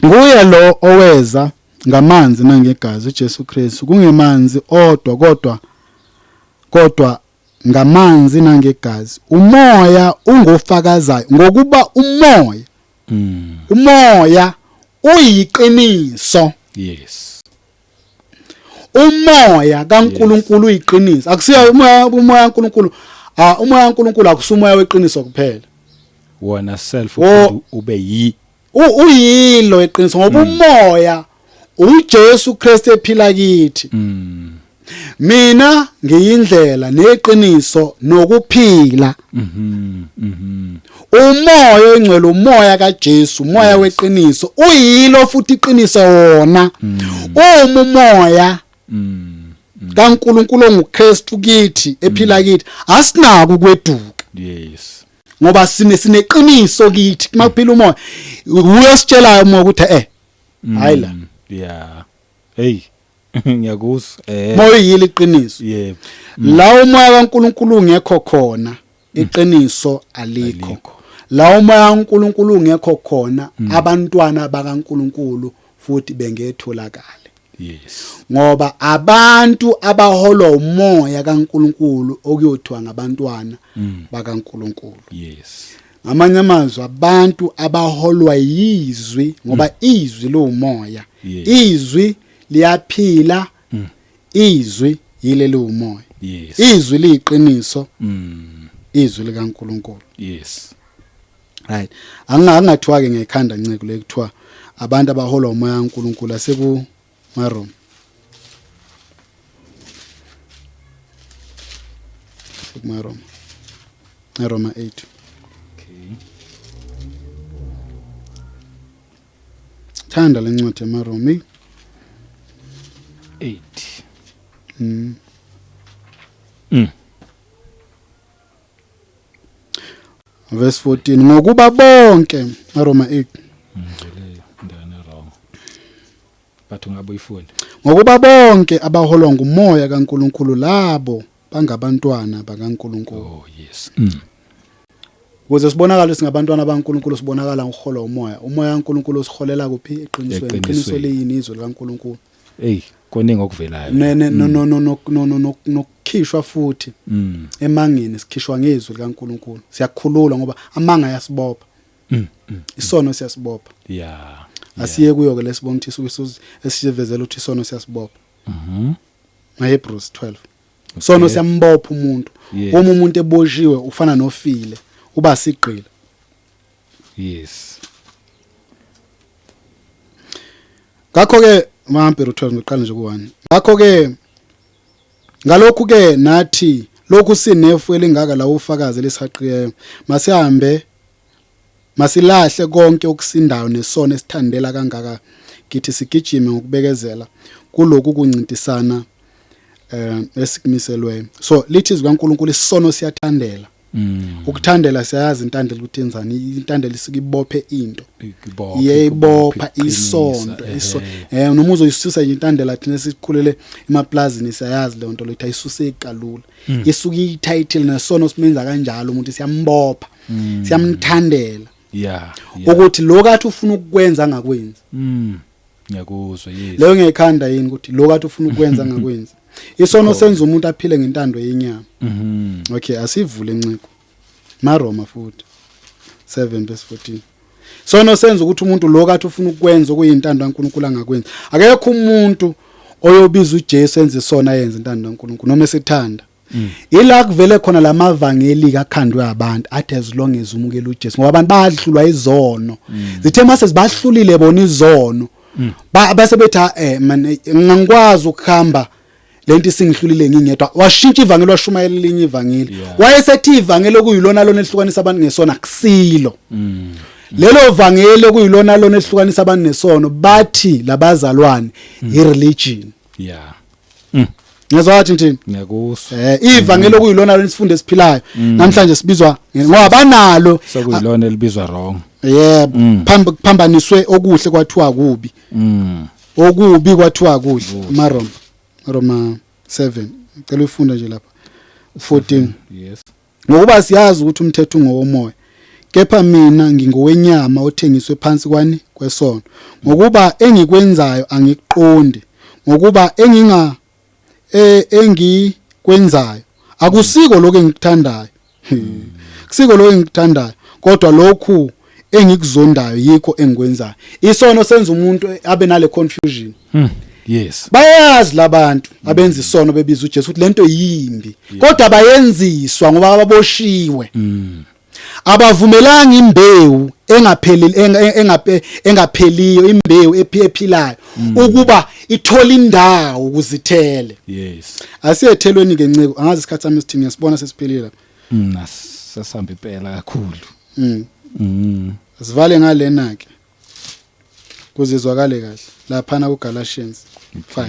Nguye lo oweza ngamanzi nangegazi, uJesu Kristu, kungemanzi odwa kodwa ngamanzi nangegazi. Umoya ungofakazayo, ngokuba umoya umoya uyiqiniso. Yes. Umoya kaNkuluNkulu uyiqiniso. Akusiyo umoya kaNkuluNkulu, umoya kaNkuluNkulu akusumoya weqiniso kuphela. Wona self ube yi uyilo iqiniso, ngoba umoya uJesu Kristu ephila kithi. Mina ngiyindlela neqiniso nokuphila. Umoya oyingcwele, umoya kaJesu, umoya weqiniso, uyilo futhi iqiniso wona. Uma umoya kaNkuluNkulu onguKristu kithi ephila kithi, asinako ukweduka. Yes. Ngoba sineqiniso kithi. Makuphila umoya, uyositshelayo umoya ukuthi hayi la. Yeah. Hey. Ngiyakuzwa. Moya uyilo iqiniso. Yebo. La umoya kaNkuluNkulu ungekho khona, iqiniso alikho. La umoya kaNkuluNkulu ungekho khona, abantwana bakaNkuluNkulu futhi bengetholakale. Yes. Ngoba abantu abaholwa umoya kaNkuluNkulu okuyothiwa ngabantwana bakaNkuluNkulu. Yes. Ngamanye amazwi, abantu abaholwa yizwi, ngoba izwi liwumoya. Yes. Izwi liyaphila, izwi yile liwumoya. Yes. Izwi liyiqiniso. Izwi likaNkuluNkulu. Yes. Right. Angingathiwa ke ngekhanda nceke le kuthiwa abantu abaholwa umoya kaNkuluNkulu aseku Maroma. Maroma. Roma 8. Okay. Thanda lencwadi yamaRoma 8. Verse 14, ngokuba bonke, Roma 8. Ngile ndana wrong. But ungabe uyifunda. Ngokuba bonke abaholwa ngumoya kaNkuluNkulu labo bangabantwana bakaNkuluNkulu. Oh yes. Ukuze sibonakale singabantwana bakaNkuluNkulu, sibonakala ngokuholwa umoya. Umoya kaNkuluNkulu usiholela kuphi? Eqinisweni. Iqiniso liyini? Izwi likaNkuluNkulu. Hey, koningi okuvelayo. Ne no no no no no nokukhishwa futhi. Emangeni sikhishwa ngezwi likaNkuluNkulu. Siyakhululwa ngoba amanga ayasibopha. Isono siyasibopha. Yeah. Asiye kuyo ke lesibona ukuthi esivezela ukuthi isono siyasibopha. NgeHebrews 12. Sono siyambopha umuntu. Uma umuntu eboshiwe ufana nofile, uba sigqila. Yes. Ngakho ke maHebrews 12 ngiqala nje ku1. Ngakho ke ngalokhu ke nathi lokhu sinefu elingaka la ufakazi elisihaqiyeyo, masihambe masilahle konke okusindayo nesono esithandela kangaka kithi, sigijime ngokubekezela kuloku kuncintisana esikumiselweyo. So lithi izwi kaNkuluNkulu isono siyathandela. Ukuthandela siyayazi intandela ukuthi yenzani, intandela isuke ibophe into, iyayibopha isonto iso noma uzoyisusa nje intandela. Thina sikhulele emaplazini siyayazi leyo nto leyo, ayisuse kalula, isuke iyititle. Nesono simenza kanjalo umuntu, siyambopha, siyamthandela ukuthi lo kathi ufuna ukukwenza angakwenzi. Ngiyakuzwa, yes. Leyo ngekhanda yini ukuthi lo kathi ufuna ukwenza angakwenzi. Isono senza umuntu aphile ngentando yenyama. Okay, asivule nciko maRoma futhi 7 verse 14. Sono senza ukuthi umuntu lo kathi ufuna ukwenza okuyintando kaNkulunkulu angakwenzi. Akekho umuntu oyobiza uJesu enze isona, ayenze intando kaNkulunkulu noma esithanda. Ila kuvele khona lamavangeli kakhandwe abantu athi as long as umukela uJesu, ngoba abantu bayahlulwa izono. Zithe mase zibahlulile bona izono, base bethi, "Ah, man, ngangikwazi ukuhamba lento isingihlulile ngingedwa." Washintsha ivangeli, washumayela elinye ivangeli. Wayesethi ivangeli okuyilona lona elihlukanisa abantu ngesona kusilo lelo vangeli okuyilona lona elihlukanisa abantu nesono. Bathi labazalwane i-religion. Ngezwa wathi nthini? Ngiyakuzwa. Ivangeli okuyilona lona isifundo esiphilayo namhlanje sibizwa ngoba banalo. Sekuyilona elibizwa wrong. Yebo, phambaniswe okuhle kwathiwa kubi, okubi kwathiwa kuhle. Maroma 7, ngicela ufunde nje lapha 14. Yes. Ngokuba siyazi ukuthi umthetho ungowomoya, kepha mina ngingowenyama, othengiswe phansi kwani? Kwesono. Ngokuba engikwenzayo angikuqondi, ngokuba engikwenzayo akusiko lokho engikuthandayo, kusiko lokho engikuthandayo, kodwa lokhu engikuzondayo yikho engikwenzayo. Isono senza umuntu abe nale confusion. Bayazi labantu abenza isono bebiza uJesu ukuthi lento yimbi, kodwa bayenziswa ngoba ababoshiwe. Abavumelanga imbewu engaphelile, engapheliyo, imbewu ephilayo ukuba ithole indawo ukuzithele. Asiyethelweni ke nciko, angazi isikhathi sami sithini, ngiyasibona sesiphelile lapha. Sasihamba impela kakhulu. Sivale ngalena ke kuzizwakale kahle laphana ku Galatians 5.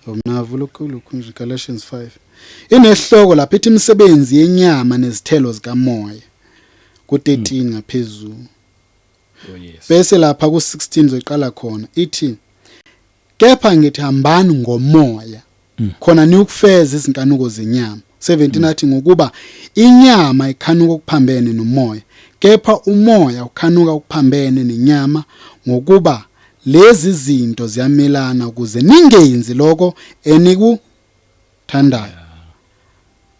Umnavu lokhu nje Galatians 5 inesihloko lapha ithi imisebenzi yenyama nezithelo zikamoya, ku13 ngaphezulu. Oh yes. Bese lapha ku16 zoqala khona ithi, kepha ngithi hambani ngomoya, khona niyukufeza izinkanuko zenyama. 17 athi, ngokuba inyama ikhanuka okuphambene nomoya, kepha umoya ukhanuka okuphambene nenyama, ngokuba lezi zinto ziyamelana, ukuze ningenzi lokho enikuthandayo.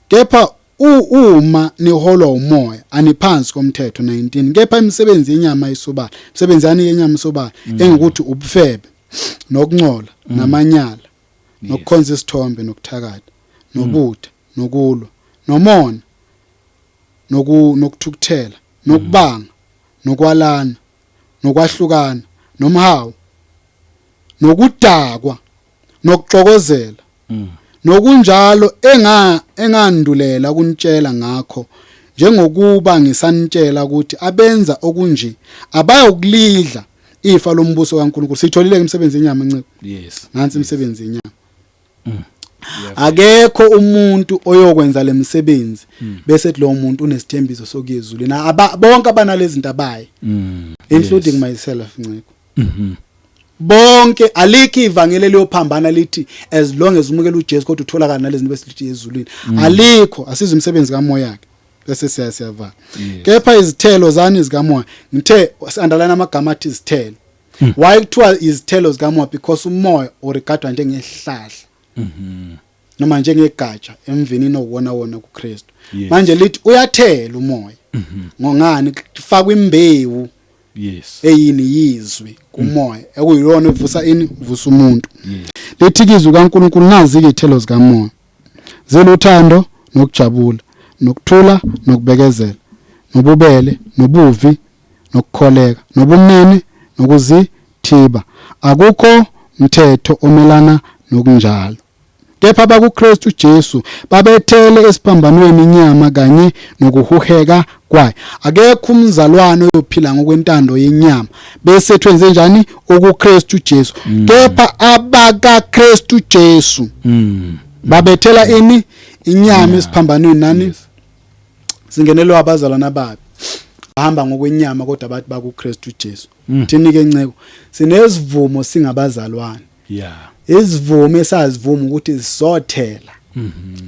Kepha uma niholwa umoya, aniphansi komthetho. 19 Kepha imisebenzi yenyama isobala. Imisebenzi yani yenyama isobala, engukuthi ubufebe, nokuncola, namanyala, nokukhonza isithombe, nokuthakatha, nobutha, nokulwa, nomona, nokuthukuthela, nokubanga, nokwalana, nokwahlukana, nomhawu, nokudakwa, nokuxokozela, nokunjalo engandulela ukunitshela ngakho, njengokuba ngisanitshela ukuthi abenza okunje abayokulidla ifa lombuso kaNkulunkulu. Sitholile imisebenzi yenyama nciko. Nansi imisebenzi yenyama. Akekho umuntu oyokwenza lemsebenzi bese ethi lo muntu unesithembiso sokuya ezulwini. Bonke abanalezi zinto abayi, including myself nciko. Bonke, alikho ivangeli eliyophambana lithi as long as umukela uJesu kodwa utholakala nalezi zinto bese lithi ezulwini. Alikho. Asizwe imisebenzi kamoya ke bese siyavala. Kepha izithelo zani? Zikamoya. Ngithe underline amagama athi izithelo. Why kuthiwa izithelo zikamoya? Because umoya uregadwa njengesihlahla noma njengegatsha emvinini owona wona kuKristu. Manje lithi uyathela umoya ngongani? Kufakwa imbewu eyini? Yizwi kumoya, ekuyilona evusa ini? Uvusa umuntu. Lithi izwi kaNkulunkulu, nazi izithelo zikamoya: ziluthando, nokujabula, nokuthula, nokubekezela, nobubele, nobuvi, nokukholeka, nobumnene, nokuzithiba. Akukho mthetho omelana nokunjalo. Kepha abakuKristu Jesu babethele esiphambanweni inyama kanye nokuhuheka kwayo. Akekho umzalwane oyophila ngokwentando yenyama bese twenze njani okuKristu Jesu. Kepha abakaKristu Jesu babethela ini inyama esiphambanweni nani. Singenelwa abazalwana ababi bahamba ngokwenyama kodwa bathi bakuKristu Jesu. Thini ke nceko, sinezivumo singabazalwane. Isivumo esazivuma ukuthi sizothela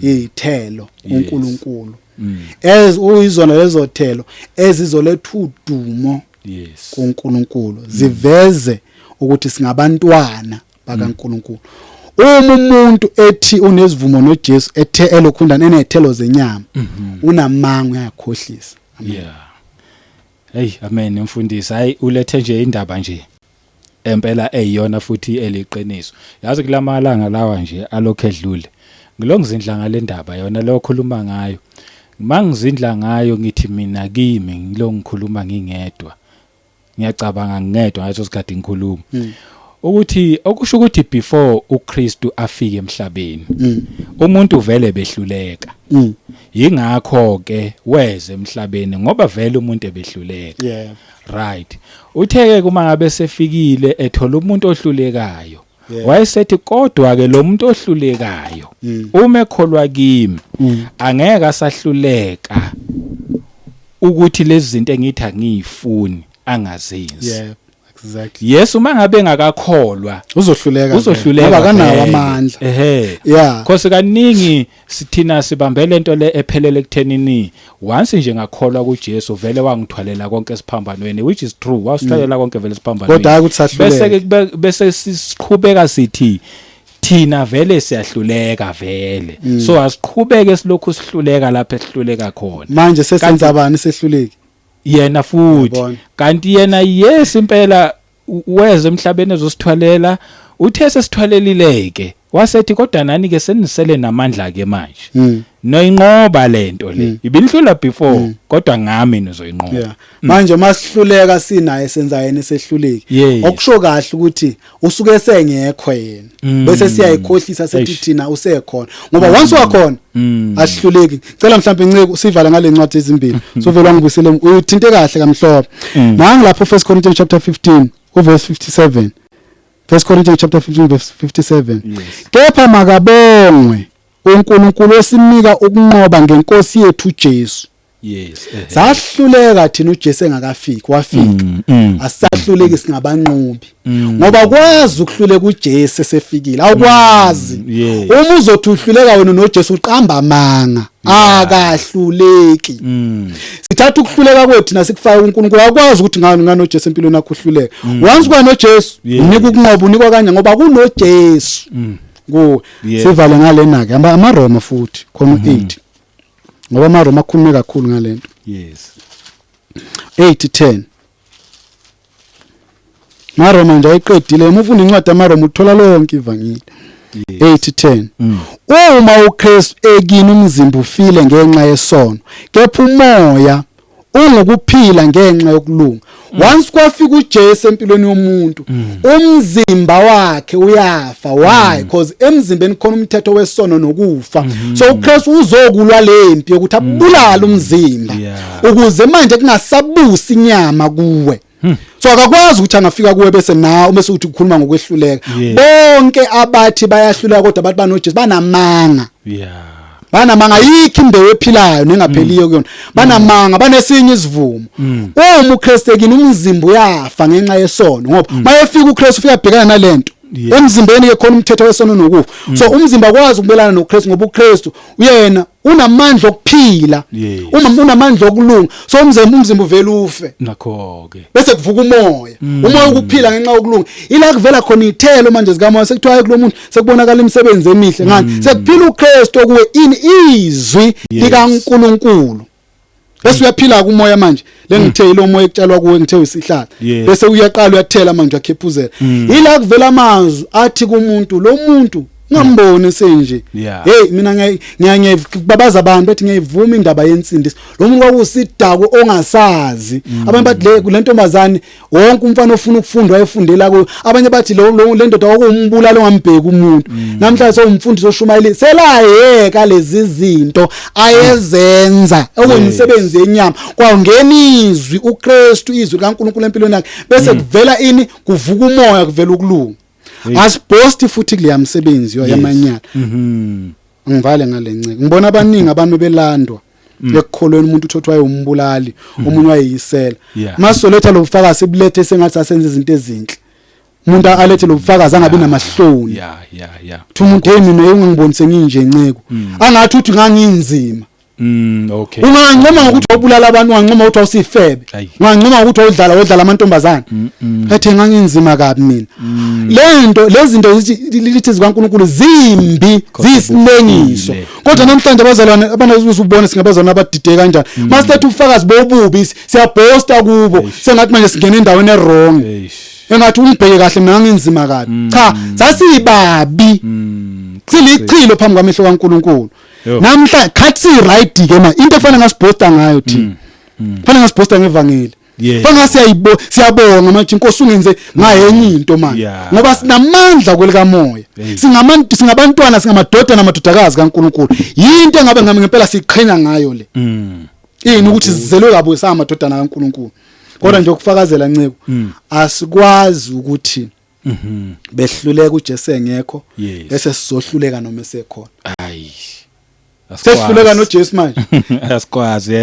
izithelo uNkulunkulu. Ez uyizona lezo thelo ezizoletha udumo kuNkulunkulu, ziveze ukuthi singabantwana bakaNkulunkulu. Uma umuntu ethi unezivumo noJesu ethe elokhundana enethelo zenyama, unamanga, uyakhohlisa. Amen. Hey, amen mfundisi. Hayi, ulethe nje indaba nje empela eyiyona futhi eliqiniso. Yazi kulamalanga lawa nje alokho edlule, ngilongizindla ngale ndaba yona lo khuluma ngayo. Mangizindla ngayo ngithi mina kimi ngilo ngikhuluma ngingedwa. Ngiyacabanga ngingedwa ngaleso sikhathi ngikhuluma. Ukuthi okusho ukuthi before uKristu afike emhlabeni, umuntu vele behluleka. Yingakho ke weze emhlabeni, ngoba vele umuntu ebehluleka. Right. Utheke kuma ngabe sefikile ethola umuntu ohlulekayo. Wayesethi kodwa ke lo muntu ohlulekayo uma ekholwa kimi angeke asahluleka ukuthi lezi zinto engithi angiyifuni angazenzi. Yeah, exactly. Yes, uma ngabe engakakholwa uzohluleka, uzohluleka ngoba akanawo vele. amandla. Ehe. Khosi kaningi sithina sibambele into le ephelele ekuthenini once nje ngakholwa kuJesu vele wangithwalela konke esiphambanweni, which is true, wasithwalela konke vele esiphambanweni. Kodwa hayi ukuthi sahluleka. Bese ke bese siqhubeka sithi thina vele siyahluleka vele. So asiqhubeke silokhu sihluleka lapha esihluleka khona. Manje sesenza bani sehluleki? Yena futhi. Yabona. Kanti yena yes impela weze emhlabeni ezosithwalela, uthe sesithwalelileke wasethi kodwa nani ke senisele namandla ke manje. Noyinqoba lento le. Ibinihlula before kodwa ngami nizoyinqoba. Manje masihluleka sinaye senza yena esehluleki. Okusho kahle ukuthi usuke sengekho yena. Bese siyayikhohlisa sethi thina usekhona. Ngoba once wakhona asihluleki. Cela mhlawumbe inceke sivale ngale ncwadi ezimbili. Sovela ngibusele uthinte kahle kamhlophe. Nangi lapho 1 Corinthians chapter 15 uverse 57. 1 Corinthians chapter 15 verse 57. Kepha makabongwe uNkulunkulu osinika ukunqoba ngenkosi yethu Jesu. Yes. Sahluleka thina uJesu engakafiki, wafika. Asisahluleki singabanqobi. Ngoba kwazi ukuhluleka uJesu esefikile. Awukwazi. Uma uzothi uhluleka wena noJesu uqamba amanga. Akahluleki. Sithatha ukuhluleka kwethu nasikufaka kuNkulunkulu. Awukwazi ukuthi ngani nganoJesu empilweni yakho uhluleka. Once kwanoJesu unika ukunqoba, unikwa kanye ngoba kunoJesu. Kuwe. Sivale ngalena ke amaRoma futhi khona u8. Ngoba amaRoma akhulume kakhulu ngalento. Yes. 8:10. MaRoma nje ayiqedile, uma ufunda incwadi yamaRoma uthola lonke ivangeli. 8:10. Uma uKristu ekini umzimba ufile ngenxa yesono, kepha umoya ungukuphila ngenxa yokulunga. Once kwafika uJesu empilweni yomuntu, umzimba wakhe uyafa. Why? Because emzimbeni khona umthetho wesono nokufa. So uKristu uzokulwa lempi yokuthi abulale umzimba ukuze manje kungasabusi inyama kuwe. So akakwazi ukuthi angafika kuwe bese nawe bese uthi ukhuluma ngokwehluleka. Bonke abathi bayahluleka kodwa bathi banoJesu banamanga. Banamanga, ayikho imbewu ephilayo nengapheliyo kuyona. Banamanga, banesinye isivumo. Uma uKristu ekini umzimba uyafa ngenxa yesono, ngoba mayefika uKristu ufika abhekana nalento. Emzimbeni ke khona umthetho wesono nokufa. So umzimba akwazi ukubelana noKristu ngoba uKristu uyena unamandla okuphila. Uma unamandla okulunga, so umzimba uvela ufe. Nakho ke. Bese kuvuka umoya. Umoya ukuphila ngenxa yokulunga. Ila kuvela khona ithelo manje zikamoya, sekuthiwa kulo muntu sekubonakala imisebenzi emihle ngani? Sekuphila uKristu kuwe ini izwi likaNkuluNkulu. Bese uyaphila kumoya manje. Lengithe ilo moya ekutshalwa kuwe ngithe usihlahla. Bese uyaqala uyathela manje uyakhephuzela. Ila kuvela amazwi athi kumuntu lo muntu Ungamboni senje. Hey, mina ngiyababaza abantu bethi ngiyayivuma indaba yensindiso. Lo muntu kwakusidako ongasazi. Abantu bathi le lentombazane, wonke umfana ofuna ukufunda wayefundela kuyo. Abanye bathi lo le ndoda kwakuwumbulali ongambheki umuntu. Namhlanje sewumfundisi oshumayeli, selayeka lezi zinto ayezenza okuyimisebenzi yenyama, kwangena izwi, uKristu, izwi kaNkulunkulu empilweni yakhe, bese kuvela ini? Kuvuka umoya, kuvela ukulunga. Asiboasti futhi kuleya msebenzi yamanyala. Ngivale ngale nceke, ngibona abaningi abantu belandwa ekukholweni, umuntu uthothi wayewumbulali, omunye wayeyisela. Masoletha lo bufakazi, sibulethe sengathi asenze izinto ezinhle. Umuntu alethe lo bufakazi, angabi namahloni. yeah yeah yeah Uthi umuntu, "Hey, mina ungangiboni senginje, nceko." Angathi uthi nganginzima. Ungancoma ngokuthi wabulala abantu, ungancoma ukuthi awusifebe, ungancoma ngokuthi wawudlala, wedlala amantombazane, ethi nganginzima kabi mina. Lento, lezi zinto zithi lithi zikaNkulunkulu zimbi, ziyisinengiso. Bufile. Kodwa namhlanje abazalwane abanazuza ubone singabazalwane abadide kanjani. Masiletha ubufakazi bobubi, siyaboasta kubo sengathi manje singena endaweni e-wrong. Engathi ungibheke kahle, mina nganginzima kabi. Cha, sasibabi, silichilo phambi kwamehlo kaNkulunkulu. Namhla khathi si right ke ma into efana ngasiboasta ngayo thina, fanele ngasiboasta ngevangeli. Fanele siyayibo, siyabonga manje, inkosi ungenze ngayenye into manje, ngoba sinamandla kwelikamoya. Singabantu, singabantwana, singamadodana namadodakazi kaNkulunkulu. Yinto engabe ngami ngempela siqhenya ngayo le. Ini? Ukuthi sizelwe kabuye, samadodana kaNkulunkulu. Kodwa nje ukufakazela, nceko, asikwazi ukuthi behluleka uJesu engekho, bese sizohluleka noma esekhona. Ayi. Sesihluleka noJesu manje. Asikwazi,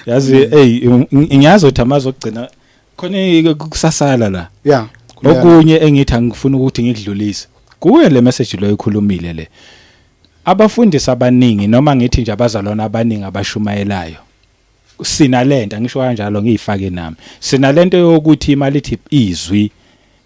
yazi, hey, ngiyazi ukuthi amazwi okugcina khona kusasala la. Okunye engithi angifuni ukuthi ngikudlulise kuye le message lo ikhulumile le, abafundisi abaningi, noma ngithi nje abazalwana abaningi abashumayelayo, sinalento, angisho kanjalo, ngiyifake nami, sinalento yokuthi imali ithi izwi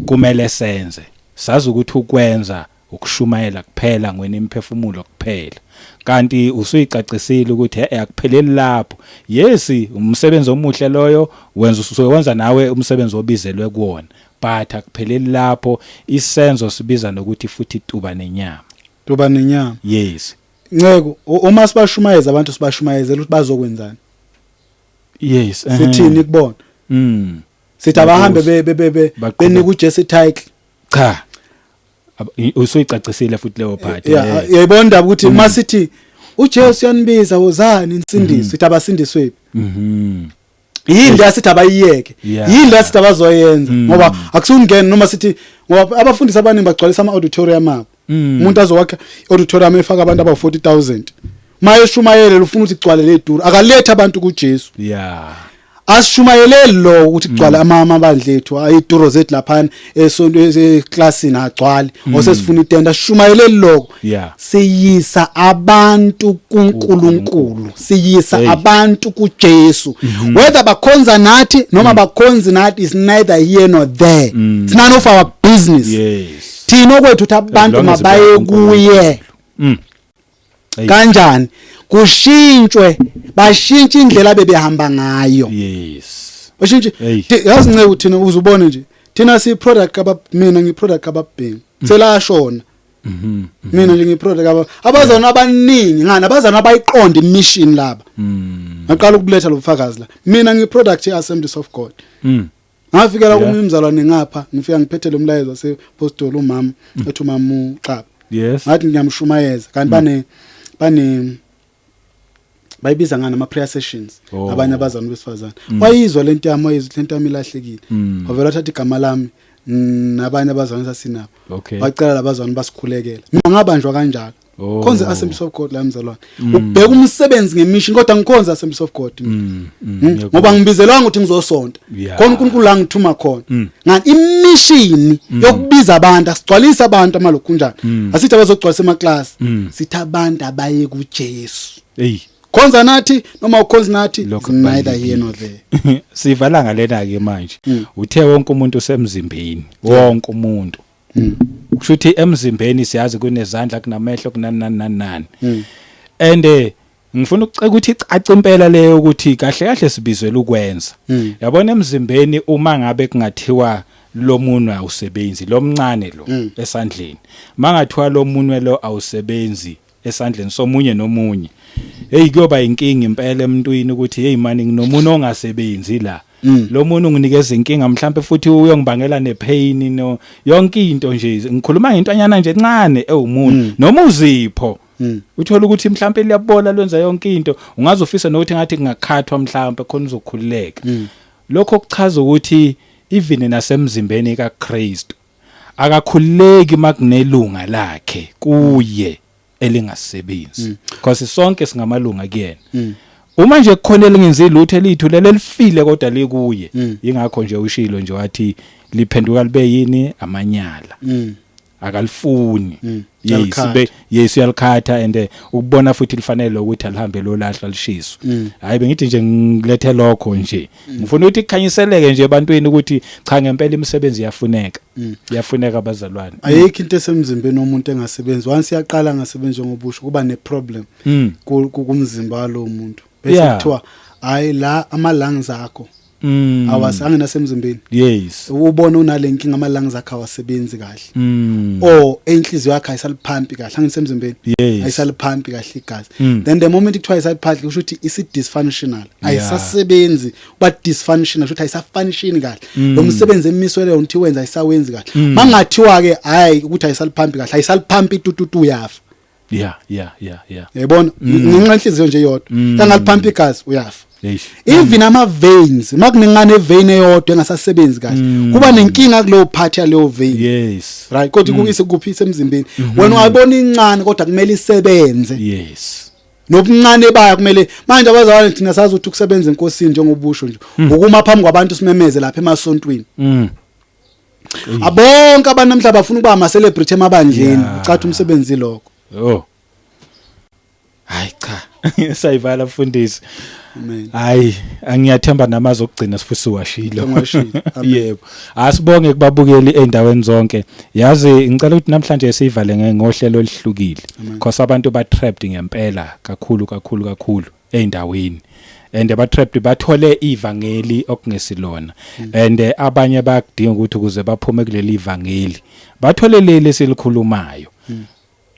kumele senze, sazi ukuthi ukwenza ukushumayela kuphela, ngwena imiphefumulo kuphela, kanti usuyicacisile ukuthi akupheleli lapho. Yes, umsebenzi omuhle loyo wenza, usuwenza nawe umsebenzi obizelwe kuwona, but akupheleli lapho. Isenzo sibiza nokuthi futhi tuba nenyama. Tuba nenyama. Nceko, uma sibashumayeza abantu, sibashumayezela ukuthi bazokwenzani? Sithini kubona? Sithi abahambe be benika uJesu title? Cha, usuyicacisile futhi leyo part. Yeah, uyayibona indaba ukuthi uma sithi uJesu uyanibiza, wozani insindiso, sithi abasindiswe? Yini le asithi abayiyeke? Yini le asithi abazoyenza? Ngoba akusungena noma sithi, ngoba abafundisi abaningi bagcwalisa ama auditorium abo. Umuntu azowakha auditorium efaka abantu abawu 40,000, mayeshumayele ufuna ukuthi kugcwale le duru, akalethe abantu kuJesu. Asishumayeleli lo ukuthi kugcwale amabandla ethu, ayituro zethu laphana esonto, eclassini agcwale, osesifuna itenda. Asishumayeleli lokho. Siyisa abantu kuNkulunkulu, siyisa abantu kuJesu. Whether bakhonza nathi noma bakhonzi nathi is neither here nor there, it's none of our business. Thina okwethu ukuthi abantu As long as mabaye baya kuye. Hey. Kanjani? Kushintshwe, bashintshe indlela bebehamba ngayo. Bashintshe. Hey. Yazi nceke, thina uzubone nje, thina si product kaba, mina ngi product kababhengu, selashona. Mina nje ngi product kaba, abazalwane abaningi ngani, abazalwane abayiqonda imission laba. Ngaqala ukuletha lo bufakazi la, mina ngi product ye Assemblies of God. Ngafikela komunye umzalwane ngapha, ngifika ngiphethe lo mlayezo wasepostoli, umama ethi umama uXaba. Ngathi ngiyamshumayeza, kanti bane bayibiza ngani, ama prayer sessions. Abanye abazalwane besifazane wayizwa lento yami, wayizwa lento yami ilahlekile. Wavela wathatha igama lami nabanye abazalwane sasinabo. Wacela labazalwane basikhulekela, mina ngabanjwa kanjalo. Khonze Assemblies of God la, mzalwane, ubheka umsebenzi ngemission, kodwa ngikhonza Assemblies of God mina. Ngoba ngibizelwanga ukuthi ngizosonta. Khona uNkulunkulu la ngithuma khona. Ngani? Imission yokubiza abantu, asigcwalise abantu amalokhunjana, asithi abazogcwalisa emaklasi, sithi abantu abaye kuJesu. Khonza nathi noma ukhonza nathi Lokho is neither here nor there. Sivala ngalena ke manje. Uthe wonke umuntu usemzimbeni, wonke umuntu. Kusho ukuthi emzimbeni siyazi kunezandla, kunamehlo, kunani nani nani nani. And ngifuna ukuceka ukuthi icace impela leyo ukuthi kahle kahle sibizwela ukwenza. Yabona, emzimbeni uma ngabe kungathiwa Lo munwe awusebenzi, lo mncane lo esandleni. Mangathiwa lo munwe lo awusebenzi esandleni somunye nomunye, hey, kuyoba inkinga impela emntwini ukuthi, hey mani, nginomunwe ongasebenzi la. Lo muntu unginikeza inkinga, mhlambe futhi uyongibangela nepain, no yonke into nje. Ngikhuluma ngentwanyana nje encane ewumuntu noma uzipho. Uthola ukuthi mhlambe liyabola, lwenza yonke into, ungaze ufise nokuthi ngathi kungakhathwa mhlambe khona uzokhululeka. Lokho kuchaza ukuthi even nasemzimbeni kaKristu akakhululeki makunelunga lakhe kuye elingasebenzi, because sonke singamalunga kuyena. Uma nje kukhona elingenzi lutho, elithulele, elifile, kodwa likuye. Ingakho nje ushilo nje wathi liphenduka libe yini? Amanyala. Akalifuni. Yes. Uyalikhatha. Yes, uyalikhatha and ukubona futhi lifanele ukuthi alihambe lolahlwa, lishiswe. Hayi, bengithi nje ngilethe lokho nje, ngifuna ukuthi kukhanyiseleke nje ebantwini ukuthi cha, ngempela imisebenzi iyafuneka, iyafuneka abazalwane. Ayikho into esemzimbeni womuntu engasebenzi. Once yaqala ngasebenzi, njengobusho, kuba neproblem kumzimba walowo muntu, bese kuthiwa hayi, la ama lungs akho awasangenasemzimbeni. Ubona unale nkinga, ama lungs akho awasebenzi kahle or inhliziyo yakhe ayisaliphumpi kahle, angisemzimbeni, ayisaliphumpi kahle igazi. Then the moment kuthiwa ayisaliphumpi, kusho ukuthi isi dysfunctional, ayisasebenzi. Kuba dysfunctional kusho ukuthi ayisafunction kahle lo msebenzi emiswele yona ukuthi wenza, ayisawenzi kahle. Mangathiwa ke hayi ukuthi ayisaliphumpi kahle, ayisaliphumpi tututu, uyafa. Yayibona, ngenxa inhliziyo nje yodwa yangaliphampi igazi, uyafa. Even ama veins, makunengane vein eyodwa engasasebenzi kahle, kuba nenkinga kuleyo part yaleyo vein. Right, kodwa kuyise kuphi semzimbeni wena ungayibona incane, kodwa kumele isebenze. Nobuncane bayo kumele. Manje abazalwane, thina sazi ukuthi ukusebenza enkosini, njengobusho nje, ukuma phambi kwabantu simemeze lapha emasontweni. Abonke abantu namhla bafuna ukuba ama celebrity emabandleni. Ucathi umsebenzi lokho. Oh. Hayi cha. Sayivala, mfundisi. Amen. Hayi, angiyathemba namazwi okugcina sifuthi washilo. Ngiwashilo. Amen. Yebo. Asibonge kubabukeli endaweni zonke. Yazi ngicela ukuthi namhlanje siyivale ngohlelo olihlukile. Because abantu ba trapped ngempela kakhulu kakhulu kakhulu eindaweni. And ba trapped, bathole ivangeli okungesilona. And abanye bayakudinga ukuthi ukuze baphume kuleli ivangeli, bathole leli esilikhulumayo.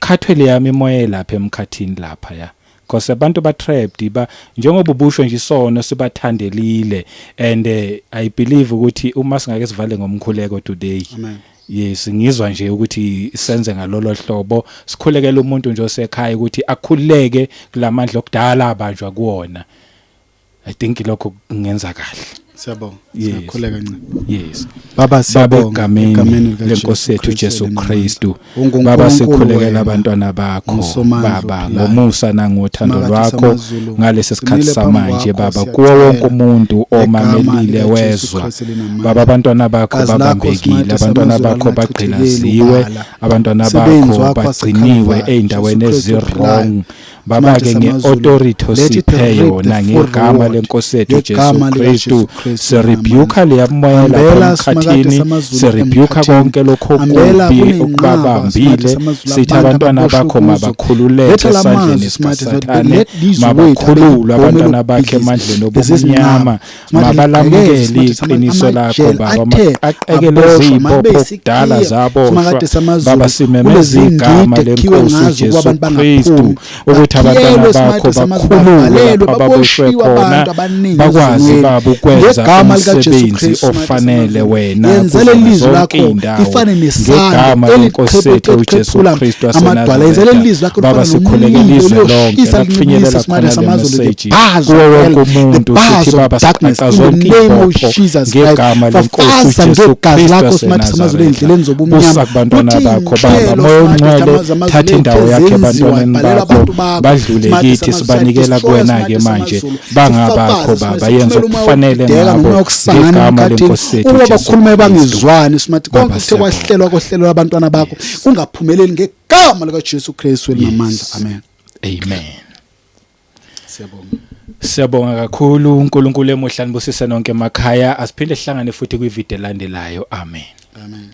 Khathwe leyami imoya lapha emkhathini lapha ya. Because abantu ba trapped ba njengoba ubusho nje, isono sibathandelile and I believe ukuthi uma singake sivale ngomkhuleko today. Amen. Yes, ngizwa nje ukuthi senze ngalolo hlobo, sikhulekele umuntu nje osekhaya ukuthi akhululeke kulamandla okudala abanjwa kuwona. I think lokho kungenza kahle. Siyabonga. Yes. Siyakhuleka ncane. Yes. Baba, Baba, siyabonga egameni likaJesu lenkosi yethu Kristu Jesu elinamandla. Kristu. UnguNkulunkulu Baba, sikhulekela wena, abantwana bakho, nguSomandla Baba, ophilayo. ngomusa nangothando Simakade lwakho samaZulu, ngalesi sikhathi simile phambi samanje, kwakho, Baba, kuwo wonke siyacela umuntu ngegama omamelile likaJesu wezwa. Kristu elinamandla. Baba, abantwana bakho Gazi lakho, babambekile, Simakade abantwana samaZulu, bakho alingachithekeli bagqilaziwe, ubala. abantwana Umsebenzi bakho wakho bagciniwe waseKhalvari, ey'ndaweni Jesu Kristu ezi-wrong. ophilayo. Baba ke, Simakade samaZulu, nge-authority let it osiphe reap the yona full ngegama reward lenkosi yethu Jesu ngegama likaJesu Kristu, Kristu sirebuka leya moya lapha Hambela, Simakade emkhathini, samaZulu, sirebuka emkhathini. konke lokho Hambela okubi kuney'nqaba, okubabambile. Simakade samaZulu, Sithi abantu abantwana ababoshwe bakho kuzo. mabakhululeke Letha la esandleni mazwi, Simakade, sikaSathane, let these words mabakhululwe abe abantwana bakhe yibhomu emandleni lezi obumnyama, zinqaba. Simakade, mabalamukele ligqekeze, iqiniso Simakade, lakho, amajele Baba, athe maqaqekele aboshwa, izibopho mabe kudala yisikhiya. zaboshwa. Simakade samaZulu, Baba, simemeza kulezi igama ngidi ekukhiwe lenkosi ngazo uJesu ukuba abantu Kristu bangaphumi. ukuthi abantwana Bakhiyelwe, bakho Simakade samaZulu, bakhululwe bavalelwe, lapha ababoshwe baboshiwe khona, abantu abaningi bakwazi, ezonweni. Baba, ukwenza Ngegama likaJesu umsebenzi Kristu, Simakade ofanele samaZulu. wena Yenzela kuzona ilizwi zonke lakho iy'ndawo. lifane nesando Ngegama lenkosi yethu uJesu eliqhephula Kristu amadwala. Yenzela waseNazaretha, ilizwi lakho Baba, lifane sikhulekela nomlilo izwe lonke liyoshisa, lakufinyelela lincibilise, Simakade khona le samaZulu, the message bars kuwo of wonke hell, the umuntu. bars Sithi of Baba, darkness, siqaqa in the zonke name of iy'bopho Jesus Christ. ngegama lenkosi Fafaza uJesu ngegazi Kristu lakho, Simakade samaZulu, waseNazaretha. ey'ndleleni zobumnyama. Busa kubantwana Kuthi bakho, Baba, iy'nhlelo, Moya Simakade oNgcwele, samaZulu, thatha indawo yakhe ezenziwa, ebantwaneni ibhalelwa bakho, abantu bakho. badlule Simakade kithi, samaZulu, sibanikela siyadestroya, kuwena-ke Simakade manje, samaZulu. bangabakho, Sifafaze, Baba, Simakade, yenza sithumele umoya okufanele wokudideka ngabo nomoya wokusangana ngegama emkhathini, lenkosi yethu ukuba uJesu bakhulume Kristu. bangezwani, Simakade. Baba, Konke kuthe siyabonga. kwahlelwa kohlelwa abantwana bakho kungaphumeleli ngegama likaJesu Kristu elinamandla. Yes. Amen. Amen. Siyabonga. Siyabonga kakhulu. uNkulunkulu emuhla nibusise nonke emakhaya. Asiphinde sihlangane futhi kwivideo elandelayo. Amen. Amen.